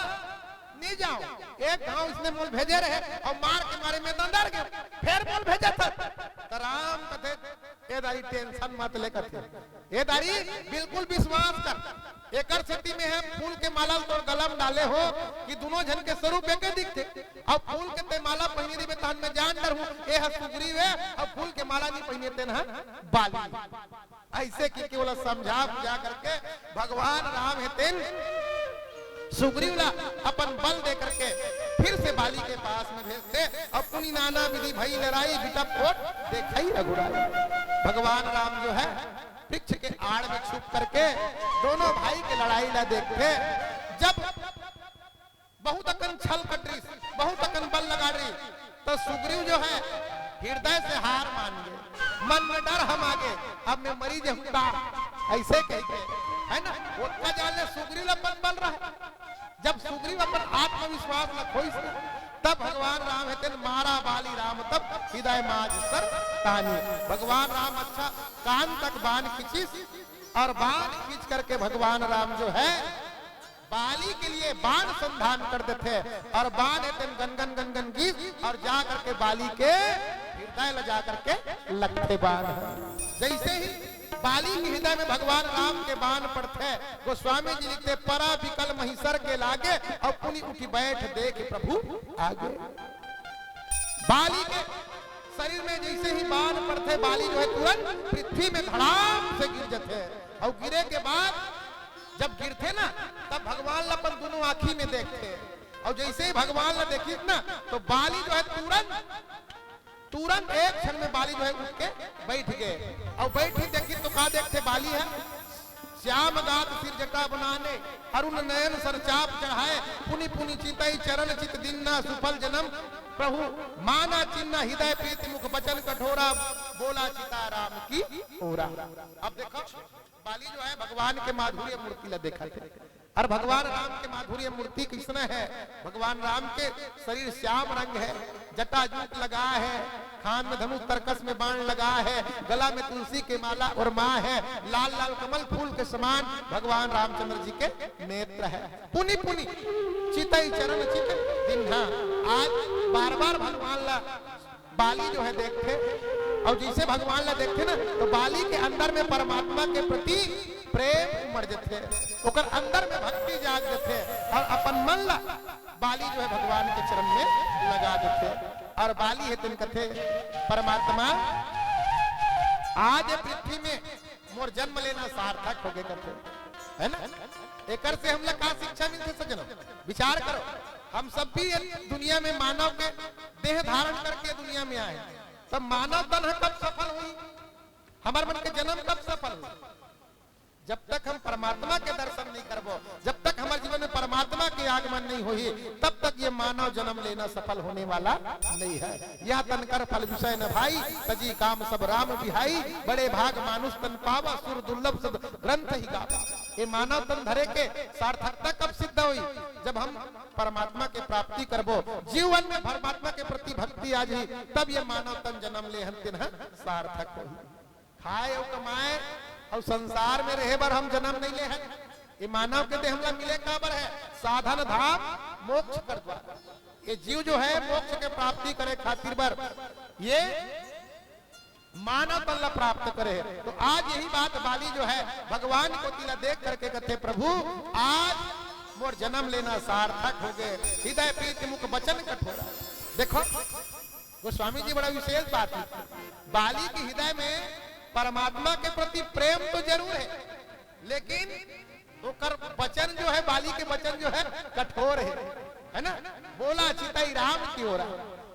नी जांव। एक घांव इसने मोला भेजे रहे अउ मार के मारे में दंदर गेंव, फेर मोला भेजथे।" त राम कथे, "ए दारी tension मत ले," कथे। ए दारी, बिल्कुल विश्वास कर। एकर सेती में हे फूल के माला ल तोर गला म डाले हों कि दूनों झन के स्वरूप एके दिखथे। अउ फूल के ते माला पहिने रहिबे, तहन में जान डरहूं, ए ह सुग्रीव हे, अउ फूल के माला नी पहिने, तेन ह बाली। अइसे कहिके ओला समझा बुझा करके भगवान राम हे तेन सुग्रीव ला अपन बल दे करके फिर से बाली के पास में भेजथे। अउ पुनि नाना विधि भई लड़ाई, बिटप ओट देखई रघुराई। भगवान राम जो है वृक्ष के आड़ में छुप करके दूनों भाई के लड़ाई ला देखथे। जब बहुत अकन छल कटरिस, बहुत अकन बल लगा रही, तो सुग्रीव जो है हृदय से हार मान गे, मन में डर हमा गे, अब मैं मरी जाहूं का, अइसे कहिके, है ना? ओतका जान ले सुग्रीव ला अपन बल रहे। जब सुग्रीव अपन आत्मविश्वास ला खोइस ना, तब भगवान राम हे तेन मारा बाली राम तब, हृदय माझ सर तानी। भगवान राम अच्छा कान तक बाण खींचिस, अउ बाण खींच करके भगवान राम जो है बाली के लिए बाण संधान कर देथे अउ बाण हे तेन गनगन गनगन गीस अउ जा करके बाली के हृदय ल जा करके लगथे बाण। जैसे ही बाली के हृदय में भगवान राम के बाण पड़थे, गोस्वामी जी लिखथे, "परा बिकल महिसर के लागे, अउ पुनि उठि बैठ देख प्रभु आगे।" बाली के शरीर में जैसे ही बाण पड़थे, बाली जो है तुरंत पृथ्वी में धड़ाम से गिर जथे। अउ गिरे के बाद जब गिरथे ना, तब भगवान ला अपन दूनों आँखी में देखथे। अउ जैसे ही भगवान ला देखिस ना, तो बाली जो है तुरंत, तुरंत एक क्षण में बाली जो है उठ के बैठ गे। अउ बैठ के देखिस तो का देखथे बाली ह? श्याम गात सिर जटा बनाने, अरुण नयन सर चाप चढ़ाए, पुनि पुनि चितई चरण चित दिन्ना, सुफल जन्म प्रभु माना चिन्हा, हृदय प्रीति मुख बचन कठोरा, बोला चिता राम की ओरा। अब देखो, बाली जो है भगवान के माधुर्य मूर्ति ला देखथे। अउ भगवान राम के माधुर्य मूर्ति कइसना है? भगवान राम के शरीर श्याम रंग है, जटा जूट लगा है, खान में धनुष तरकस में बाण लगा है, गला में तुलसी के माला ओरमा है, लाल लाल कमल फूल के समान भगवान रामचंद्र जी के नेत्र है। पुनि पुनि चितई चरण चित दिन्हा। आज बार बार भगवान ला बाली जो है देखथे, अउ जैसे भगवान ला देखथे ना, तो बाली के अंदर में परमात्मा के प्रति प्रेम उमड़ जथे, ओकर अंदर में भक्ति जाग जथे अउ अपन मन ला बाली जो है भगवान के चरण में लगा देथे। अउ बाली हे तेन कथे, "परमात्मा, आज ये पृथ्वी में मोर जन्म लेना सार्थक हो गे," कथे, है ना? एकर से हमला का शिक्षा मिलथे सज्जनों? विचार करो, हम सब भी ये दुनिया में मानव के देह धारण करके दुनिया में आए, तब मानव तन ह कब सफल होई? हमर मन के जन्म कब सफल होई? जब तक हम परमात्मा के दर्शन नहीं करबो, जब तक हमर जीवन में परमात्मा के आगमन नहीं होही, तब तक ये मानव जन्म लेना सफल होने वाला नहीं है। यह तन कर फल विषय न भाई, तजी काम सब राम बिहाई। बड़े भाग मानुष तन पावा, सुर दुर्लभ सद ग्रंथ ही गावा। ये मानव तन धरे के सार्थकता कब सिद्ध होई? जब हम परमात्मा के प्राप्ति करबो, जीवन में परमात्मा के प्रति भक्ति आ जाही, तब ये मानव तन जन्म ले हन तेन ह सार्थक होही। खाए अउ कमाए अउ संसार में रहे बर हम जन्म नहीं ले हन। ये मानव के देह हमला मिले काबर है? साधन धाम मोक्ष कर द्वार। ये जीव जो है मोक्ष के प्राप्ति करे खातिर बर ये मानव तन ला प्राप्त करे है। तो आज यही बात बाली जो है भगवान कोति ला देख करके कथे, प्रभु आज मोर जन्म लेना सार्थक हो गए, हृदय प्रीति मुख वचन कठोरा। देखो गोस्वामी जी बड़ा विशेष बात लिखे। बाली के हृदय में परमात्मा के प्रति प्रेम तो जरूर है, लेकिन ओकर वचन जो है, बाली के वचन जो है कठोर है, है ना? बोला चितई राम की ओरा।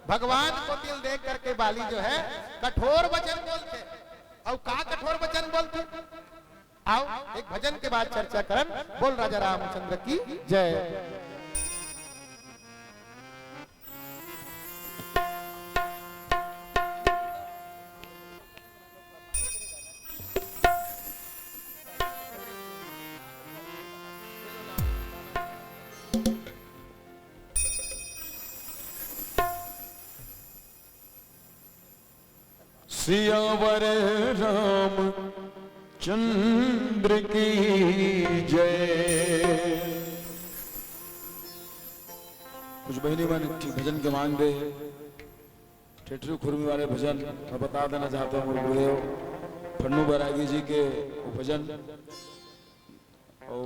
भगवान कोति ल देख करके बाली जो है कठोर वचन बोलथे। अउ का कठोर वचन बोलथे? आओ एक भजन के बाद चर्चा करन। बोल राजा रामचंद्र की जय। सियावर रामचंद्र की जय। कुछ बहिनी मन एक ठी भजन के मांग दे हे। ठेठरी खुरमी वाले भजन मैं बता देना चाहता हूँ, मोर गुरुदेव फन्नू बैरागी जी के वो भजन। अउ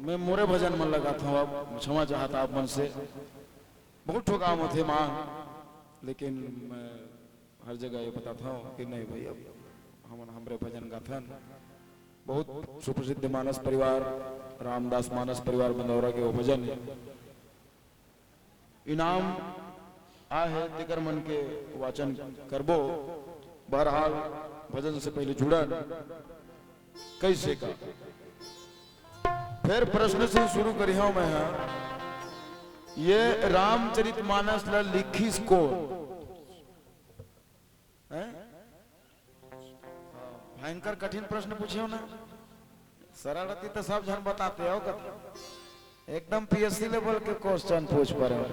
मैं मोरे भजन मन ला गाथंव, अब क्षमा चाहत आप मन से। बहुत ठो काम होथे मांग, लेकिन मैं हर जगह ये बताथंव कि नहीं भाई, अब हमन हमरे भजन गाथन। बहुत सुप्रसिद्ध मानस परिवार, रामदास मानस परिवार बंदौरा के वो भजन हे। इनाम आहे, तेकर मन के वाचन करबो। बहरहाल, भजन से पहले जुड़न, कैसे का? फिर प्रश्न से शुरू करिहौं मैं, हाँ। ये रामचरित मानस ला लिखिस कोन? हैं? भयंकर कठिन प्रश्न पूछे हो ना, सरल रहती तो सब झन बताते हो कथे। एकदम पीएससी लेवल के क्वेश्चन पूछ पड़े हो।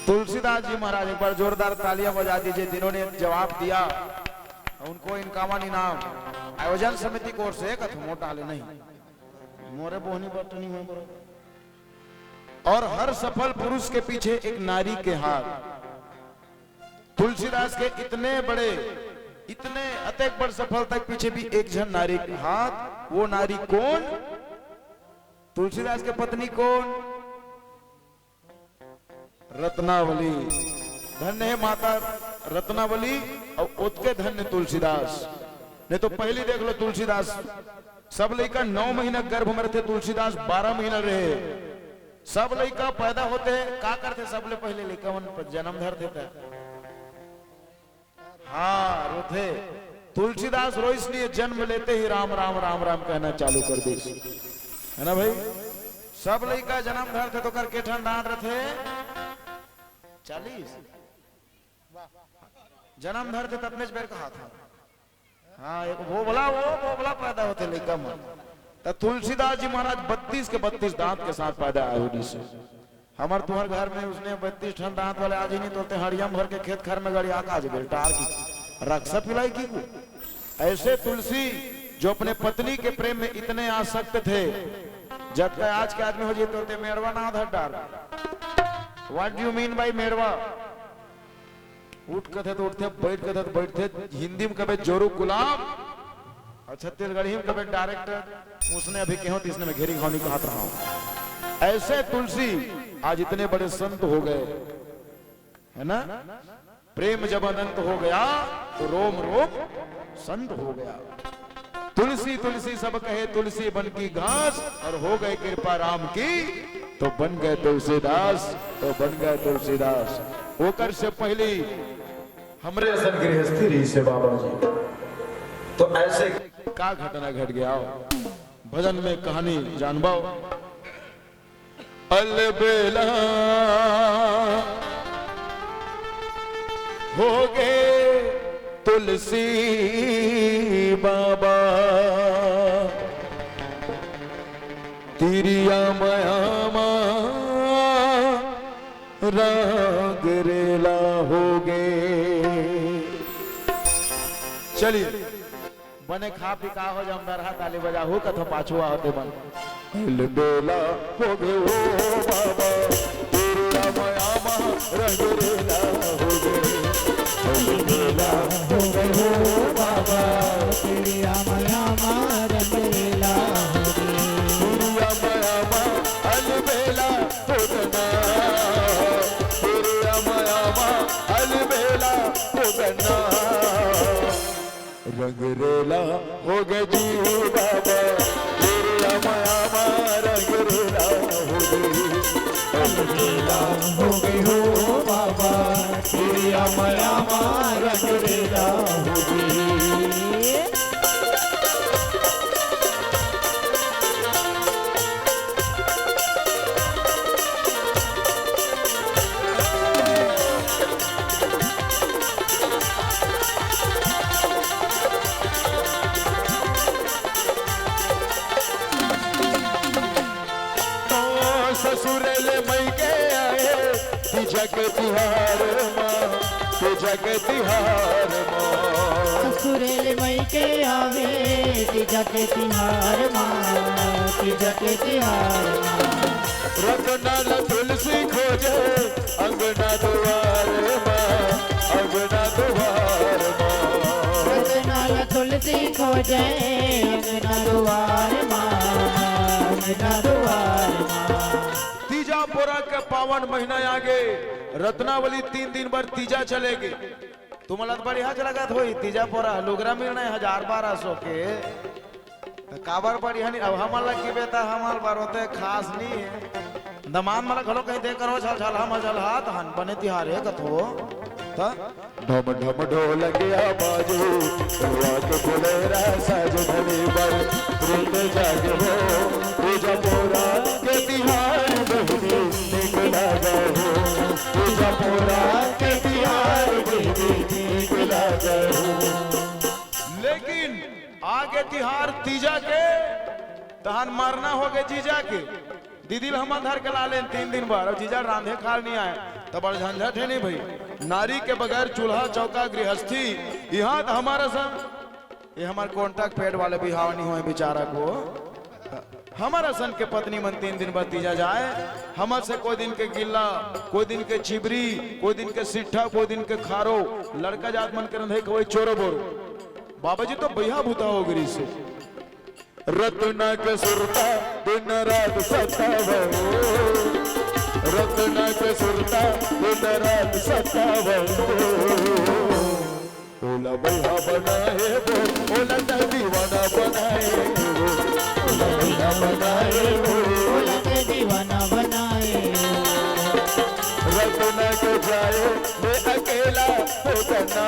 तुलसीदास जी महाराज, एक बार जोरदार तालियां बजा दीजिए, जिन्होंने जवाब दिया, उनको इक्यावन इनाम। आयोजन समिति की ओर से कथे, मोटा ले नहीं, मोरे बोहनी बटनी हुए बरो। और हर सफल पुरुष के पीछे एक नारी के हाथ। तुलसीदास के इतने बड़े, इतने अतेक बड़ सफलता के पीछे भी एक झन नारी के हाथ। वो नारी कौन? तुलसीदास के पत्नी कौन? रत्नावली। धन्य हे माता रत्नावली अउ ओतके धन्य तुलसीदास। नहीं तो पहली देख लो तुलसीदास, सब लइका नौ महीना गर्भ में रहिथे, तुलसीदास बारह महीना रहे। सब लइका पैदा होथे, का करथे? सबले पहले लइका मन जन्म धरथे त, हाँ, रोथे। तुलसीदास रोइस नहीं, जन्म लेते ही राम राम राम राम कहना चालू कर दिस, है ना भाई? सब लइका जन्म धरथे त ओकर के ठन दांत रथे? चालीस। जन्म धरथे ततनेच बेर कहाथे। हाँ, एक भोभला, वो भोभला पैदा होथे लइका मन। त तुलसीदास जी महाराज बत्तीस के बत्तीस दांत के साथ पैदा आए होही से। हमर तुंहर घर में उसने बत्तीस ठन दांत वाले आज ही नहीं तोलते, हड़िया में भर के खेत खार में गड़िया का आज बेलटार की रक्षा पिलाई की को। ऐसे तुलसी जो अपने पत्नी के प्रेम में इतने आसक्त थे, जब तक आज के आदमी हो जाए तोलते मेड़वा ना धर डार। What do you mean by मेड़वा? उठ कथे त उठथे, बैठ कथे त बैठथे, हिंदी में कबे जोरू गुलाम, अउ छत्तीसगढ़ी में कबे डायरेक्टर। उसने अभी कहो त इसने मैं घेरी घावनी कहत रहा हूँ। ऐसे तुलसी आज इतने बड़े संत हो गए, है ना? प्रेम जब अनंत हो गया तो रोम रोम संत हो गया। तुलसी तुलसी तुलसी सब कहे, तुलसी बन की घास, और हो गए कृपा राम की, तो बन गए तुलसीदास, तो बन गए तुलसीदास। ओकर से पहली हमरे असन गृहस्थी रहिसे बाबा जी, तो ऐसे का घटना घट गया हो? भजन में कहानी जानबो। अलबेला हो गए तुलसी बाबा, तिरिया मया मा रंग रेला हो गए। चलिए, बने खा पी का हो जाम, दरहा ताली बजा हो, कथो पाछू आवते बन। अलबेला हो गए हो बाबा, तिरिया मया मा रंग रेला हो गए। अलबेला हो गए हो बाबा, तिरिया मया मा रंग रेला हो गए। तिरिया मया मा अलबेला हो गना, तिरिया मया मा अलबेला हो गना। रंग रेला हो गए जी बाबा, तिरिया मया मा रंग रेला हो गए। रंग रेला हो गए हो बाबा, तिरिया मया मा रंग रेला हो गए। ससुर ले मइके आए तीजा के तिहार मा, तीजा के तिहार मा। ससुर ले मइके आवे तीजा के तिहार मा, तीजा के तिहार मा। रतना ल तुलसी खोजे अंगना दुआर मा, अंगना दुआर मा। रतना ल तुलसी खोजे अंगना दुआर मा, अंगना दुआर मा। तीजा पोरा के पावन महीना आगे, रत्नावली तीन दिन बर तीजा चलेगे। तुमला तो बढ़िया लगत होही तीजा पोरा, लुगरा मिलना है हजार बारह सौ के। त काबर बढ़िया नहीं, अब हमन लग की बेटा हमन बर होते खास नहीं है। दमांद मन ला घलो कहीं दे करो छल छल, हम छल हाथ हन बने तिहार है कथो। त ढम ढम ढोलकिया बाजू, फुलवा के फुलेरा साज धनी बर, प्रीत जागे हो, तीजा पोरा के तिहार बहिनी नीक लागे हो, तीजा पोरा के तिहार बहिनी नीक लागे हो। लेकिन आगे तिहार तीजा के, तहन मरना हो गए जीजा के। दीदी ल हमन धर के ला लेन तीन दिन बर, अब जीजा रांधे खाल नहीं आए, त बड़ झंझट है नहीं भाई। नारी के बगैर चूल्हा चौका गृहस्थी, यहाँ त हमारा सन, ये हमार contact पेट वाले बिहाव नहीं होए बेचारा को। हमारा सन के पत्नी मन तीन दिन बर तीजा जाए, हमर से कोई दिन के गिल्ला, कोई दिन के चिबरी, कोई दिन के सिट्ठा, कोई दिन के खारो, लड़का जात मन के रंधे खवई चोरो बोरो। बाबा जी तो बइहा भूता हो गिरी से। रत्ना के सुरता दिन रात सतावे, रत्ना के सुरता दिन रात सतावे। ओला बइहा बनाए वो, ओला त दीवाना बनाए वो, ओला बइहा बनाए वो, ओला त दीवाना बनाए वो। रत्ना के जाए मैं अकेला हो गना,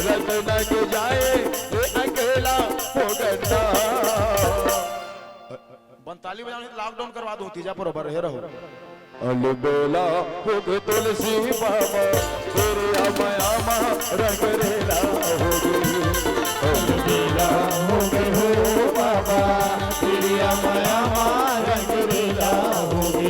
रत्ना के जाए मैं अकेला हो गना। बंताली बजाने lockdown करवा दूं, तीजा पर बरोबर हे रहो। अलबेला हो गए तुलसी बाबा, तेरे आमा आमा रंग रेला हो गए। अलबेला हो गए हो बाबा, तेरे आमा आमा रंग रेला हो गए।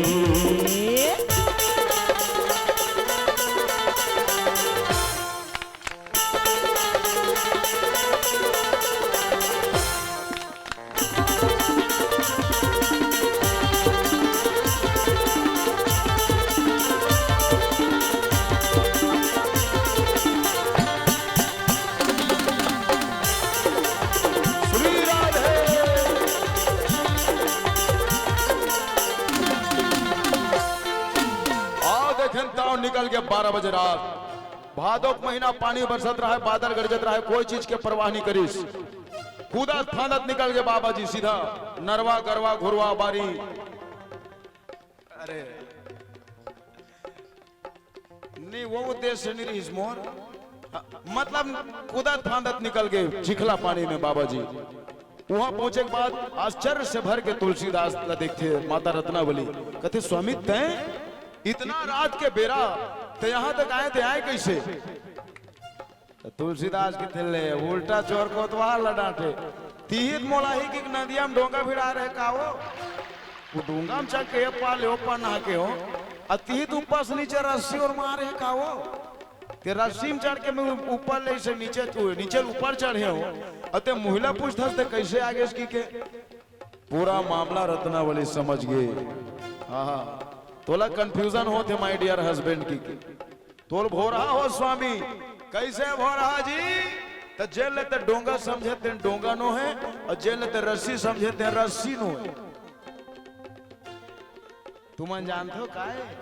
श्री राधे। आओ देखें, ताव निकल के बारह बजे रात। भादो के महीना पानी बरसत रहे, बादल गरजत रहे, कोई चीज के परवाह नहीं करिस। कूदत फांदत निकल गे बाबा जी सीधा नरवा, गरवा, घुरवा, बारी। अरे, नहीं, वो उद्देश्य नहीं रहिस मोर। मतलब, कूदत फांदत निकल गे चिखला पानी में बाबा जी। वहां पहुंचे के बाद आश्चर्य से भर के तुलसीदास ला देखथे माता रत्नावली, कथे, "स्वामी, तैं इतना रात के बेरा, तैं यहां तक आए, तैं आए कैसे?" त तुलसीदास कथे, "ले, उल्टा चोर कोतवाल ला डांटे। तिही त मोला ही कि नदिया में डोंगा भिड़ा रहे का वो? वो डोंगा में चढ़ के ए पार ले ओ पार नहा के हो, अउ तिही त ऊपर से नीचे रस्सी ओरमाए रहे का वो? ते रस्सी में चढ़ के मैं ऊपर ले से नीचे, नीचे ले ऊपर चढ़े हो, अउ ते मुहिला पूछथस ते कैसे आगे से?" कि के पूरा मामला रत्नावली समझ गे। हाँ, हाँ, तोला confusion होथे, my dear husband, कि के तोर भोरहा हो स्वामी। कैसे भोरहा जी? त जेन ल ते डोंगा समझे तेन डोंगा नो हे, अउ जेन ल ते रस्सी समझे तेन रस्सी नो हे। तुमन जानथो काय?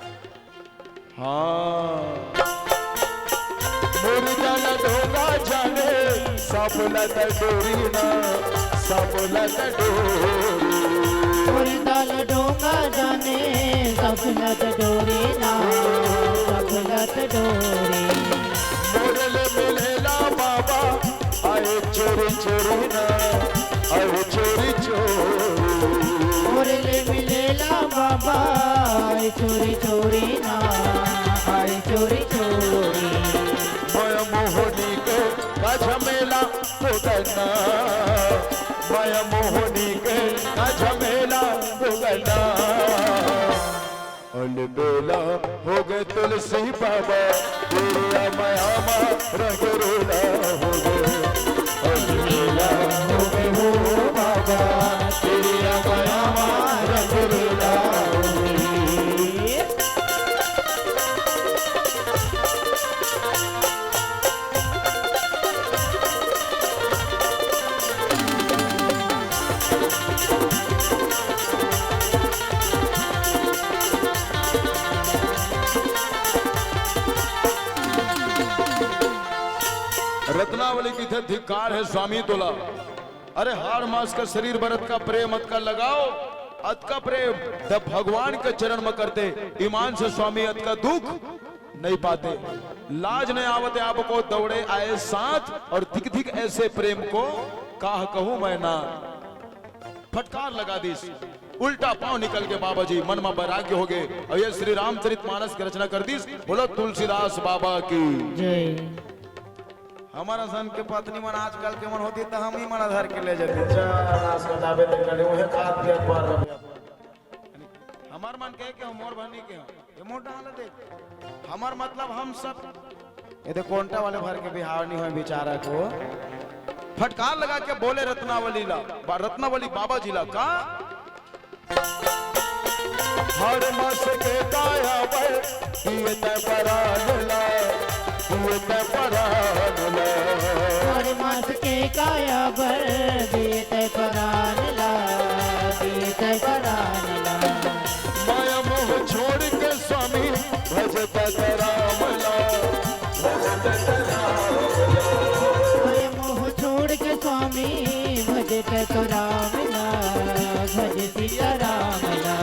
हाँ। मुर्दा ल डोंगा जाने, सब ल त डोरी ना, सब ल त डोरी। मुर्दा ल डोंगा जाने, सब ल त डोरी ना, सब ल त डोरी। मोर ले मिलेला बाबा, आए चोरी चोरी ना, आए चोरी चोरी। मोर ले मिलेला बाबा, आए चोरी चोरी ना, आए चोरी चोरी। माया मोहनी के का झमेला भोगना, माया मोहनी के का झमेला भोगना। अलबेला हो गे तुलसी बाबा, तेरी आमा आमा रंग रेला हो गे। अलबेला हो गे हो बाबा, तेरी आमा आमा रंग रेला हो गे। रत्नावली कथे, "धिक्कार हे स्वामी तोला। अरे, हाड़ मांस का शरीर बर अतका प्रेम, अतका लगाव, अतका प्रेम त भगवान के चरण म करते। ईमान से स्वामी, अतका दुख नइ पाते। लाज नइ आवत हे आपको, दौड़े आए साथ और धिक धिक ऐसे प्रेम को, काह कहूं मैं ना।" फटकार लगा दिस। उल्टा पांव निकल के बाबा जी मन म वैराग्य हो गे। अउ ये श्री रामचरित मानस के रचना कर दिस। बोलो तुलसीदास बाबा की। जय। हमर असन के पत्नी मन आजकल के मन होती त हम ही मन धर के ले जाती। चार मास का दाबे ते कले उहे खात पियत पर। हमर मन कहे के हो, मोर भनी के हो। ये मोटा हालत है। हमर मतलब हम सब, ये दे कोंटा वाले भर के बिहाव नहीं होय बेचारा को। फटकार लगा के बोले रत्नावली ला, बा-, रत्नावली बाबा जी ला का? हर मास के काया बर दिए तैं परान ला, दिए तैं परान ला। हर मास के काया बर दिए तैं परान ला, दिए तैं परान ला। माया मोह छोड़ के स्वामी भज तैं राम ला, भज तैं राम ला। माया मोह छोड़ के स्वामी भज तैं राम ला, भज सीता राम ला।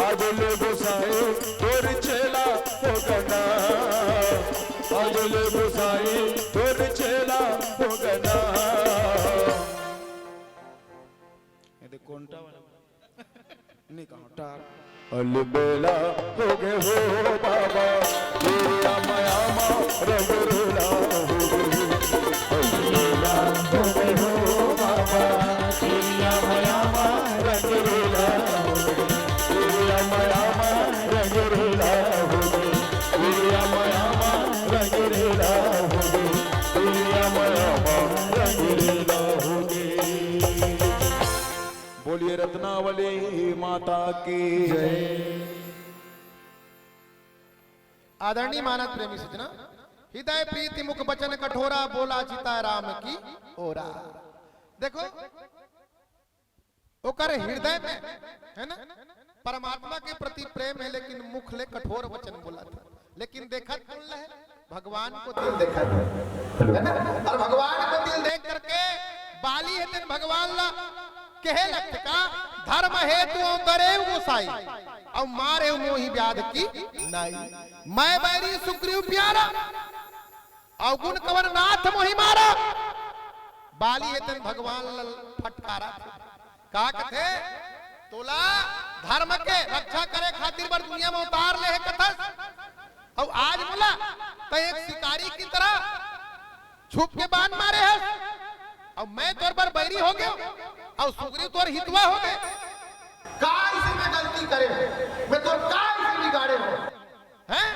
अजले गोसाई तोर चेला भोगना, अजले गोसाई तोर चेला भोगना। ये दे कोंटा वाला। नहीं कहो टार। अलबेला हो गे हो बाबा, तेरी आमा आमा रंग रेला हो गे। अलबेला हो गे हो बाबा, तेरी आमा आमा रंग रेला हो गे। तेरी आमा आमा रंग रेला हो गे। तेरी आमा आमा रंग रेला हो गे। तेरी आमा आमा रंग रेला हो गे। बोलिए रत्नावली माता की जय। आदरणीय मानद प्रेमी सज्जना, हृदय प्रीति मुख वचन कठोरा, बोला चिता राम की ओरा। देखो, ओकर हृदय में, है ना, परमात्मा के प्रति प्रेम है, लेकिन मुख ले कठोर वचन बोला था। लेकिन देखत कौन ला है? भगवान को दिल देखत है, है ना? और भगवान को दिल देख करके बाली हे तेन भगवान ला कहे लगथे का, धर्म हेतु अवतरेव गोसाई, अउ मारेव मोहि व्याध की नाई। मैं बैरी सुग्रीव प्यारा, अवगुण कवन नाथ मोहि मारा। बाली हे तेन भगवान ला फटकारा। का कथे? तोला धर्म के रक्षा करे खातिर बर दुनिया में उतार ले हे कथस, अउ आज मोला तैं एक शिकारी की तरह छुप के बाण मारे हस, अउ मैं तोर बर बैरी हो गयो, अउ सुग्रीव तोर हितवा हो गए। का इसे मैं गलती करे हो? मैं तोर का इसे बिगाड़े हो? हैं?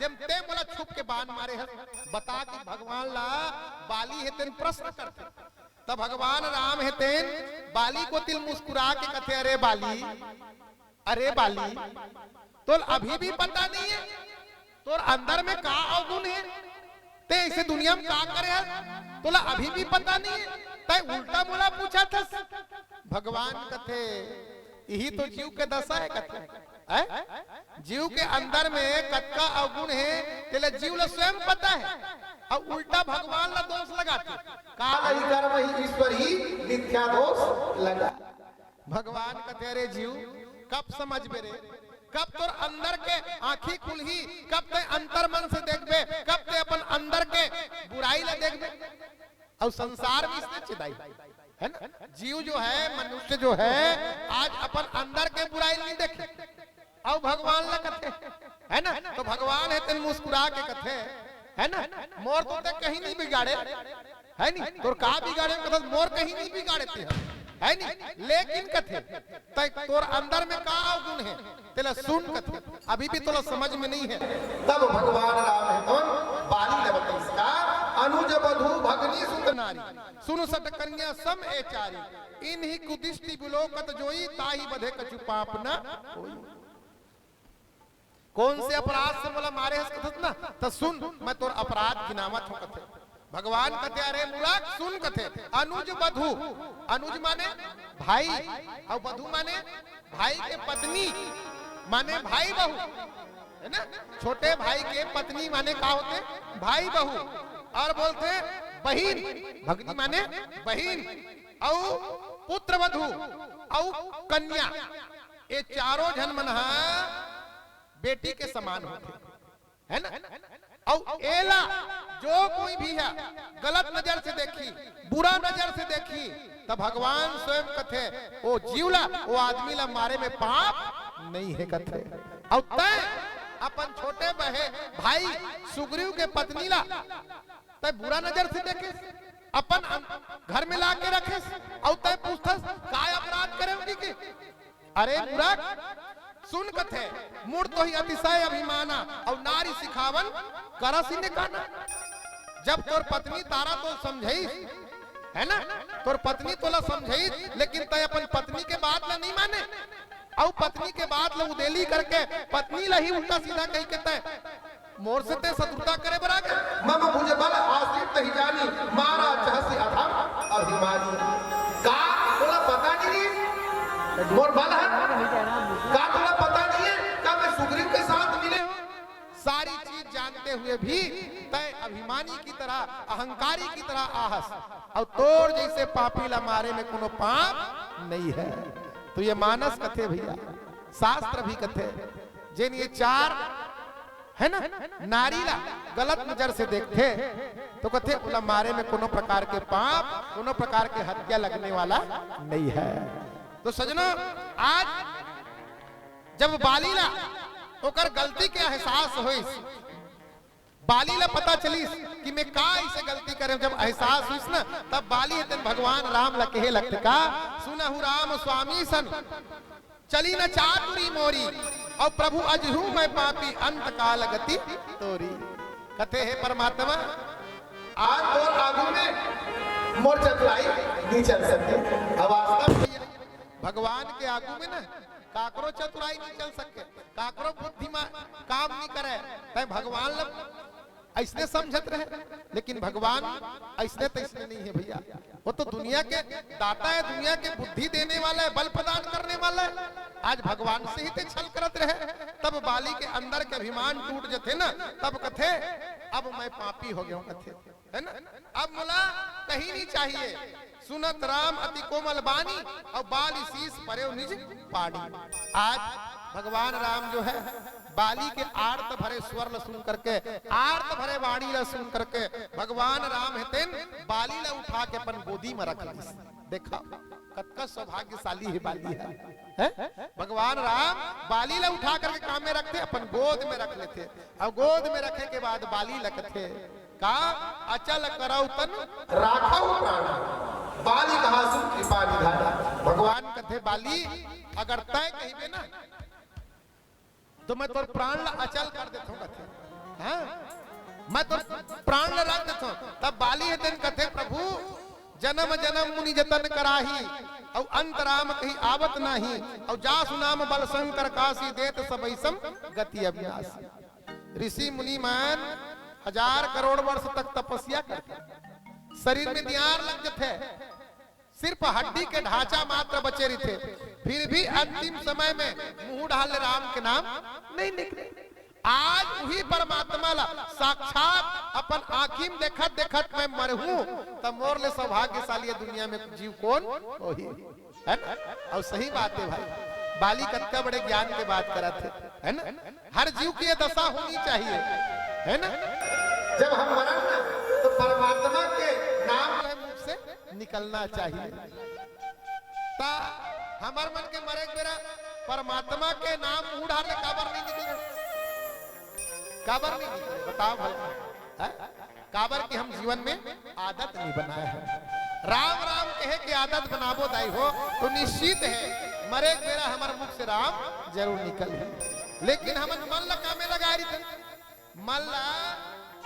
जब तैं मोला छुप के बाण मारे हस, बता कि भगवान ला बाली हे तेन प्रश्न करथे। त भगवान राम हे तेन बाली कोति ल मुस्कुरा के कथे, "अरे बाली, अरे बाली, तोला अभी भी पता नहीं है तोर अंदर में का अवगुण है, तैं इसे दुनिया में का करे हस, तोला अभी भी पता नहीं है, तैं उल्टा मोला पूछत हस।" भगवान कथे, "इही तो जीव के दशा है," कथे, हैं? जीव के अंदर में कतका अवगुण हे, तेला जीव ला स्वयं पता हे, अउ उल्टा भगवान ला दोष लगाथे। "काल ही कर्म ही ईश्वर ही, मिथ्या दोष लगा।" भगवान कथे, "अरे जीव, कब समझबे रे? कब तोर अंदर के आँखी खुलही? कब तैं अंतर मन से देखबे? कब तैं अपन अंदर के बुराई ला देखबे?" अउ संसार में इसने चिदाई, है ना? जीव जो है, मनुष्य जो है, आज अपन अंदर के बुराई नहीं देखे, अउ भगवान ला कथे, है ना? तो भगवान हे तेन मुस्कुरा के कथे, है ना? "मोर तो तैं कहीं नहीं बिगाड़े, है नी? तोर का बिगाड़े?" कथे, "मोर कहीं नहीं बिगाड़े तैं, है नी? लेकिन," कथे, "तैं तोर अंदर में का अवगुण हे, तेला सुन," कथे, "अभी भी तोला समझ में नहीं है।" तब भगवान राम हे तेन बाली ला बतइस का, "अनुज बधु भगनी सुत नारी, सुन सठ कन्या सम ए चारी, इनही कुदृष्टि बिलोकत जोई, ताहि बधे कछु पाप न होई।" कौन से अपराध से मोला मारे हस कथस ना, त सुन, मैं तोर अपराध गिनावत हूँ कथे। भगवान कथे, "अरे मूर्ख, सुन," कथे, "अनुज बधु।" अनुज माने भाई, अउ बधु माने भाई के पत्नी, माने भाई बहू, है ना? छोटे भाई के पत्नी माने का होथे? भाई बहू। अउ बोलथे बहिन, भगनी माने बहिन, अउ पुत्र वधु, अउ कन्या, ये चारों झन मन ह बेटी के समान होथे, है ना? अउ एला जो कोई भी ह गलत नजर से देखही, बुरा नजर से देखही, त भगवान स्वयं कथे, "ओ जीव ला, ओ आदमी ला मारे में पाप नहीं हे," कथे। अउ तैं अपन छोटे बहे भाई सुग्रीव के पत्नी ला तैं बुरा नजर से देखे, अपन अन-, घर में ला के रखे, अउ तैं पूछथस, "काय अपराध करे होगी के?" अरे मूर्ख, सुन कथे, "मूढ़ तो ही अतिशय अभिमाना, अउ नारी सिखावन करस ही निकाना।" जब तोर पत्नी तारा तो समझाइस, है ना, तोर पत्नी तोला समझाइस, लेकिन तैं अपन पत्नी के बात ला नहीं माने, अउ पत्नी के बात ला उदेली करके पत्नी ला ही उल्टा सीधा कहि के तैं मोर से तैं शत्रुता करे बर आ गे। मम भुज बल आश्रित तहि जानी, मारा चहसि अधम अभिमानी। का तोला पता नहीं हे मोर बल हे? का तोला पता नहीं हे का मैं सुग्रीव के साथ मिले हूँ? सारी चीज जानते हुए भी तैं अभिमानी की तरह, अहंकारी की तरह आहस, अउ तोर जैसे पापी ला मारे में कोनो पाप नहीं है। तो ये मानस कथे भैया, शास्त्र भी कथे, जेन ये चार है ना, नारी ला गलत नजर से देखथे, तो कथे, "ओला मारे में कोनो प्रकार के पाप, कोनो प्रकार के हत्या लगने वाला नहीं है।" तो सजनो, आज जब बाली ला ओकर गलती के एहसास होइस, बाली ला पता चलिस कि मैं का इसे गलती करे, जब एहसास होइस ना, तब बाली हे तेन भगवान राम ला कहे लगथे का, "सुनहु राम स्वामी सन, चली न चातुरी मोरी, अउ प्रभु अजहू मैं पापी, अंत काल गति तोरी।" कथे, "हे परमात्मा, आज तोर आगू में मोर चतुराई नहीं चल सके।" अब वास्तव में भगवान के आगू में ना काकरो चतुराई नहीं चल सके, काकरो बुद्धि में काम नहीं करे, तैं भगवान ला अइसने समझत रहे, लेकिन भगवान अइसने तइसने नहीं है भैया। वो तो दुनिया के दाता है, दुनिया के बुद्धि देने वाला है, बल प्रदान करने वाला है। आज भगवान से ही ते छल करत रहे, तब बाली के अंदर के अभिमान टूट जथे ना, तब कथे, "अब मैं पापी हो गया हूँ," कथे, है ना? "अब मोला कहीं नहीं चाहिए।" सुनत राम अति कोमल बानी, और बाली शीस परेव निज पानी। आज भगवान राम जो है, बाली के आर्त भरे स्वर ल सुन करके, आर्त भरे वाणी ल सुन करके, भगवान राम हे तेन बाली ल उठा के अपन गोदी में रख लिस। देखा, कतका सौभाग्यशाली हे बाली ह, हैं? भगवान राम बाली ल उठा करके कामे रखथे, अपन गोद में रख लेथे, अउ गोद में रखे के बाद बाली ल कथे, का? "अचल करौ तन राखौ प्राण, बाली कहा सुन कृपा निधान।" भगवान कथे, "बाली, अगर तैं कहिबे ना, तो मैं तोर प्राण ला अचल कर देथों," कथे। हाँ, "मैं तोर प्राण ला रख देथों।" तब बाली हे तेन कथे, "प्रभु, जनम जनम मुनि जतन कराही, अउ अंत राम कहीं आवत नाही, अउ जासु नाम बल संग कर कासी, देत सबई सम गति अविनाशी।" ऋषि मुनि मन हजार करोड़ वर्ष तक तपस्या करथे, शरीर में दियार लग जथे, सिर्फ हड्डी के ढांचा मात्र बचे रहिथे, फिर भी अंतिम समय में मुंह डाल ले राम के नाम नहीं निकले। आज उही परमात्मा ला साक्षात अपन आँखी में देखत देखत मैं मरहूं, त मोर ले सौभाग्यशाली ये दुनिया में जीव कोन होही? है ना? अउ सही बात हे भाई, बाली कतका बड़े ज्ञान के बात करत हे, है ना? हर जीव की ये दशा होनी चाहिए, है ना? जब हम मरन ना, तो परमात्मा के नाम जो है मुख से निकलना चाहिए। त हमर मन के मरे के बेरा परमात्मा के नाम मुंह डार ले काबर नहीं निकले? काबर नहीं निकले? बताओ भला, हैं? काबर कि हम जीवन में आदत नहीं बनाए हैं। राम राम कहे के आदत बनाबो दाई हो, तो निश्चित है मरे के बेरा हमर मुख से राम जरूर निकलही। लेकिन हमन मन ला कामे लगाए रहिथन, मन ला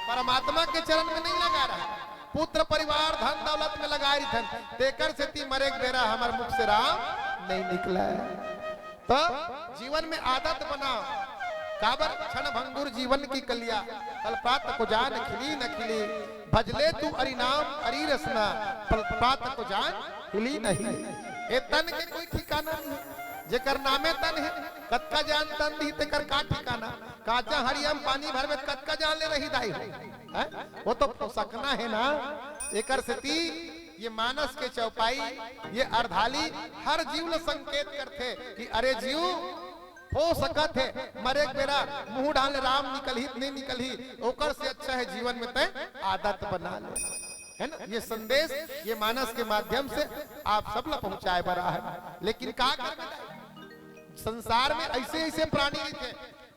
परमात्मा के चरण में नहीं लगाए रहन, पुत्र परिवार धन दौलत में लगाए रहिथन, तेकर सेती मरे के बेरा हमर मुख से राम नहीं निकले। तो जीवन में आदत बनाओ। काबर? "क्षण भंगुर जीवन की कलिया, कल प्रात को जान खिली न खिली। भजले तू अरि नाम अरि रसना, कल प्रात को जान खिली नहीं।" ए तन के कोई ठिकाना नहीं, जेकर नामे तन हे, कतका जान तन दिही तेकर का ठिकाना? काचा हड़िया म पानी भरबे त कतका जान ले रही दाई हो? हैं? वो तो फोसकना हे ना। एकर सेती ये मानस के चौपाई, ये अर्धाली हर जीव ल संकेत करथे कि अरे जीव, हो सकत हे मरे के बेरा मुंह डाल ले राम निकलही त नहीं निकलही, ओकर से अच्छा हे जीवन में तय आदत बना ले, है ना? ये संदेश ये मानस के माध्यम से आप सब ला पहुंचाए बर आहे। लेकिन का करबे, संसार में ऐसे ऐसे प्राणी रहिथे,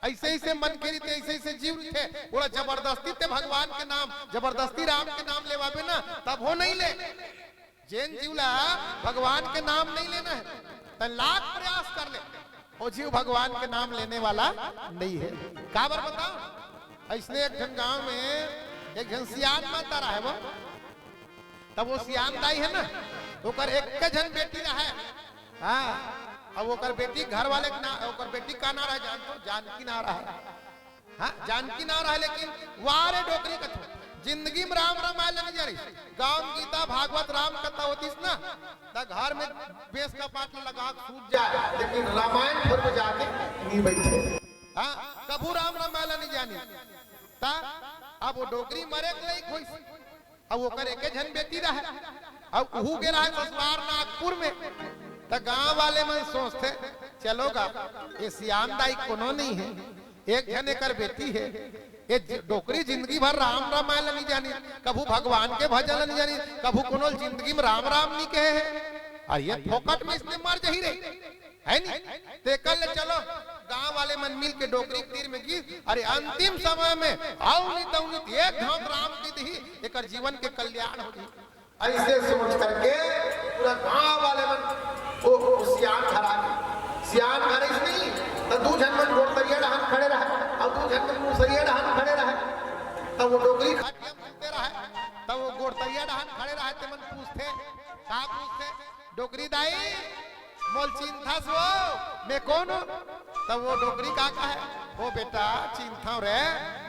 ऐसे ऐसे मन के रहिथे, ऐसे ऐसे जीव रहिथे, ओला जबरदस्ती ते भगवान के नाम, जबरदस्ती राम के नाम लेवाबे ना, तब हो नहीं ले। जेन जीव ला भगवान के नाम नहीं लेना है, त लाख प्रयास कर ले, वो जीव भगवान के नाम लेने वाला नहीं है। काबर बताओ? ऐसने एक ठन गांव में एक झन सियान माता रहे वो, तब वो सियान दाई है ना, ओकर एक झन बेटी रहे। हाँ, अब ओकर बेटी घर वाले के ना, ओकर बेटी का ना रहे, जान तो जानकी ना रहे। हाँ, जानकी नाव रहे, लेकिन वाह रे डोकरी कथो, जिंदगी में राम रामायण ल नहीं जानिस। गांव में गीता, भागवत, राम कथा होतिस ना, त घर में बेस कपाट लगा के सूत जाए, लेकिन रामायण घर में जाके नहीं बैठे। हाँ, कभू राम रामायण ल नहीं जानिस। त अब वो डोकरी मरे के लायक होइस। अब ओकर एके झन बेटी रहे, अब उहू गे रहे ससुरार नागपुर में। त गांव वाले मन सोचथे, "चलो गा, ये सियान दाई कोनो नहीं है, एक झन एकर बेटी है, ये ज-, डोकरी जिंदगी भर राम रामायण ल नहीं जानी, कभू भगवान के भजन ल नहीं जानी, कभू कोनो जिंदगी में राम राम नहीं कहे है, अउ ये फोकट में इसने मर जही रे।" है नी? तेकर ले चलो, गांव वाले मन मिल के डोकरी के तीर में गिस, अरे अंतिम समय में अउ नहीं तउ नहीं एक घांव राम कहि दिही, एकर जीवन के कल्याण हो जाही। ऐसे सोच करके पूरा गांव वाले मन वो, वो सियान घर आ गे। सियान घर ऐसे नहीं, त दू झन मन गोड़तरिया डहान खड़े रहे, अउ दू झन मन मुसरिया डहान खड़े रहे। त वो डोकरी खटिया में सुते रहे, त वो गोड़तरिया डहान खड़े रहे, ते मन पूछथे, का पूछथे? "डोकरी दाई, मोल चिन्हथस वो, मैं कोन हूँ?" तब वो डोकरी का कहे, ओ बेटा, चिंथव रे,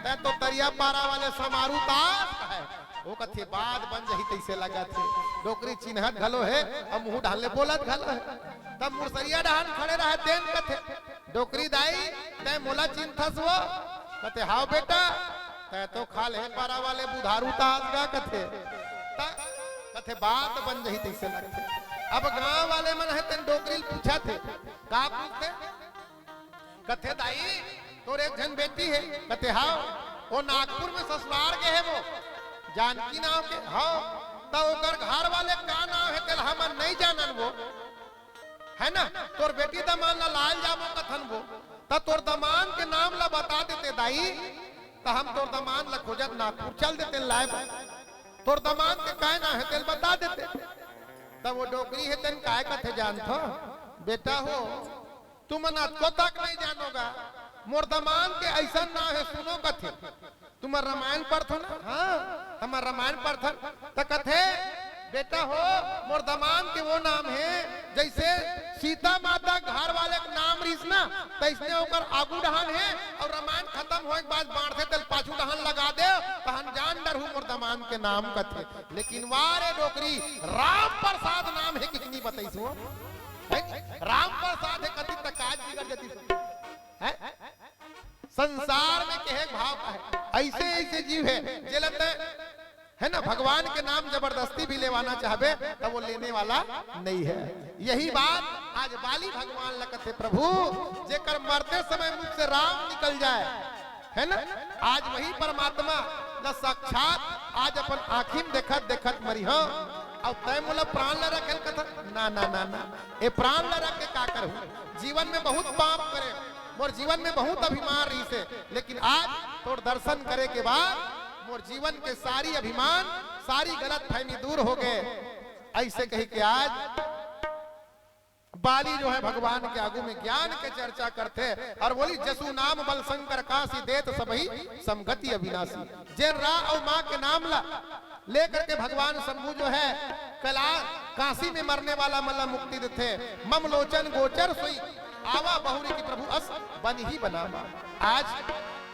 तैं तो तरिया पारा वाले समारू तास हे। ओ कथे, "बात बन जही तइसे लगत हे।" डोकरी चिन्हत घलो हे, अउ मुहूं डाल ले बोलत घलो हे। तब मुरसरिया डहान खड़े रहे, तेन कथे, "डोकरी दाई, तैं मोला चिंथस वो?" कथे, "हाव बेटा, तैं तो खाल्हे पारा वाले बुधारू तास गा," कथे। त कथे, "बात बन जही तइसे लगथे।" अब गांव वाले मन हे, तेन डोकरी ल पूछत हे। का पूछथे? कथे, "दाई, तोर एक झन बेटी हे।" कथे, "हाव।" "ओ नागपुर में ससुरार गे हे वो, जानकी नांव के?" "हाव।" "त ओकर घर वाले का नांव हे, तेला हमन नइ जानन वो, हे ना? तोर बेटी दमांद ला लाय ल जाबो कथन वो, त तोर दमांद के नाम ला बता देते दाई, त हम तोर दमांद ला खोजत नागपुर चल देते लाय बर। तोर दमांद के काय नांव हे, तेला बता देते।" तब ओ डोकरी हे, तेन काय कथे जानथव? "बेटा हो, तुमन अतको तक नइ जानव गा, मोर दमांद के अइसन नांव हे, सुनो," कथे। "तुमन रमायन पढ़थव ना?" "हां, हमन रमायन पढ़थन।" त कथे, "बेटा हो, मोर दमांद के वो नांव हे, जइसे सीता माता घर वाले के नांव रिहिस ना, तइसने ओकर आगू डहान हे, अउ रमायन खतम होय के बाद बांटथे, तेला पाछू डहान लगा दे, तहन जान डरहू मोर दमांद के नांव कथे।" लेकिन वा रे डोकरी, राम प्रसाद नांव हे कि नइ बतइस वो? हे? राम प्रसाद हे कतिस त काज बिगड़ जतिस। हे? संसार में कहे के भाव का हे? अइसे अइसे जीव हे, जेला तैं, हे ना, भगवान के नांव जबरदस्ती भी लेवाना चाहबे, त वो लेने वाला नइ हे। यही बात आज बाली भगवान ला कथे, "प्रभु, जेकर मरते समय मुख से राम निकल जाय, हे ना, आज वही परमात्मा ला साक्षात आज अपन आंखी में देखत देखत मरिहंव, अउ तैं मोला प्राण ला रखे ल कथस? ना, ना, ना, ना, ए प्राण ला रख के का करहूं? जीवन में बहुत पाप करेंव, मोर जीवन में बहुत अभिमान रिहिसे, लेकिन आज तोर दर्शन करे के बाद मोर जीवन के सारी अभिमान, सारी गलतफहमी दूर हो गे।" अइसे कहिके आज बाली जो हे भगवान के आगू में ज्ञान के चर्चा करथे अउ बोलिस, "जसु नाम बल संकर कासी, देत सबहि समगति अविनासी।" जेन रा अउ मां के नाम ला लेकर के भगवान शंभु जो हे कैलाश काशी में मरने वाला मन ला मुक्ति देथे। "मम लोचन गोचर सोई, आवा बहुरी की प्रभु अस बन ही बनावा।" आज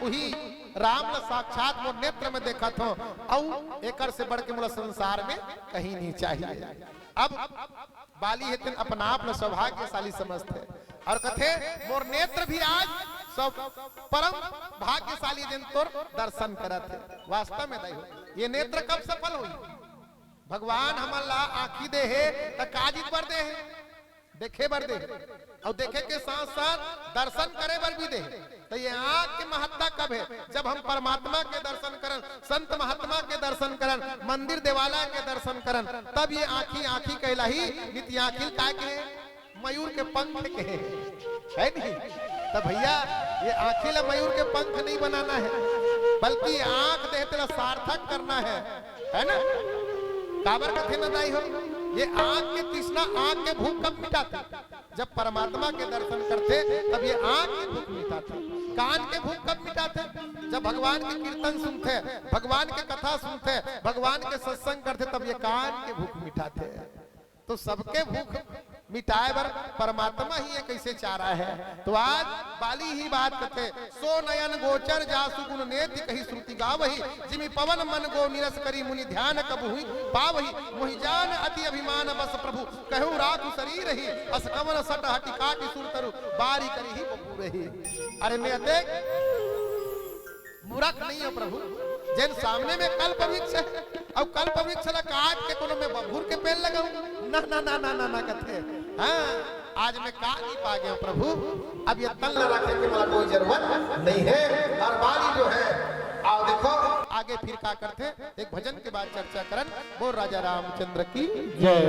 उही राम ला साक्षात मोर नेत्र में देखत हों, अउ एकर से बढ़ के मोला संसार में कहीं नइ चाहिए। अब बाली हे तेन अपन आप ला सौभाग्यशाली समझथे अउ कथे, "मोर नेत्र भी आज सब परम भाग्यशाली, जेन तोर दर्शन करत हे।" वास्तव में दाई हो, ये नेत्र कब सफल होही? भगवान हमन ला आंखी दे हे, त का चीज बर दे हे? देखे बर दे हे, अउ देखे के साथ साथ दर्शन करे बर भी दे हे। त ये आंख के महत्ता कब हे? जब हम परमात्मा के दर्शन करन, संत महात्मा के दर्शन करन, मंदिर देवालय के दर्शन करन, तब ये आंखी आंखी कहलाही। नइ त ये आंखी ल काय कहे? मयूर के पंख कहे, हे नहीं? त भइया, ये आंखी ला मयूर के पंख नइ बनाना हे, बल्कि आंख दे हे तेला सार्थक करना हे, हे ना? काबर कथे ना दाई हो, ये आंख के तृष्णा, आंख के भूख कब मिटाथे? जब परमात्मा के दर्शन करथे, तब ये आंख के भूख मिटाथे। कान के भूख कब मिटाथे? जब भगवान के कीर्तन सुनथे, भगवान के कथा सुनथे, भगवान के सत्संग करथे, तब ये कान के भूख मिटाथे। तो सबके भूख मिटाय बर परमात्मा ही एक अइसे चारा हे। तो आज बाली ही बात कथे, "सो नयन गोचर जासु गुन नेति कहि श्रुति गावही, जिमि पवन मन गो निरस करि मुनि ध्यान कबहुँ पावही। मोहि जान अति अभिमान बस प्रभु कहूँ राखु सरीरही, अस कवन सट हटि काटि सुर तरु बारि करिहि बबूरही।" अरे मैं अतेक मूरख नइ हों प्रभु, जेन सामने में कल्प वृक्ष हे, अउ कल्प वृक्ष ला काट के कोनो में बबूर के पेड़ लगाहूं? ना, ना, ना, ना, ना, ना कथे। हां, आज मैं का नइ पा गेंव प्रभु, अब ये तन ला रखे के मोला कोई जरूरत नइ हे। अउ बाली जो हे, आओ देखो, आगे फिर का करथे, एक भजन के बाद चर्चा करन। बोल राजा रामचंद्र की जय।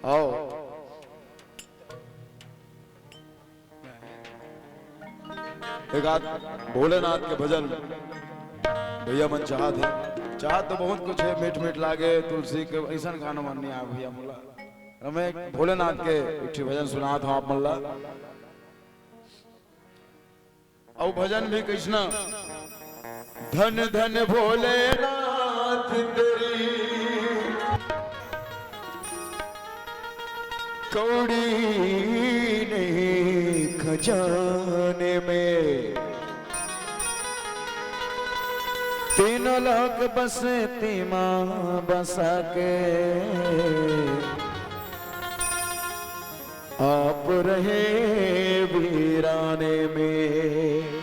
आओ। एक आध भोलेनाथ के भजन भइया मन चाहत हे। चाहत तो बहुत कुछ हे, मीठ मीठ लागे तुलसी के, अइसन गाना मन नइ आय भइया मोला। मैं भोलेनाथ के एक ठे भजन सुनात हों आप मन ला। अउ भजन भी कइसना, धन धन भोलेनाथ तेरी। कौड़ी नहीं खजाने में, तीन लाख बसती माँ बसा के, आप रहे वीराने में।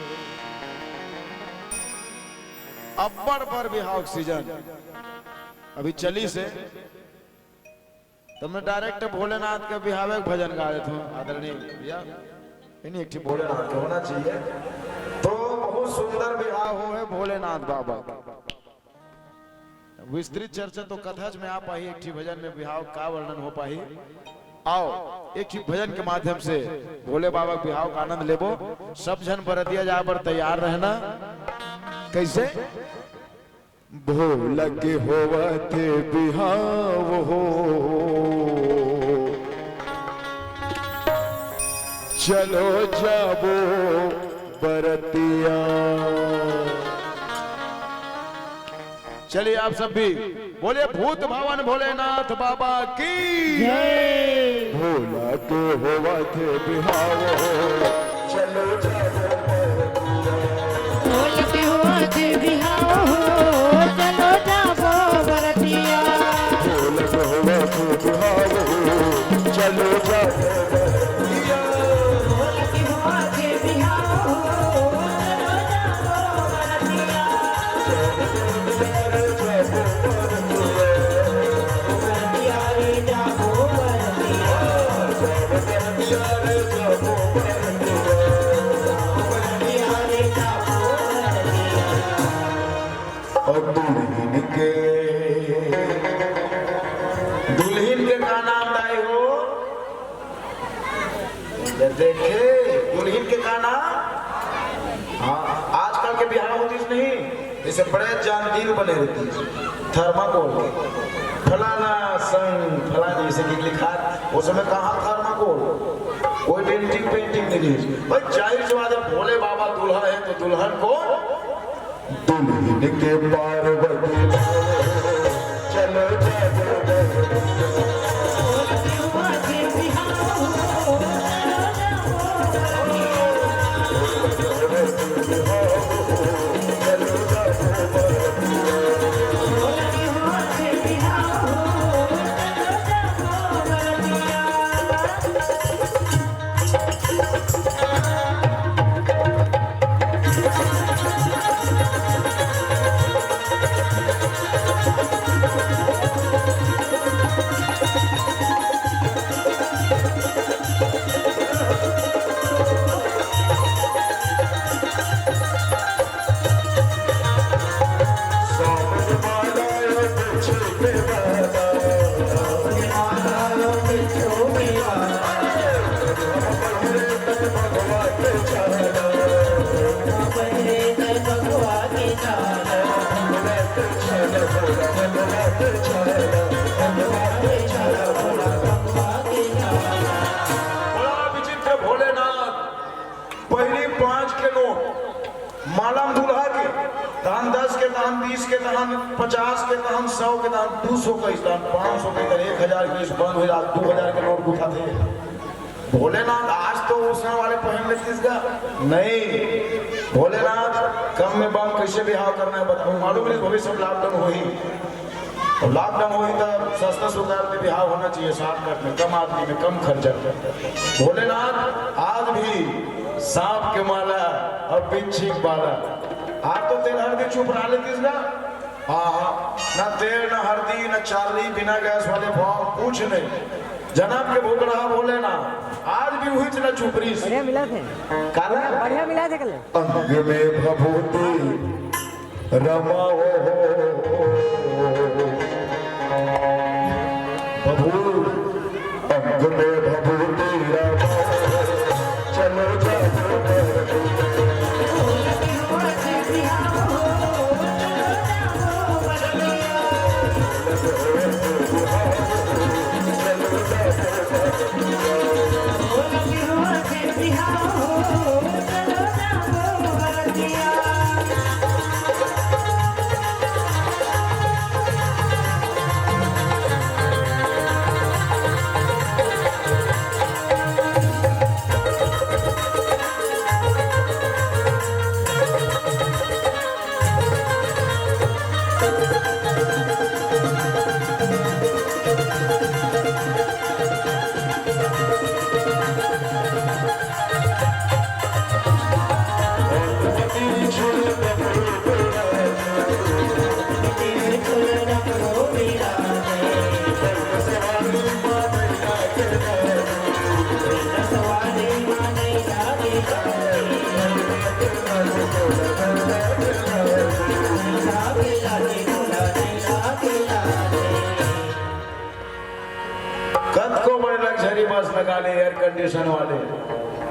अब्बड़ बर बिहाव के सीजन अभी चलिस हे, त मैं direct भोलेनाथ के बिहावे के भजन गा देथों, आदरणीय भैया। नहीं, एक ठे भोलेनाथ के होना चाहिए। तो बहुत सुंदर बिहाव होहे भोलेनाथ बाबा। विस्तृत चर्चा तो कथाच में आ पाही, एक ठे भजन में बिहाव का वर्णन हो पाही। आओ, एक ठे भजन के माध्यम से भोले बाबा के बिहाव का आनंद लेबो। सब झन बरतिया जाए बर तैयार रहना। कैसे? भोला के होवत हे बिहाव हो, चलो जाबो बरतिया। चलिए आप सब भी बोलिए, भूत भवन भोलेनाथ बाबा की जय। भोला के होवत हे बिहाव हो, चलो जाबो बरतिया। भोला के होवत हे बिहाव हो, चलो जाबो बरतिया। भोला के होवत हे बिहाव हो, चलो जाबो बरतिया। भोला के होवत हे बिहाव हो, चलो जाबो बरतिया। और दुल्हिन के, दुल्हिन के का नाम दाई हो? ये देखे, दुल्हिन के का नाम? हाँ, आजकल के बिहाव होतिस नहीं, जैसे बड़े जान दिल बने रहतिस, थर्माकोल के, फलाना संग फलानी, जैसे कि लिखा, उस समय कहाँ थर्माकोल, कोई डेंटिंग पेंटिंग नहीं रही। भाई, जाहिर सी बात है, भोले बाबा दूल्हा है तो दुल्हन को दुल्हिन के पार्वती, चलो जाबो। बड़ा विचित्र भोलेनाथ। पहिली पाँच के नोट, माला म दूल्हा के, तहन दस के, तहन बीस के, तहन पचास के, तहन सौ के, तहन दू सौ के, तहन पाँच सौ के, तहन एक हजार के, बंद हो जात, दू हजार के नोट उठाथे। भोलेनाथ आज तो उसने वाले पहन लेतीस गा? नहीं, भोलेनाथ कम में बम कैसे बिहाव करना है बताओ, मालूम नहीं, भविष्य में लॉकडाउन होही। अब लॉकडाउन होही तो सस्ता सुतार में बिहाव होना चाहिए, शॉर्टकट में, कम आदमी में, कम खर्चा में। भोलेनाथ आज भी सांप के माला और बिच्छी के माला। आज तो तेल हर दिन चुप रहा लेतीस ना। हाँ, हाँ, ना तेल, ना हरदी, ना चारली, बिना गैस वाले भाव, कुछ नहीं। जनम के भूख रहा भोलेनाथ, आज भी वही चला चुप रही। बढ़िया मिला थे। काला? बढ़िया मिला थे कल। अंग में भभूति रमाओ हो। प्रभु, अंग में भभूति रमाओ। चलो जाओ। वाले, एयर कंडीशन वाले।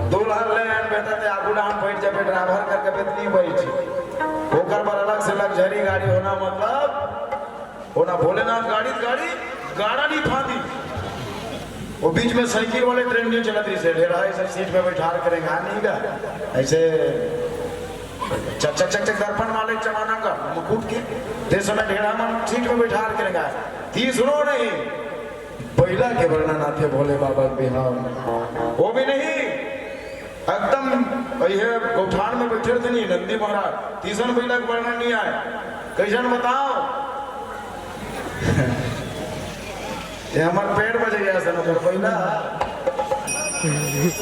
दुल्हन ले आन बेटा, ते आगू डाहन बैठ जाबे, ड्राइवर कर के बेत नहीं बैठी। ओकर बर अलग से लग्जरी गाड़ी होना, मतलब होना भोलेनाथ गाड़ी, गाड़ी गाड़ा नहीं फांदी। वो बीच में साइकिल वाले ट्रेंड नहीं चलत रही से, ढेरा ऐसे सीट में बैठार करेंगे, हाँ नहीं गा, ऐसे चक चक चक चक दर्पण वाले जमाना का मुकुट के, ते समय ढेरा मन सीट में बैठार करेंगे। तीसरो नहीं, बैला के वर्णन आथे भोले बाबा के बिहाव में। वो भी नहीं, एकदम ये गौठान में बैठे थे नहीं नंदी महाराज, तीसन बैला के वर्णन नहीं आए। कैसन बताओ? ये हमार पेड़ बजे गया सन, ओकर बैला,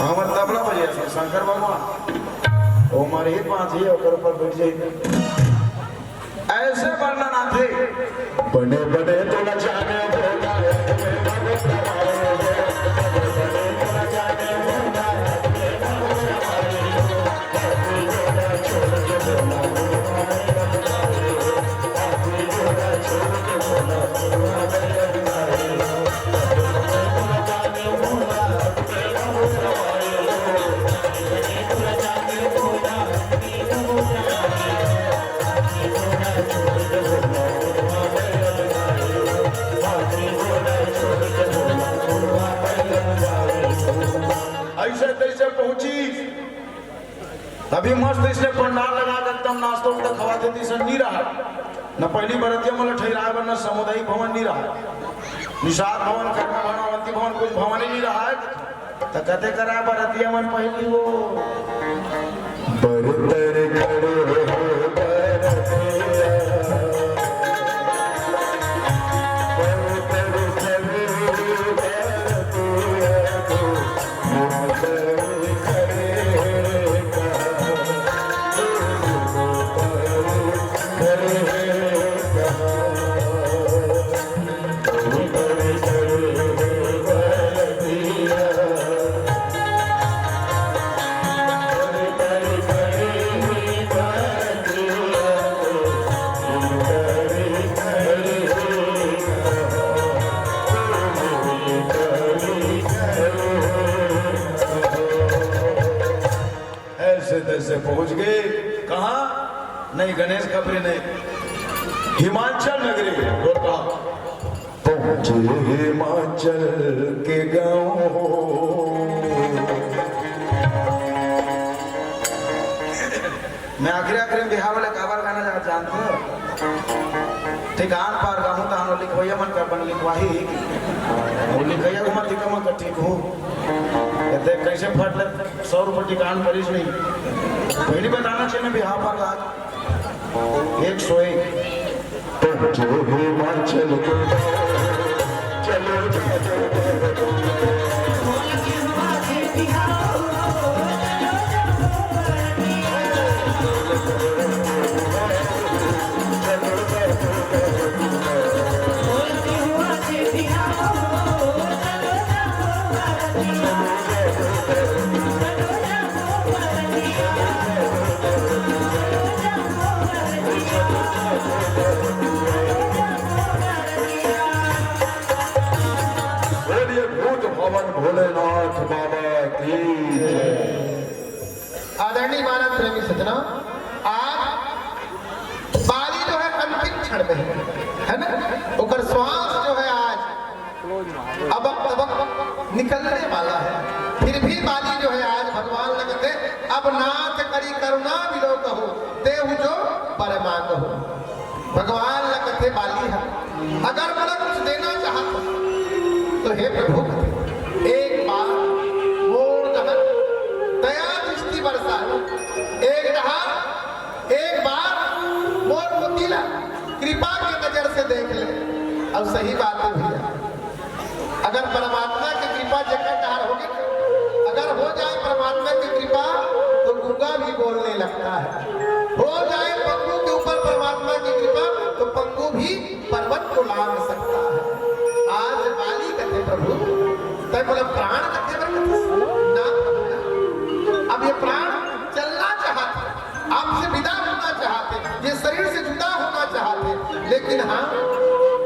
हमार तबला बजे गया सन, शंकर भगवान, वो हमारे ही पाँच ही, ओकर ऊपर बैठ जाइए। ऐसे वर्णन आथे। बने बने तो न जाने भोला, ऐसे तैसे पहुंची। अभी मस्त इसने पंडाल लगा के एकदम नाश्ता उस्ता खवा देती, सन नहीं रहा। न पहली बरतिया मन ठहराए बर, न सामुदायिक भवन नहीं रहा, निषाद भवन, कर्म भवन, अवंती भवन, कुछ भवन ही नहीं रहा है। तो कते करा बरतिया मन पहली वो बरतर खड़े हो बरतिया, बरतर खड़े हो बरतिया, बरतर खड़े हो ऐसे तैसे पहुंच गए। कहाँ? नहीं, गणेश खपरी नहीं, हिमाचल नगरी। बोल कहाँ? पहुंचे हिमाचल के गांव। मैं आखिरी आखिरी में बिहार वाले काबर गाना जा-, जानते हो? ठिकान पार गाहूं तहान वो लिखवैया मन कर बन लिखवाही। वो लिखवैया घुमा दिखा मन कर ठीक हो। ये देख कैसे फट ले, सौ रुपये ठिकान परिस नहीं। पहली बताना चाहिए ना बिहार पर आज। एक सौ एक। पहुंचो हिमाचल को, चलो, चलो, चलो। बोलिए भूत भवन भोलेनाथ बाबा की जय। आदरणीय मानव प्रेमी सज्जनों, आज बाली जो है अंतिम क्षण में है, है ना? ओकर श्वास जो है आज अबक तबक निकलने वाला है, फिर भी बाली जो है आज भगवान लगथे, अब नाथ करी करुणा मिलो कहू, देहु जो बर मांगहु। भगवान लगथे बाली है, अगर मोला कुछ देना चाहत हो, तो हे प्रभु, एक बार मोर डहर दया दृष्टि बरसा, एक डहर एक बार मोर मोती ला कृपा के नजर से देख ले। अब सही बात है भैया, अगर परमात्मा की कृपा जेकर डहर होगी ना, अगर हो जाए परमात्मा की कृपा, तो गूंगा भी बोलने लगता है। हो जाए पंगु के ऊपर परमात्मा की कृपा, तो पंगु भी पर्वत को लांघ सकता है। आज बाली कथे, "प्रभु, तैं मोला प्राण कथे बर कथे?" ना प्रभु, ना। अब ये प्राण चलना चाहत है, आपसे विदा होना चाहत है, ये शरीर से जुदा होना चाहत है, लेकिन हाँ,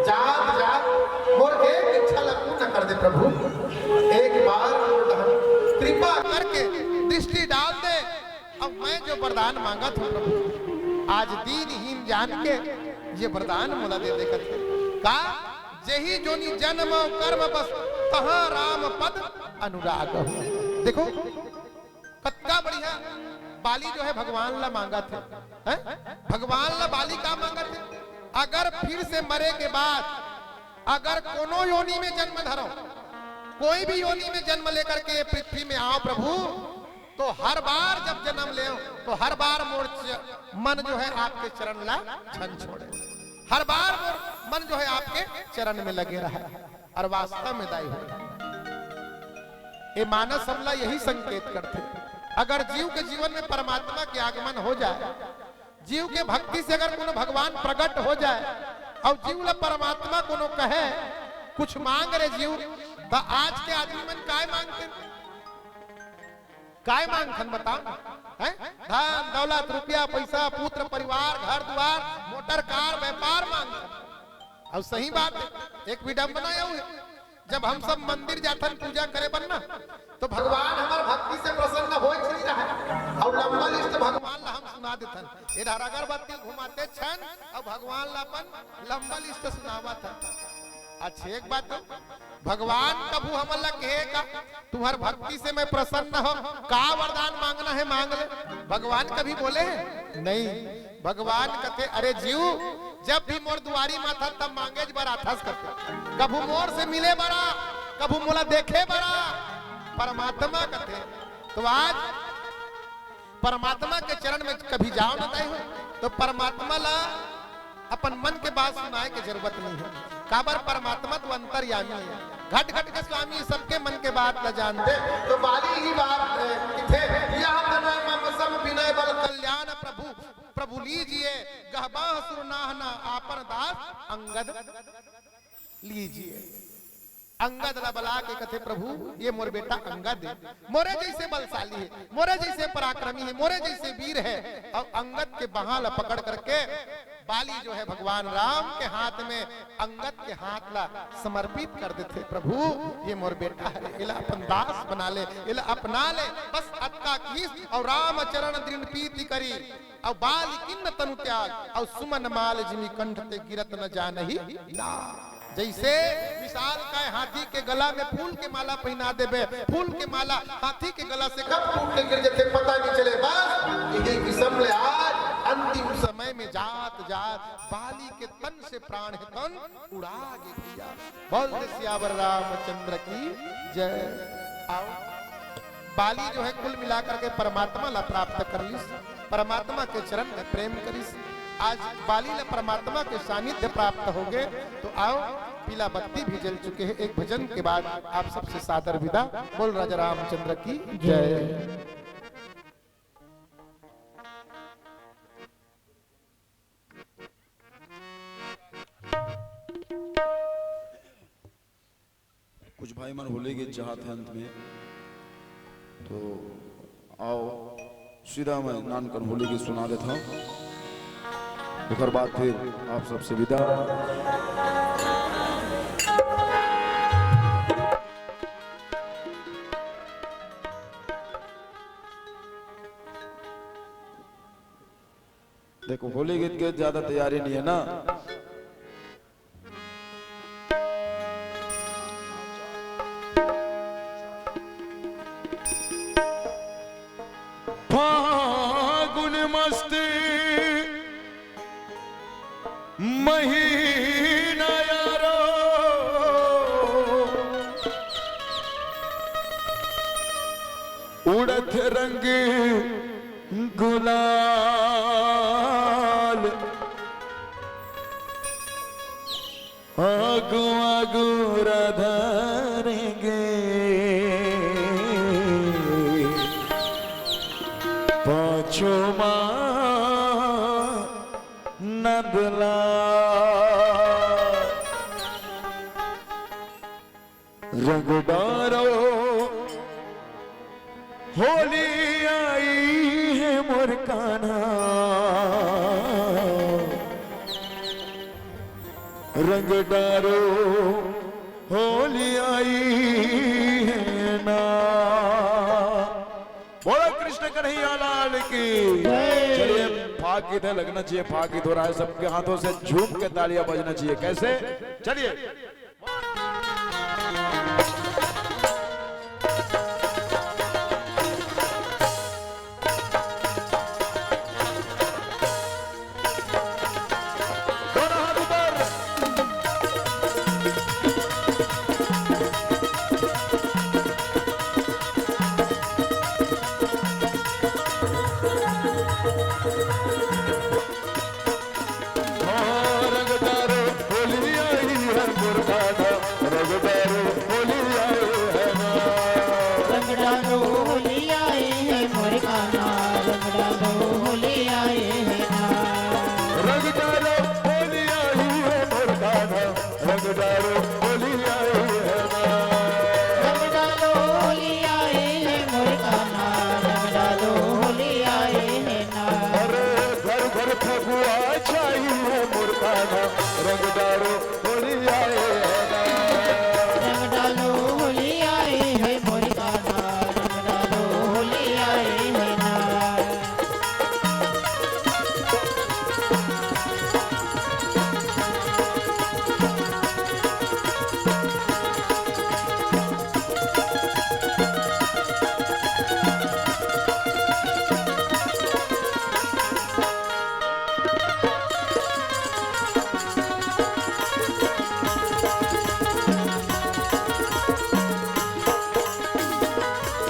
जात जात मोर एक इच्छा ला पूर्ण कर दे प्रभु। एक बार मोर वरदान मांगत हो प्रभु, आज दीनहीन जान के ये वरदान मोला दे दे कथे। का? जेहि जोनि जन्म अउ कर्म बस, तहाँ राम पद अनुराग हो। देखो, कतका बढ़िया बाली जो है भगवान ला मांगत हे, हैं? भगवान ला बाली का मांगत हे? अगर फिर से मरे के बाद अगर कोनो योनि में जन्म धरो, कोई भी योनि में जन्म लेकर के पृथ्वी में आओ प्रभु, तो हर बार जब जन्म लेव, तो हर बार मोर च-, मन जो है आपके चरण ला छन छोड़े, हर बार मोर मन जो है आपके चरण में लगे रहे। और वास्तव में दाई हो, ये मानस हमला यही संकेत करथे। अगर जीव के जीवन में परमात्मा के आगमन हो जाए, जीव के भक्ति से अगर कोनो भगवान प्रकट हो जाए और जीव ला परमात्मा कोनो कहे, "कुछ मांग रे जीव," त आज के आदमी मन काय मांगथे? काय मांगथन बताओ ना? हैं? धन, दौलत, रुपया, पैसा, पुत्र, परिवार, घर दुआर, मोटर कार, व्यापार मांगथन। अउ सही बात हे, एक विडंबना अउ हे, जब हम सब मंदिर जाथन पूजा करे बर ना, तो भगवान हमर भक्ति से प्रसन्न होइच नइ रहय, अउ लंबा लिस्ट भगवान ला हम सुना देथन। एदर अगरबत्ती घुमाते छन अउ भगवान ला अपन लंबा लिस्ट सुनावत हन। अच्छा, एक बात तो, भगवान कभू हमन ला कहे का, "तुम्हर भक्ति से मैं प्रसन्न हों, का वरदान मांगना हे मांग ले।" भगवान कभी बोले हे? नहीं। भगवान कथे, "अरे जीव, जब भी मोर दुआरी म आथस, तब मांगेच बर आथस," कथे। "कभू मोर से मिले बर आ, कभू मोला देखे बर आ।" परमात्मा कथे। तो आज परमात्मा के चरण में कभी जाव न दाई हो, तो परमात्मा ला अपन मन के बात सुनाए के जरूरत नहीं हे। काबर परमात्मा तो अंतर्यामी हे, घट घट के स्वामी, सबके मन के बात ला जानथे। तो बाली ही बात, अ, किथे, "यह तनय मम सम बिनय बल कल्याण प्रभु, प्रभु लीजिए, गहबाह सुरनाह ना आपन दास अंगद लीजिए।" अंगद ला बला के कथे, "प्रभु, ये मोर बेटा अंगद हे, मोरे जैसे बलशाली हे, मोरे जैसे पराक्रमी हे, मोरे जैसे वीर हे।" अउ अंगद के बाहां ला पकड़ करके बाली जो है भगवान राम के हाथ में अंगद के हाथ ला समर्पित कर देथे, "प्रभु, ये मोर बेटा हे, एला अपन दास बना ले, एला अपना ले।" बस अतका किहिस। अउ राम चरण दृढ़ प्रीति करी, अउ बाल किन्न तनु त्याग, अउ सुमन माल जिमि कंठ ते गिरत न जानहि लाग। जैसे विशालकाय हाथी के गला में फूल के माला पहिना देबे, फूल के माला हाथी के गला से कब टूट के गिर जथे, पता नहीं चले। बस यही किसम ले आज अंतिम समय में जात जात बाली के तन से प्राण हे तन उड़ा गे भैया। बोल दे सियावर रामचंद्र की जय। आओ, बाली जो है कुल मिलाकर के परमात्मा ला प्राप्त कर लिस, परमात्मा के चरण में प्रेम करिस। आज बाली ला परमात्मा के सानिध्य प्राप्त हो गे। तो आओ, पीला बत्ती भी जल चुके हे। एक भजन के बाद आप सबसे सादर विदा। बोल राजा रामचंद्र की जय। कुछ भाई मन होली गीत चाहत हे अंत में, तो आओ सीधा मैं नानकन होली गीत सुना देथंव, ओकर बाद फिर आप सबसे विदा। देखो, होली गीत के ज्यादा तैयारी नहीं है ना। फागुन मस्त महीना यारो, उड़त रंग गुलाल। आगू आगू राधा रेंगे, पाछू मा नंदलाल। रंग डारो होली आई हे मोर कान्हा, रंग डारो होली आई हे ना। बोलो कृष्ण कन्हैया लाल की। गीत है, लगना चाहिए। फाग गीत हो रहा है, सबके हाथों से झूम के तालियां बजना चाहिए। कैसे? चलिए। दोनों हाथ ऊपर। हाँ, रंग डारो होली आई है मोर कान्हा, रंग डारो होली आई है ना। रंग डालो होली आई है मोर कान्हा, रंग डालो होली आई है ना। रंग डारो होली आई है मोर कान्हा, रंग डारो होली आई है ना। रंग डालो होली आई है मोर कान्हा, रंग डालो होली आई है ना। अरे घर घर फगुआ छाई है मोर कान्हा, रंग डारो होली आई है ना। रंग डालो होली आई है मोर कान्हा, रंग डालो होली आई है ना।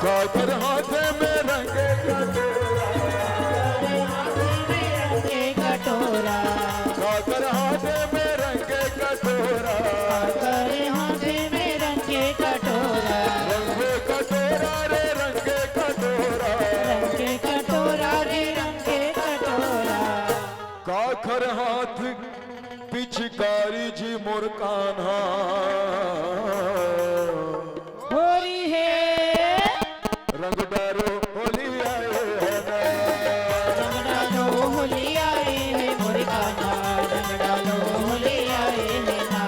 काकर हाथे में रंग के कटोरा। काकर हाथे में रंग के कटोरा। काकर हाथे में रंग के कटोरा। काकर हाथे में रंग के कटोरा। रंग के कटोरा रे रंग के कटोरा। रंग के कटोरा रे रंग के कटोरा। काकर हाथ पिचकारी जी मोर कान्हा। होरी हे। रंग डारो होली आए है ना। रंग डालो होली आए है मोर कान्हा, रंग डालो होली आए है ना।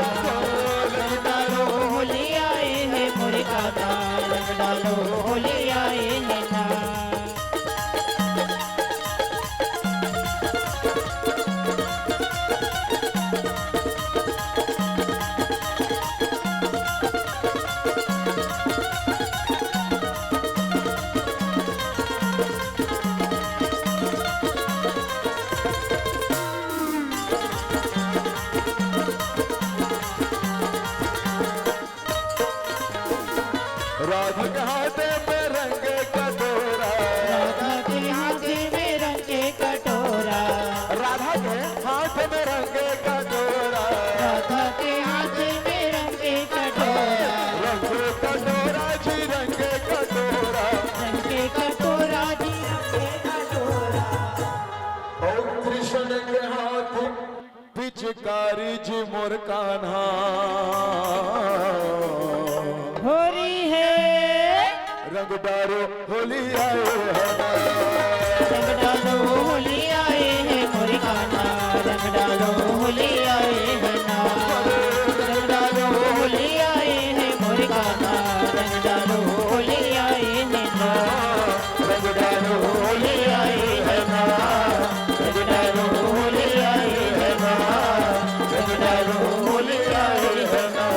रंग डालो होली आए है मोर कान्हा, रंग डालो होली आए है ना। राधा के हाथे में रंग कटोरा। राधा के हाथे में रंग कटोरा। राधा के हाथ में रंग कटोरा। राधा के हाथ में रंग कटोरा। रंग कटोरा जी रंग कटोरा। रंग कटोरा जी रंग कटोरा। और कृष्ण के हाथ पिचकारी जी मोर कान्हा। होरी हे। रंग डारो होली आए है ना। रंग डालो होली आए है मोर कान्हा, रंग डालो होली आए है ना। रंग डालो होली आए है मोर कान्हा, रंग डालो होली आए है ना। रंग डालो होली आए है ना। रंग डालो होली आए है ना। रंग डालो होली आए है ना।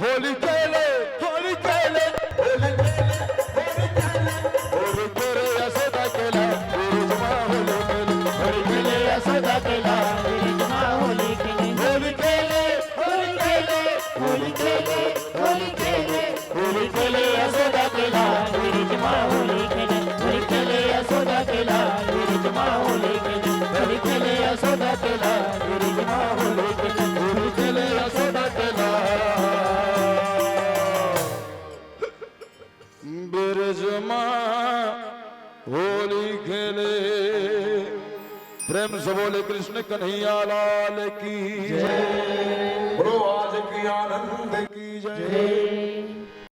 होली खेले, होली खेले, होली खेले, होली खेले, होली खेले, यशोदा खेला, गिरिजमा होली खेले, होली खेले, यशोदा खेला, गिरिजमा होली खेले, होली खेले, होली खेले, होली खेले, होली खेले, होली खेले, यशोदा खेला, गिरिजमा होली खेले, होली खेले, यशोदा खेला, गिरिजमा होली खेले, होली खेले, यशोदा खेला, गिरिजमा होली खेले, होली खेले, यशोदा खेला। बिरजमा होली खेले। प्रेम से बोले कृष्ण कन्हैया लाल की जय। बोलो आज की आनंद की जय।